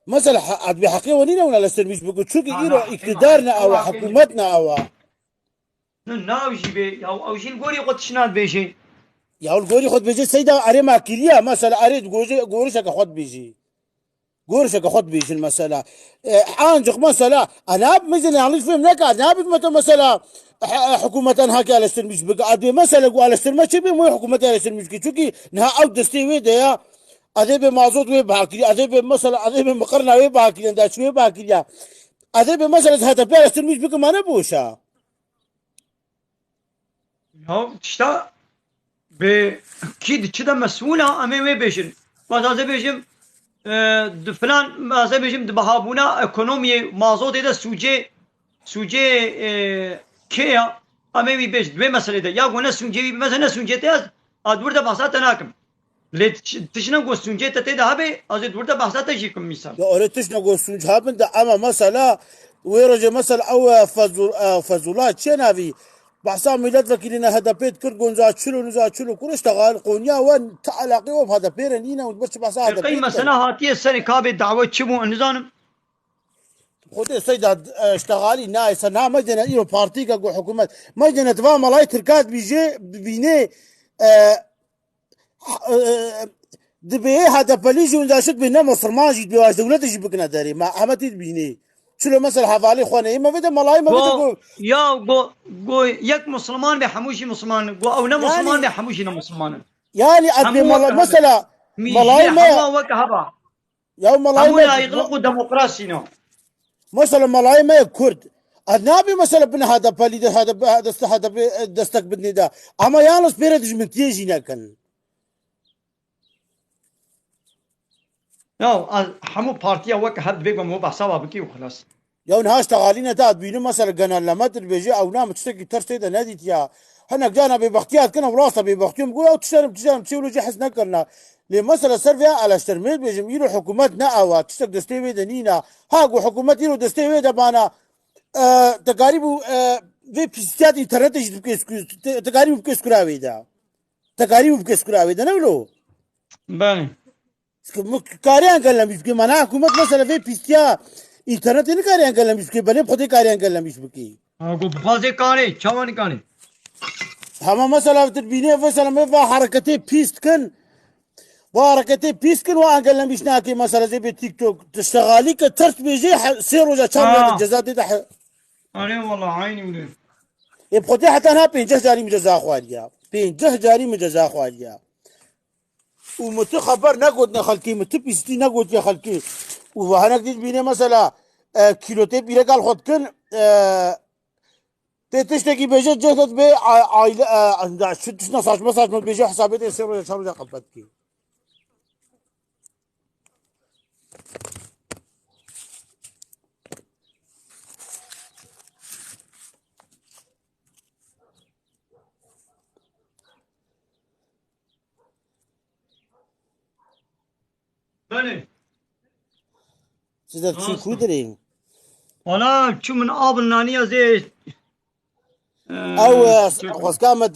mesela ha-, ez bê heqê we nîne hûn eleştirmiş bike. Çünkü Ha, îro na, îktidar ne ewa, hikûmet ne ewa. Ni nav jî bê, ya ew jî li gorî xwe tişna dibêjê. Ya li gorî xwe dibêjê, Seyda erê ma kiriye, mesela erê di gojê, gorişeke xwe dibêjê. Gorişeke xwe dibêjin mesela. E, ancak mesela, e, ne yap, mesela yanlış fehim neke, ne yapıp mete mesela, e, e, hükümetten hak eleştirmiş bike. Adê mesela, bu eleştirme çi bê, mu hükümet eleştirmiş ki. Çünkü ne ev desteği wê de ya, adê be mazot wê bakiri, adê be mesela, adê be makarna wê bakiri, daş wê bakiri ya. Adê be mesela, H D P eleştirmiş bike, mane boşa. Ya tişta bi kî di çi de mesûl a, em ê wê bêjin. Bas ez ê bêjim, e, di filan, ez ê bêjim di bihabûna ekonomiyê, mazotê de sûcê, sûcê, e, kê ya? Em ê wî bêj, di wê meselê de. Ya ku ne sûcê wî, mesela ne sûcê te ez, ez di wir de behsa te nakim. Lê ti-, tiştine ku sûncê te tê de hebe, ez ê di wir de behsa te jî kim mîsal. Ya erê tiştine ku sûnc hebin de, ama mesela, wê rojê mesela ew, e, Fezul-, e, Fezula çi navî? Behsa milletvekilîne H D P dikir, gonca çilo, niza çilo, kuruş te gal, Konya we te alaqê we bi H D P re nîne, û birçi behsa Ê, H D P qey dikin. Mesela hatiye serê kabê dawe çi bû, nizanim. Xwedê Seyda, e, ştegalî nayê ser, na meydene îro partîke ku hikûmet. Meydene diva malayê Tirka dibîjê, bibînê, e, e, dibê H D P'lî jî winda şit bê ne Musulman jî dibê, dewletê jî bikine derê. Ma Ehmetî dibînê. Çilo mesela hevalê xwe neyê, me vê de malayê me vê de Go, ku ya go, go yek Musulman be, hemû jî Musulman in. Go ew ne Musulman Yani be, hemû jî ne Musulman in. Yani ez Hemû bê mala-, weke hebe. Mesela Mijî malayê me hema weke heba. Ya malayê Hemû me layîqlik û demokrasî ne. Mesela malayê me ye Kurd. Ez nabê mesela bin H D P lîder, H D P, dest-, H D P destek bidinê de. Ama yalnız pêre dijmintiyê jî nekin. Ya, ez hemû partiya weke hev divê ku em behsa wa bikî û xilas. Ya niha ştegalîne te dibînim mesela genelleme dibêje ew nam tiştekî ters tê de nedîtiya. Hinek cana bêbextiya dikin, ew rasta bêbextiyo, min got ew tişterim, tişterim, çê wilo jî hez nekirina. Lê mesela ser vêya eleştirmê dibêjim, îro hikûmet ne ew a, tiştek destê wê de nîna. Ha ku hikûmet îro destê wê de bana, e, te karîbû, e, vê pîstiya di înternetê jî dibikê sku-, te, te karîbû bikê skura wê de. Te karîbû bikê skura wê de, ne wilo? Belê. Kariyan gellemîş bikê, mana hikûmet mesela vê pîstiya înternetê nikariyan gellemîş bikê, belê bi xwedê kariyan gellemîş bikê. Ha, ku bixwazê karê, çawa nikarê? Hema mesela tu dibînê, mesela me va hereketê pîst kin, va hereketê pîst kin, wa engellem îş nakê, mesela zê bê TikTok, tu şexalî ke ters bêjê, he-, sê roja, çar roja Ha. de ceza tê de he- Arê wala, aynî wile. Ê, bi xwedê heta niha pênceh carî min ceza xwariya. Pênceh carî min ceza xwariya. Û min tu xeber negotine xelkê, min tu pîstî negotiye xelkê. Û ve hinek dî dibîne mesela, e, kîlotê pîreka li xwe dikin, e, tê tiştekî bêje cih de dibê, a-, aile, e, da şu tiştine saçma saçma dibêje hesabê tê sê roja çar roja qebet dikê. Belê. Siz de çi Nasıl? Kudirî? Wala çû min av naniya zê. Ew, e, xwezka me,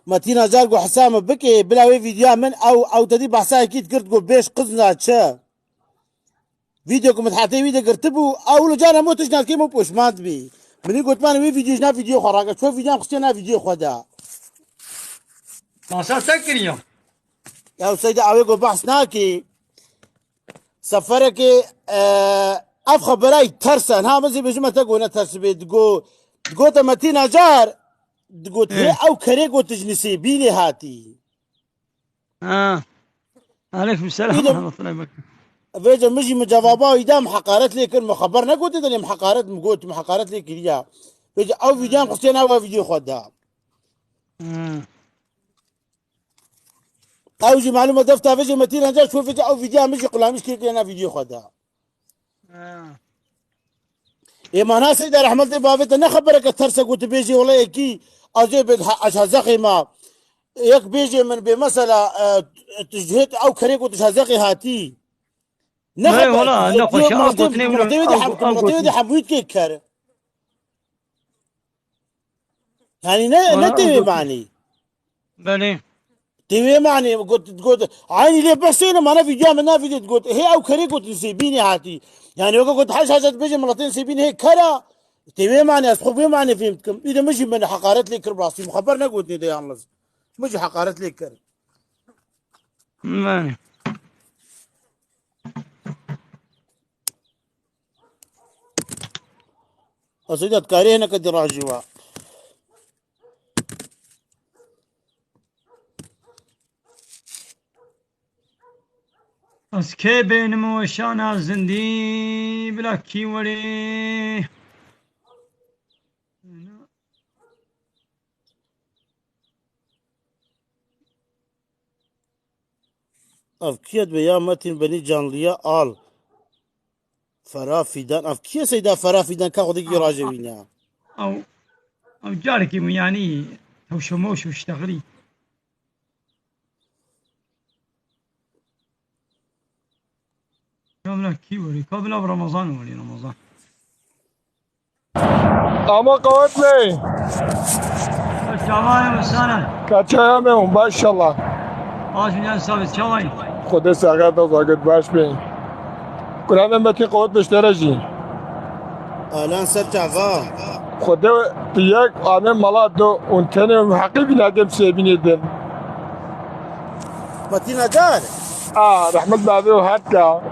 me tîna car got hesa me bike, bila wê vîdyoya min, ew, ew te dî behsa yekî dikirt got bêş qizna çi? Vîdeo ku min hetê wî de girtibû, ew li carna min tişt nakê min poşmand bî. Min ê gotman wê vîdeo ji nav vîdeo xwe rake. Ço vîdeoyan xistê nav vîdeo xwe de. Masa te kiriya. Ya Seyda, ew ê ku behs nakê. Seferekê, e, ev xeberayî ters e. Ha, min zî bêjime te ku ne ters bê. Digo, digote Metîn Acar, digot, hê, ew kerê ku tu ji Nisêbînê hatî. Ha. Aleykum selam. Îdim. Rahmetullahi bak. Vêce min jî min cevaba wî da, min heqaret lê kir, min xeber negotê de lê min heqaret, min got, min heqaret lê kiriya. Vêce ew vîdeoyan xistê nav vîdeo xwe da. Ha. Ew jî malûm e, defta vêce Metîn Acar çû vêce ew vîdeoya min jî qulamîş kir, kiriye nav vîdeo xwe da. Ha. Ê mana Seyda, rehmet lê bavê te, ne xebereke ters e ku tu bêjê wele yekî ez ê bê ha-, ez hazexê ma. Yek bêjê min bê mesela, e, tu ji hêt ew kerê ku tu ji hazexê hatî. Ne xeber. Wala, ne xweşe, ew gotinê wilo, ew, ew gotinê. Yanî ne, ne tê wê manî. Belê. Tê wê manê got, got, eynî lê behsê ne, mana vîdyoya min na vîdyo got, hê ew kerê got Nisêbînê hatî. Yanî weke got, heş hece dibêje miletên Nisêbînê hê kera, tê wê manê, ez xwe wê manê fêm dikim. Îde min jî min heqaret lê kir, rastî min xeber negotnê de yalnız. Min jî heqaret lê kir. Belê. Esîda, dikarî hineke dirajî wa. Ez kê bênim weşana zindî, bila kî werê? Ev kî ye dibe ya Metîn Benî canliya al. Fera Fîdan. Ev kî ye Seyda Fera Fîdan? Ka xwedî kî rajê wî ne. Ew, ew carekî bû, yanî tewşemoş û ştexilî. Ka bila kî werî? Ka bila Ramazan werî, Ramazan. Ama qewet lê. Çawa ye, mesana? Ka çaya me hûn, baş inşallah. Baş bin, sabit, çawa ye? Xwedê saxet da zagit baş bin. Kurame Metîn qewet beştere jî. Alan ser çava. Xwedê tu yek ame mala do ûn tenê heqî bîna dem sêbînê din. Metîn Acar. A, rehmet bavê û herka.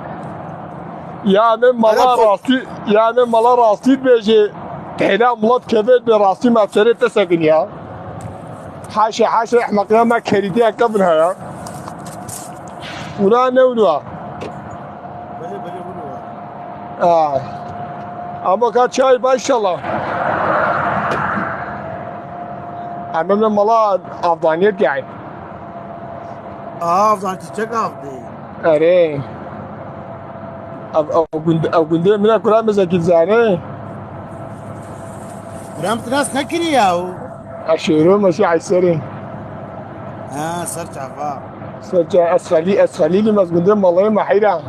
Ya me mala Arap ol- rastî, ya me mala rastî bêjê. Hêla milet keve be rastî ma serê te sekiniya. Haşa, haşa, ehmeqiya me kerîtiya kevin haya. Ûna ne ûna. Belê, belê, ûna. Ay. Ama ka çay ba inşallah. Emem ne mala avdaniyet yani. Av, zan çiçek av dê. Erê. Ev, ev gund-, ev gundê min e, kura mezekî zane. Kura min tinas nekirî ya o. Eşêro meşî Eyserê. Ha, ser çava. Ser ça-, ez Xelî-, ez Xelîlîm, ez gundê Malayê Mehîra.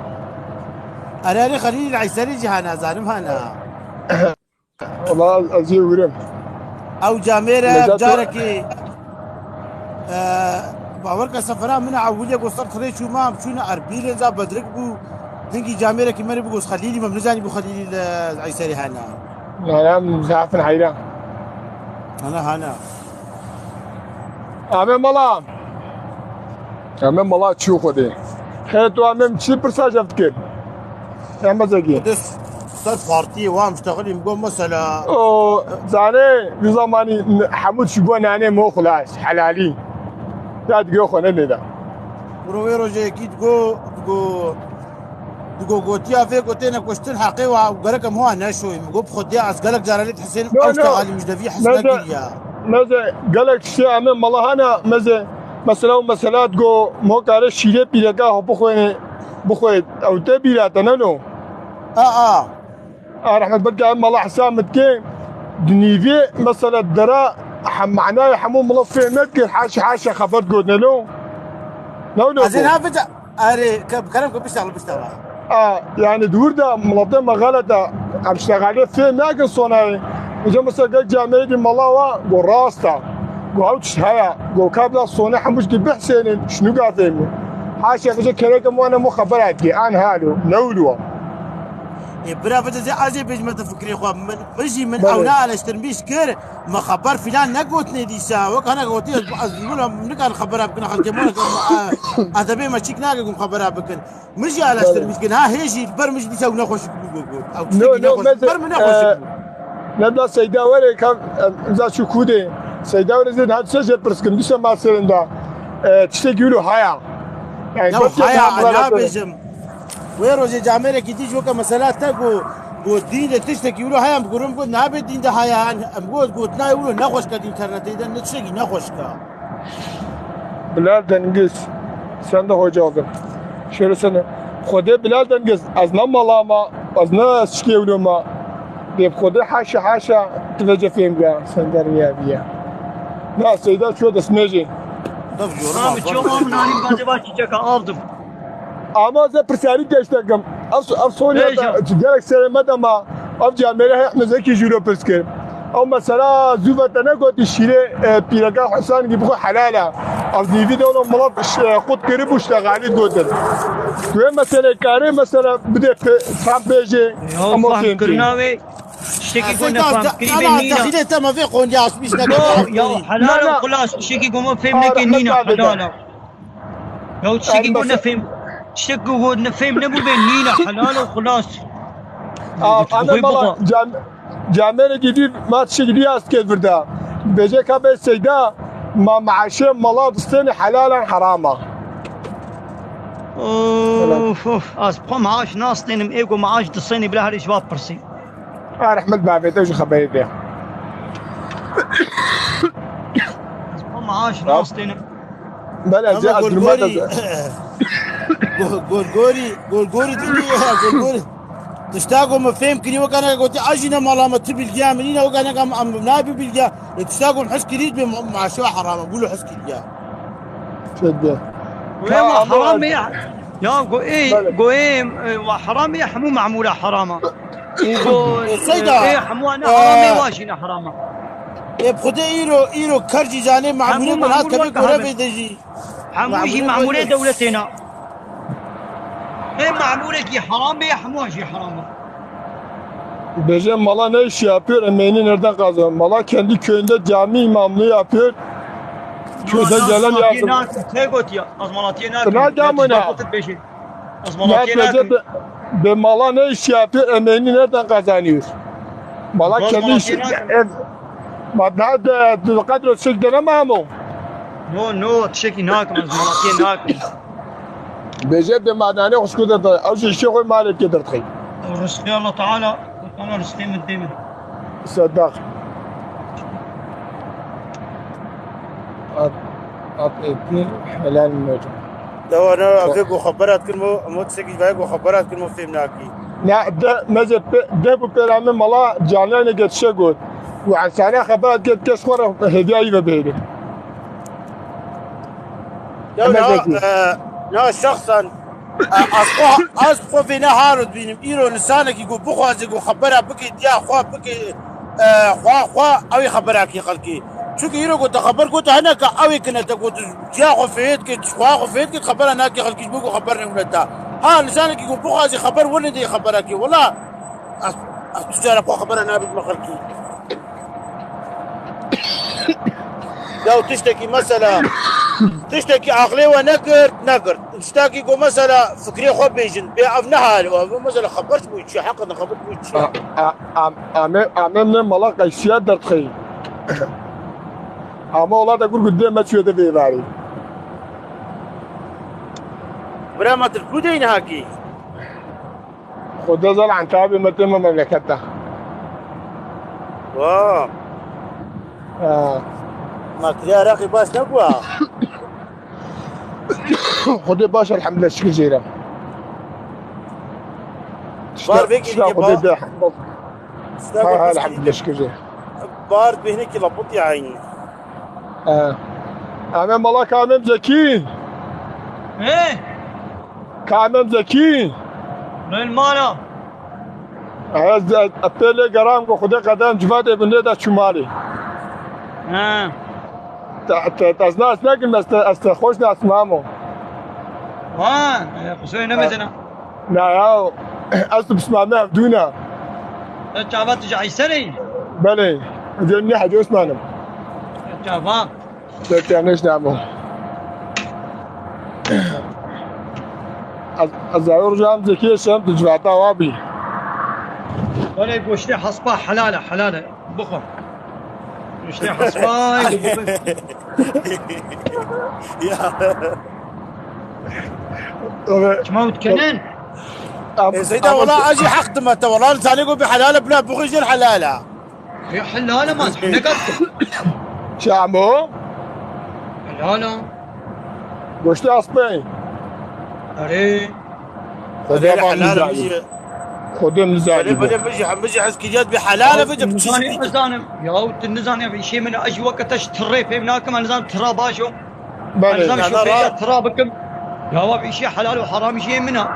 Erê, erê, Xelîlî Eyserê jî hana, zanim hana. Wala ez ê wirim. Ew camêre Necat carekê, e, bawer ke sefera min a ewilê ku ser tirê çû mam, çûne Erbîlê za bedrik bû. Hingî camêrekî me rê bigos Xelîlî, me nizanî bû Xelîlî li Eyserê hene. Nana min zafin heyran. Hene, hene. Ame mala. Ame mala çû Xwedê. He, tu ame çi pirsa jev dikir? Em bezegî. Dis, ser partiyê wan muştexilî min got mesela. O, zanê, bi zamanî n-, hemû çi got nanê mo xulas, helalî. Ya digo xwe ne lêda. Bro, wê rojê yekî digo, digo, digo gotiya vê gotê ne kuştin heqê wa û gerek em hua neşoyî. Min got, bi Xwedê ez gelek cara lê dihesênim, No, ew no. Ştexalî min ji devî hez Meze, nekiriya. Meze, gelek tiştê em ê mala hana, meze, mesela û mesela digo, mo kare şîrê pîreka xwe bixwêne, bixwê, ew te bîra te ne no? A, a. A rehmet, belkî ev mala hesab min dike, di nîvê mesela dera hem manayê hemû mala fêm nedikir, haşa haşa xeber digot, ne no? Ne no? Ez ê niha bica-, erê, ke-, kerem ke biştaxle, biştaxle. A, yani di wir de miletê me xelet e, em ştegalê fêm nakin sonayê. Uca mesela gel camêrê di mala wa, go rast e. Go ew tişt heye, go ka bila sone hemû tiştî bihsênin, şinûka fêmî. Haşa, uca kereke mi wana mo xebera dike, an halo, ne wilo. Ê bira, bide zê ez ê bêjime te fikrê xwe. Min, min jî min Belê. Ew ne eleştirmîş kir. Me xeber filan negotine dîsa. Wek hene gotî ez, ez wilo nikarin xebera bikin xelkê, min ez ê bê me çîk nake ku xebera bikin. Min jî eleştirmîş kir. Ha, hê jî ber min jî dîsa ew nexweşik bû got. Ew No, tiştekî no, nexweşik. Meze, Ber min nexweşik e, bû. Nebla Seyda were ka, em, za çû kûdê. Seyda were zê niha tiştek jê pirs kim. Dîsa ma serên da. E, tiştekî wilo haya. Yani, Ya, belki haya, tam bana nabêjim. Wê rojê camêrekî dî ji weke mesela te got, got dîn de tiştekî wilo heye, em got, em got, nabê dîn de heye, em got, gotina wilo nexweşke di înternetê de, ne tiştekî nexweşke. Bilal Dengiz, sen de hoca oldun. Şöyle sene, Xwedê Bilal Dengiz, ez ne mala ma, ez ne şikê wilo ma. Dê Xwedê haşa haşa, tu vece fêm ga, sen dermiye biye. Na, Seyda ço destmêjê. Tabii, yorum Abi, var. Çok alın, alayım, ben de bak, çiçek aldım. Ama ez ê pirsiyarî geşt dikim. Ev, ev Sonya Bêje. Te, gelek serê me de ma. Ev camêre hê Ehmed Zekî jî wilo pirs kir. Ew mesela zû ve te negotî şîrê, e, pîreka Husangî bixwe helal e. Ev zîvî de wilo milet, e, qut kirî bû, işte Xalîd gotin. Tu ê meselê karê mesela bidê pe-, tam bêjê. Ya, ama fehm kirina wê. Tiştekî ku nefehm kirî bê nîna. Dexîlê te me vê qondiya asmîş neke. Ya, helal û xilas, tiştekî ku me fêm neke nîna, helal e. Ya tiştekî ku nefêm, tiştekî ku nefêm nebû bê nîna, helal û xilas. Ame mala cam-, camêrekî dî ma tiştekî dî ez kêt virda. Bêje ka bê Seyda, ma maaşê mala distêne helalan herama. Of, of, ez xwe maaş nastênim, ê ku maaş distêne bila herî ji va pirsî. A rehmet bavê te ji xeberê te. Ez xwe maaş nastênim. Bele, ama ez ez Gorgorî, Go-, Gorgorî, Gorgorî dî ya, Gorgorî. Tişta ku min fêm kirî, weke neke gotî, ez jî ne mala me ti bilgiya min nîne, weke neke em, em nabî bilgiya. Lê tişta ku min his kirî, bê ma-, maaşa herama, bûlo his kiriya. Tede. Wema heram e ya. Ya go ê, Bele. Go ê, e, wa heram e, hemû memûra herama. Û go, Ê, Seyda, ê, hemû ne e, heram e, wa jî ne herama. Ê, bi Xwedê îro, îro ker jî zanê, memûrê ku hat tevî gore bê de jî. Hemû jî memûrê dewletê ne. Ê, memûrekî heram bê, hemû jî heram e. Bêje mala ne iş yapıyor, emeğini nereden kazanıyor? Mala kendi köyünde cami imamlığı yapıyor. Köyde gelen yardım. Tê gotiya, ez malatiyê nakim. Ne camına? Bêje. Bê, bê mala ne iş yapıyor, emeğini nereden kazanıyor? Mala kendi işi. Ev, ma daha de, de kadro çek deneme ama. No, no, tiştekî nakim, ez malatiyê nakim. Bêje bê ma danê xwe şikû de, ew jî işê xwe malê kê derdixî. Rizqê Allah Teala, Allah Teala rizqê min dê min. Sedaq. At, at êtî helal mecû. Dewa ne, vê ku xeberat kirmo, emo tiştekî vê ku xeberat kirmo fêm nakî. Ne, de, meze pe, de bu pêra min mala canliyane get şe got. Û ensane xeberat get kes xwe re hediya yî ve bihêle. Ya na, e, na şexsen, e, ez xwe, ez xwe vê ne halo dibînim. Îro nisanekî ku bixwaze ku xebera bike, diya xwe bike, e, xwe, xwe, ew ê xeberakî xelkê. Çunke îro ku te xeber gote hineke, ew ê kine te gote, diya xwe fêt ke, xwe xwe fêt ke, xebera nake xelkî ji bo ku xeber newne te. Ha, nisanekî ku bixwaze xeber wene dê xeberakê. Wela, ez, ez tu cara xwe xebera nabîtme xelkî. Ya tiştekî mesela, tiştekî aqlê we negirt, negirt. Tiştekî ku mesela fikrê xwe bêjin, bê ev ne hal, ev mesela xeber ji bo çi, heqet xeber ji bo çi? A, a, a, ame, ame ne mala qeysiya derdixî. Ama ola da gur gudê me çûye de vê varî. Bira me tu li ku de yî niha kî? Xwedê zal Entabê me tê me memleket de. Wa. Ha. Ma kiriya Iraqê baş nebûa? Xwedê baş, elhamdülillah, şikir jê re. Bar vê kiriye Xwedê ba-, de. Ha, ha, elhamdülillah, şikir jê. Bar bêhnekî lapotî eynî. He. Em ê mala Kamem Zekî. He? Kamem Zekî. Lê li mala. Ez, ez pê lê geram ku Xwedê qedem civatê bin lê de çû malê. He. Te, te, te, ez nas nekim, ez te, ez te xweş nas mamo. Ha, e, qisey nemezena. Na ya. Ez tu pismame hevdûna. Te çava tu ji Eyserê yî? Belê. Ez ê ne Hecî Osman im. Te çava? Te te neş namo. Ez, ez ayê roja em zekiyê şem tu civata wa bî. Belê goştê hespa helal e, helal e. Bixwe. Goştê hespa, bixwe. Ya. Çima wî dikenin? Em, E, Seyda, em, wala ez jî heq dime te, wala li zanê ku bi helal e, bila bixwe jî helal e. Ya helal e, ma ez ne kat. Çamo? Helal e. Goştê aspê. Erê. Xwedê Erê, van helal e, nizanî. Xwedê nizanî Erê, bu. Belê, min jî, min jî hez kiriyat bi helal e, Ya, vêce nizanî, biçîştî. Nizanim. Ya, tu nizanî, îşê min, ez jî weke te ji tirê fêm nakim, ez nizanim tira baş o. Belê. Ez nizanim, şofêriya tira bikim. Ya, wa, îşê helal û heram jiyê min a.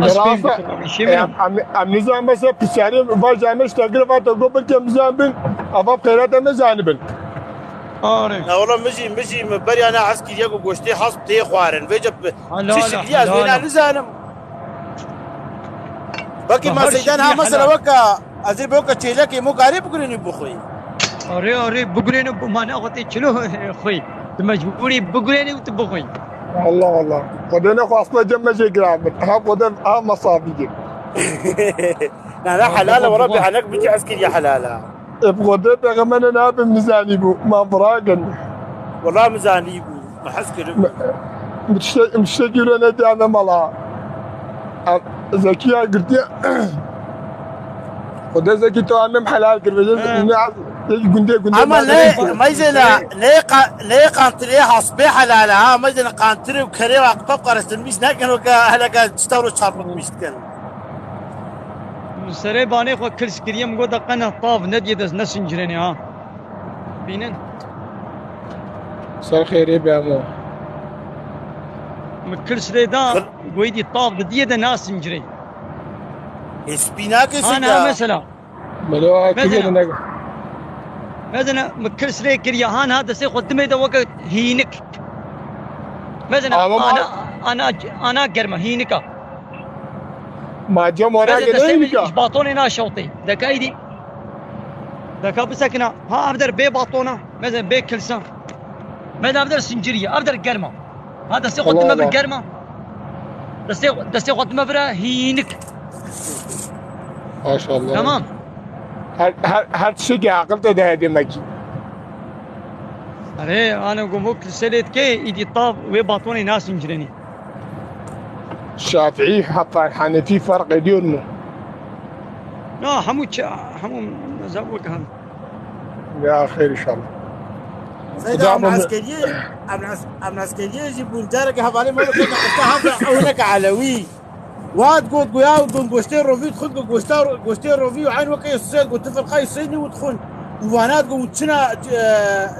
Ez fêm bikim, îşê min a. Em, em, em nizanim, mesela, pisyarê va zanî, işte, gir va te go bikim, nizanim bin, ava xeyrat em zanî bin. Are. Na, wala, min jî, min jî, min beriya ne hez kiriye ku goştê hesp tê xwarin. Vêce bi, çi şikliya ez wê ne nizanim. Belkî ma Seydan ha mesela weka, ez ê bi weka çêlekê mo karê bigurênî bixwî. Arê, arê, bigurênî, ma ne xwe tê çilo xwî. Tu mecbûrî bigurênî û tu bixwî. Allah Allah. Xwedê nexwast me cem me jê giran bin. Ha xwedê ha mesafî gir. Na, na, helal e, wala bi enek bicî eskiriye helal e. Ê, bi Xwedê pêxemberê nabim nizanî bû. Ma birakin. Wala min zanî bû. Min hez kirin. Min, min tiştek, min tiştekî wilo nediya me mala. Em, Zekiya girtiye. Xwedê Zekî to em helal kir. Vêjin, He. ne az, yek gundê gundê Ama ne, mezene. meyzêne, ne qa-, ne qantirê hasbê helal e, ha, meyzêne qantirê û kerê ve aqta qaristin, mis nekin o ke heleke çita ro çarpık mis dikin. Min serê banê xwe kirs kiriye, min got, "De qene tav nediyê dest nesincirênê ha." Bînin. Ser xêrê be emo. Min kirs lê da, Kir- goyî dî tav didiyê de nasincirê. Hespînakê Ana sida. mesela. Melo kiriye Mesela. de ne? Mesela min kirs lê kiriye, han ha destê xwe dimê de weke hînik. Mesela Ama ma- ana, ana, ana germa, hînika. Ma cem wara Mesela gele destê min hînika. ji batonê naşewtê. Deka îdî. Deka bisekina. Ha ev der bê batona. Mesela bê kilsa. Mesela ev der sinciriye. Ev der germa. Ha destê xwe Allah dime Allah. bir germa. Destê, destê xwe dime vira hînik. Maşallah. Tamam. Her, her, her tiştekî aqil te de hediye mekî. Erê, ana gomo kilse lê dike, îdî tav wê batonê nasincirênî. Şafîî, hatta Hanefî fark ediyor mu? Ya, hemû çi, hemû mezheb wek hev. Ya, xêr inşallah. Seyda, Xuda em bu- eskeriyê, em es-, em eskeriyê jî bûn. Careke hevalê me weke nexiste hata ew neke Elewî. Wat got, goya û got, goştê rovî dixwin, got, goşta ro-, goştê rovî û eyn weke sê, got, tu firqayê sê nî û dixwin. Û vana digo û çina, e,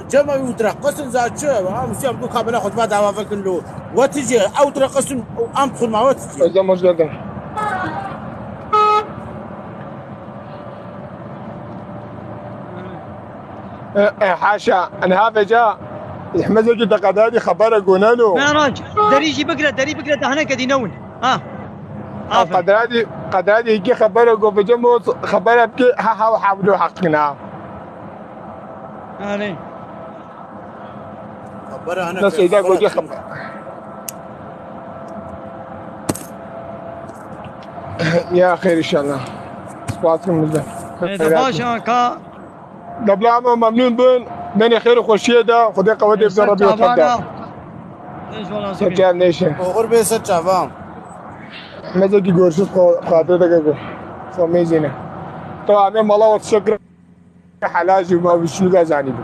cema wî û direqisin za çi? Wa, û siyam got, kabela xwe diba dawa vekin lo. We tijê, ew direqisin û em dixwin ma we tijê. Özlem, hoş geldin. E, e, haşa, en ha veca, hemezekî te qedadî xebere goneno. Merac, derî jî bigire, derî bigire, dahneke dî newin. Ha. Aferin. Qedadî, qedadî iki xebere go, veca mo xebere bike, ha, ha, ha, video hakkına. Yani. Xebera hene Nasıl ki, da Fırat goce şimdi. Ya xêr inşallah. Spas kim bizde. E, de baş anka. Debla ama memnun bin. Beni xêr û xweşiyê de. Xwedê qewetê bide Rebî Oxir de. Ser çav neşe. Oxir bê ser çavan. Mezekî görüşüp xo-, xatir de gebe. Xo meyzine. Tamam, mala o teşekkür. Helal jî ma bi şû gazanî bi.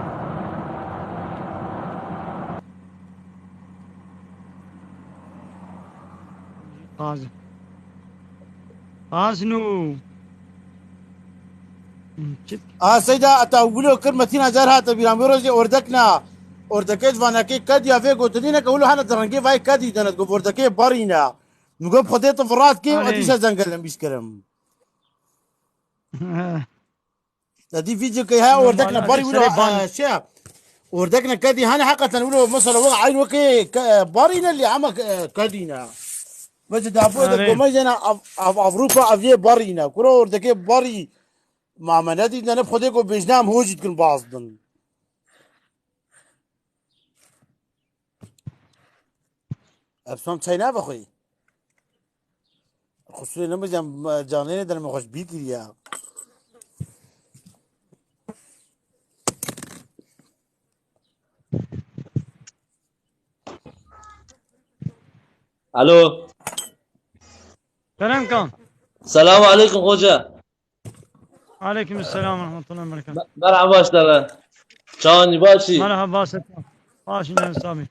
Taze. Taze nû. Çi? A Seyda, eta wilo kir Metin Acar hate bîran. Wê rojê ordek na. Ordekê ji vanekê kediya vê gotinî neke wilo hene di rengê vayê kedî denet. Got ordekê barîne. Min got Xwedê tu virat kê û Alê. Etîşe zengelin bîş kirim. Te dî vîdyo ke he ordekine barî wilo, serê ban. E, şey, ordekine kedî hene heqeten wilo mesela wek eyn wekê ke-, barîne lê ama ke-, kedîne. Vece dapoya de Erê. Gomejena av, av, Avrupa aviyê barî ne. Kura ordekê barî mame nedî, ne ne xwedê ku bêjne em hojî dikin baz din. Ev som çay navexwî. Xusûrê nemizem canê ne derim xweş bî kiriya. Alo. Kerem kan. Selamu aleykum hoca. Aleyküm selam ve rahmetullahi ve berekatuhu. Me-, merhaba işte be. Çawan başî? Merhaba Sefa. Başî ne sabî.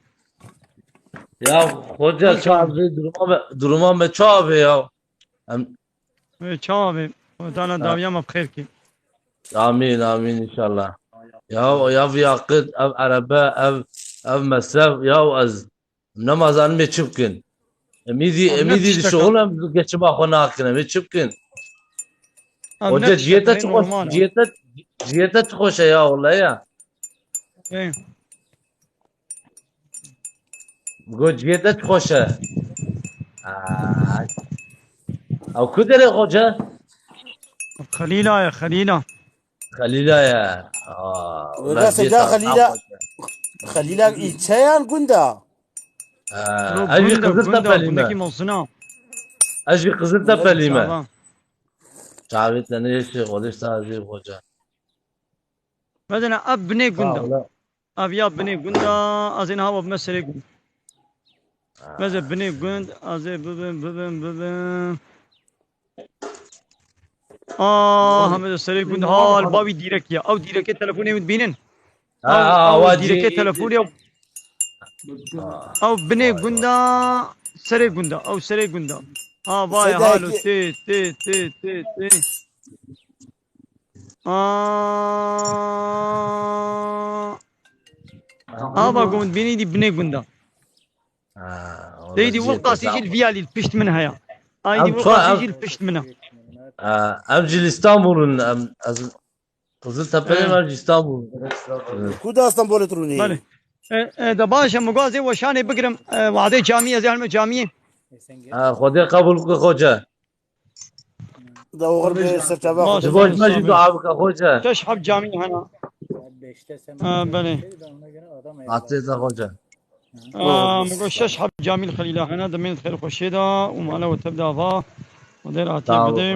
Ya hoca çawa be duruma me, duruma me çawa be ya. Em Ve çawa be. Tana dawiya me bixêr ki. Amin, amin inşallah. Ya, ya viyaqit, ev erebe, ev, ev mesref, ya ez Nema zanim ê çi bikin. Em îdî, em îdî di şixul em geçima xwe nakin. Em ê çi bikin? Hoca ciyete çi xweş, ciyete, ciyete çi xweş e ya wele ya. Go ciyete çi xweş e. Ay. Ew ku derê hoca? Xelîla ye, Xelîla. Xelîla ye. Aa, wela Seca Xelîla. Xelîla îlçe yan gunda? Aa, ez jî Qizil Tepelî me. Ez jî Qizil Tepelî me. Çavê te nêşê, xwedê sazê hoca. Medine ev binê gunda. Ev ya binê gunda, ez ê niha we bime serê gund. Meze binê gund, ez ê bibim, bibim, bibim. Ah, heme de serê gund hal bavî dîrek ya. Ew dîrekê telefonê min bînin. Ha, ew, ha, ew wa dîrekê cî-, telefonê ew. Ha. Ew binê gunda, serê gunda, ew serê gunda. Ha, vay halo, tê, tê, tê, tê, tê. Aa. Ava gund bînî dî binê gunda. Tey dî wil qasî jî li vîya lî li pişt min heye. Ay dî wil qasî jî li pişt min e. Em jî li Îstanbul in, em, ez Qizil Tepelê me jî Îstanbul. Ku da Îstanbulê tu rûnî? Belê. E, e, de baş e, min got ez ê weşanê bigirim, e, wadê camî, ez ê helme camiyê. Ha, Xwedê qebûl bike xoce. Da oxir bi serçava xwe. Ji bo me jî dua bike xoce. Şeş heb camî hene. Ha, belê. Hatê de xoce. Ha, min got şeş heb camî li Xelîla hene, demên xêr xweşê de û mala we tev de ava. Xwedê rahatiyê bide.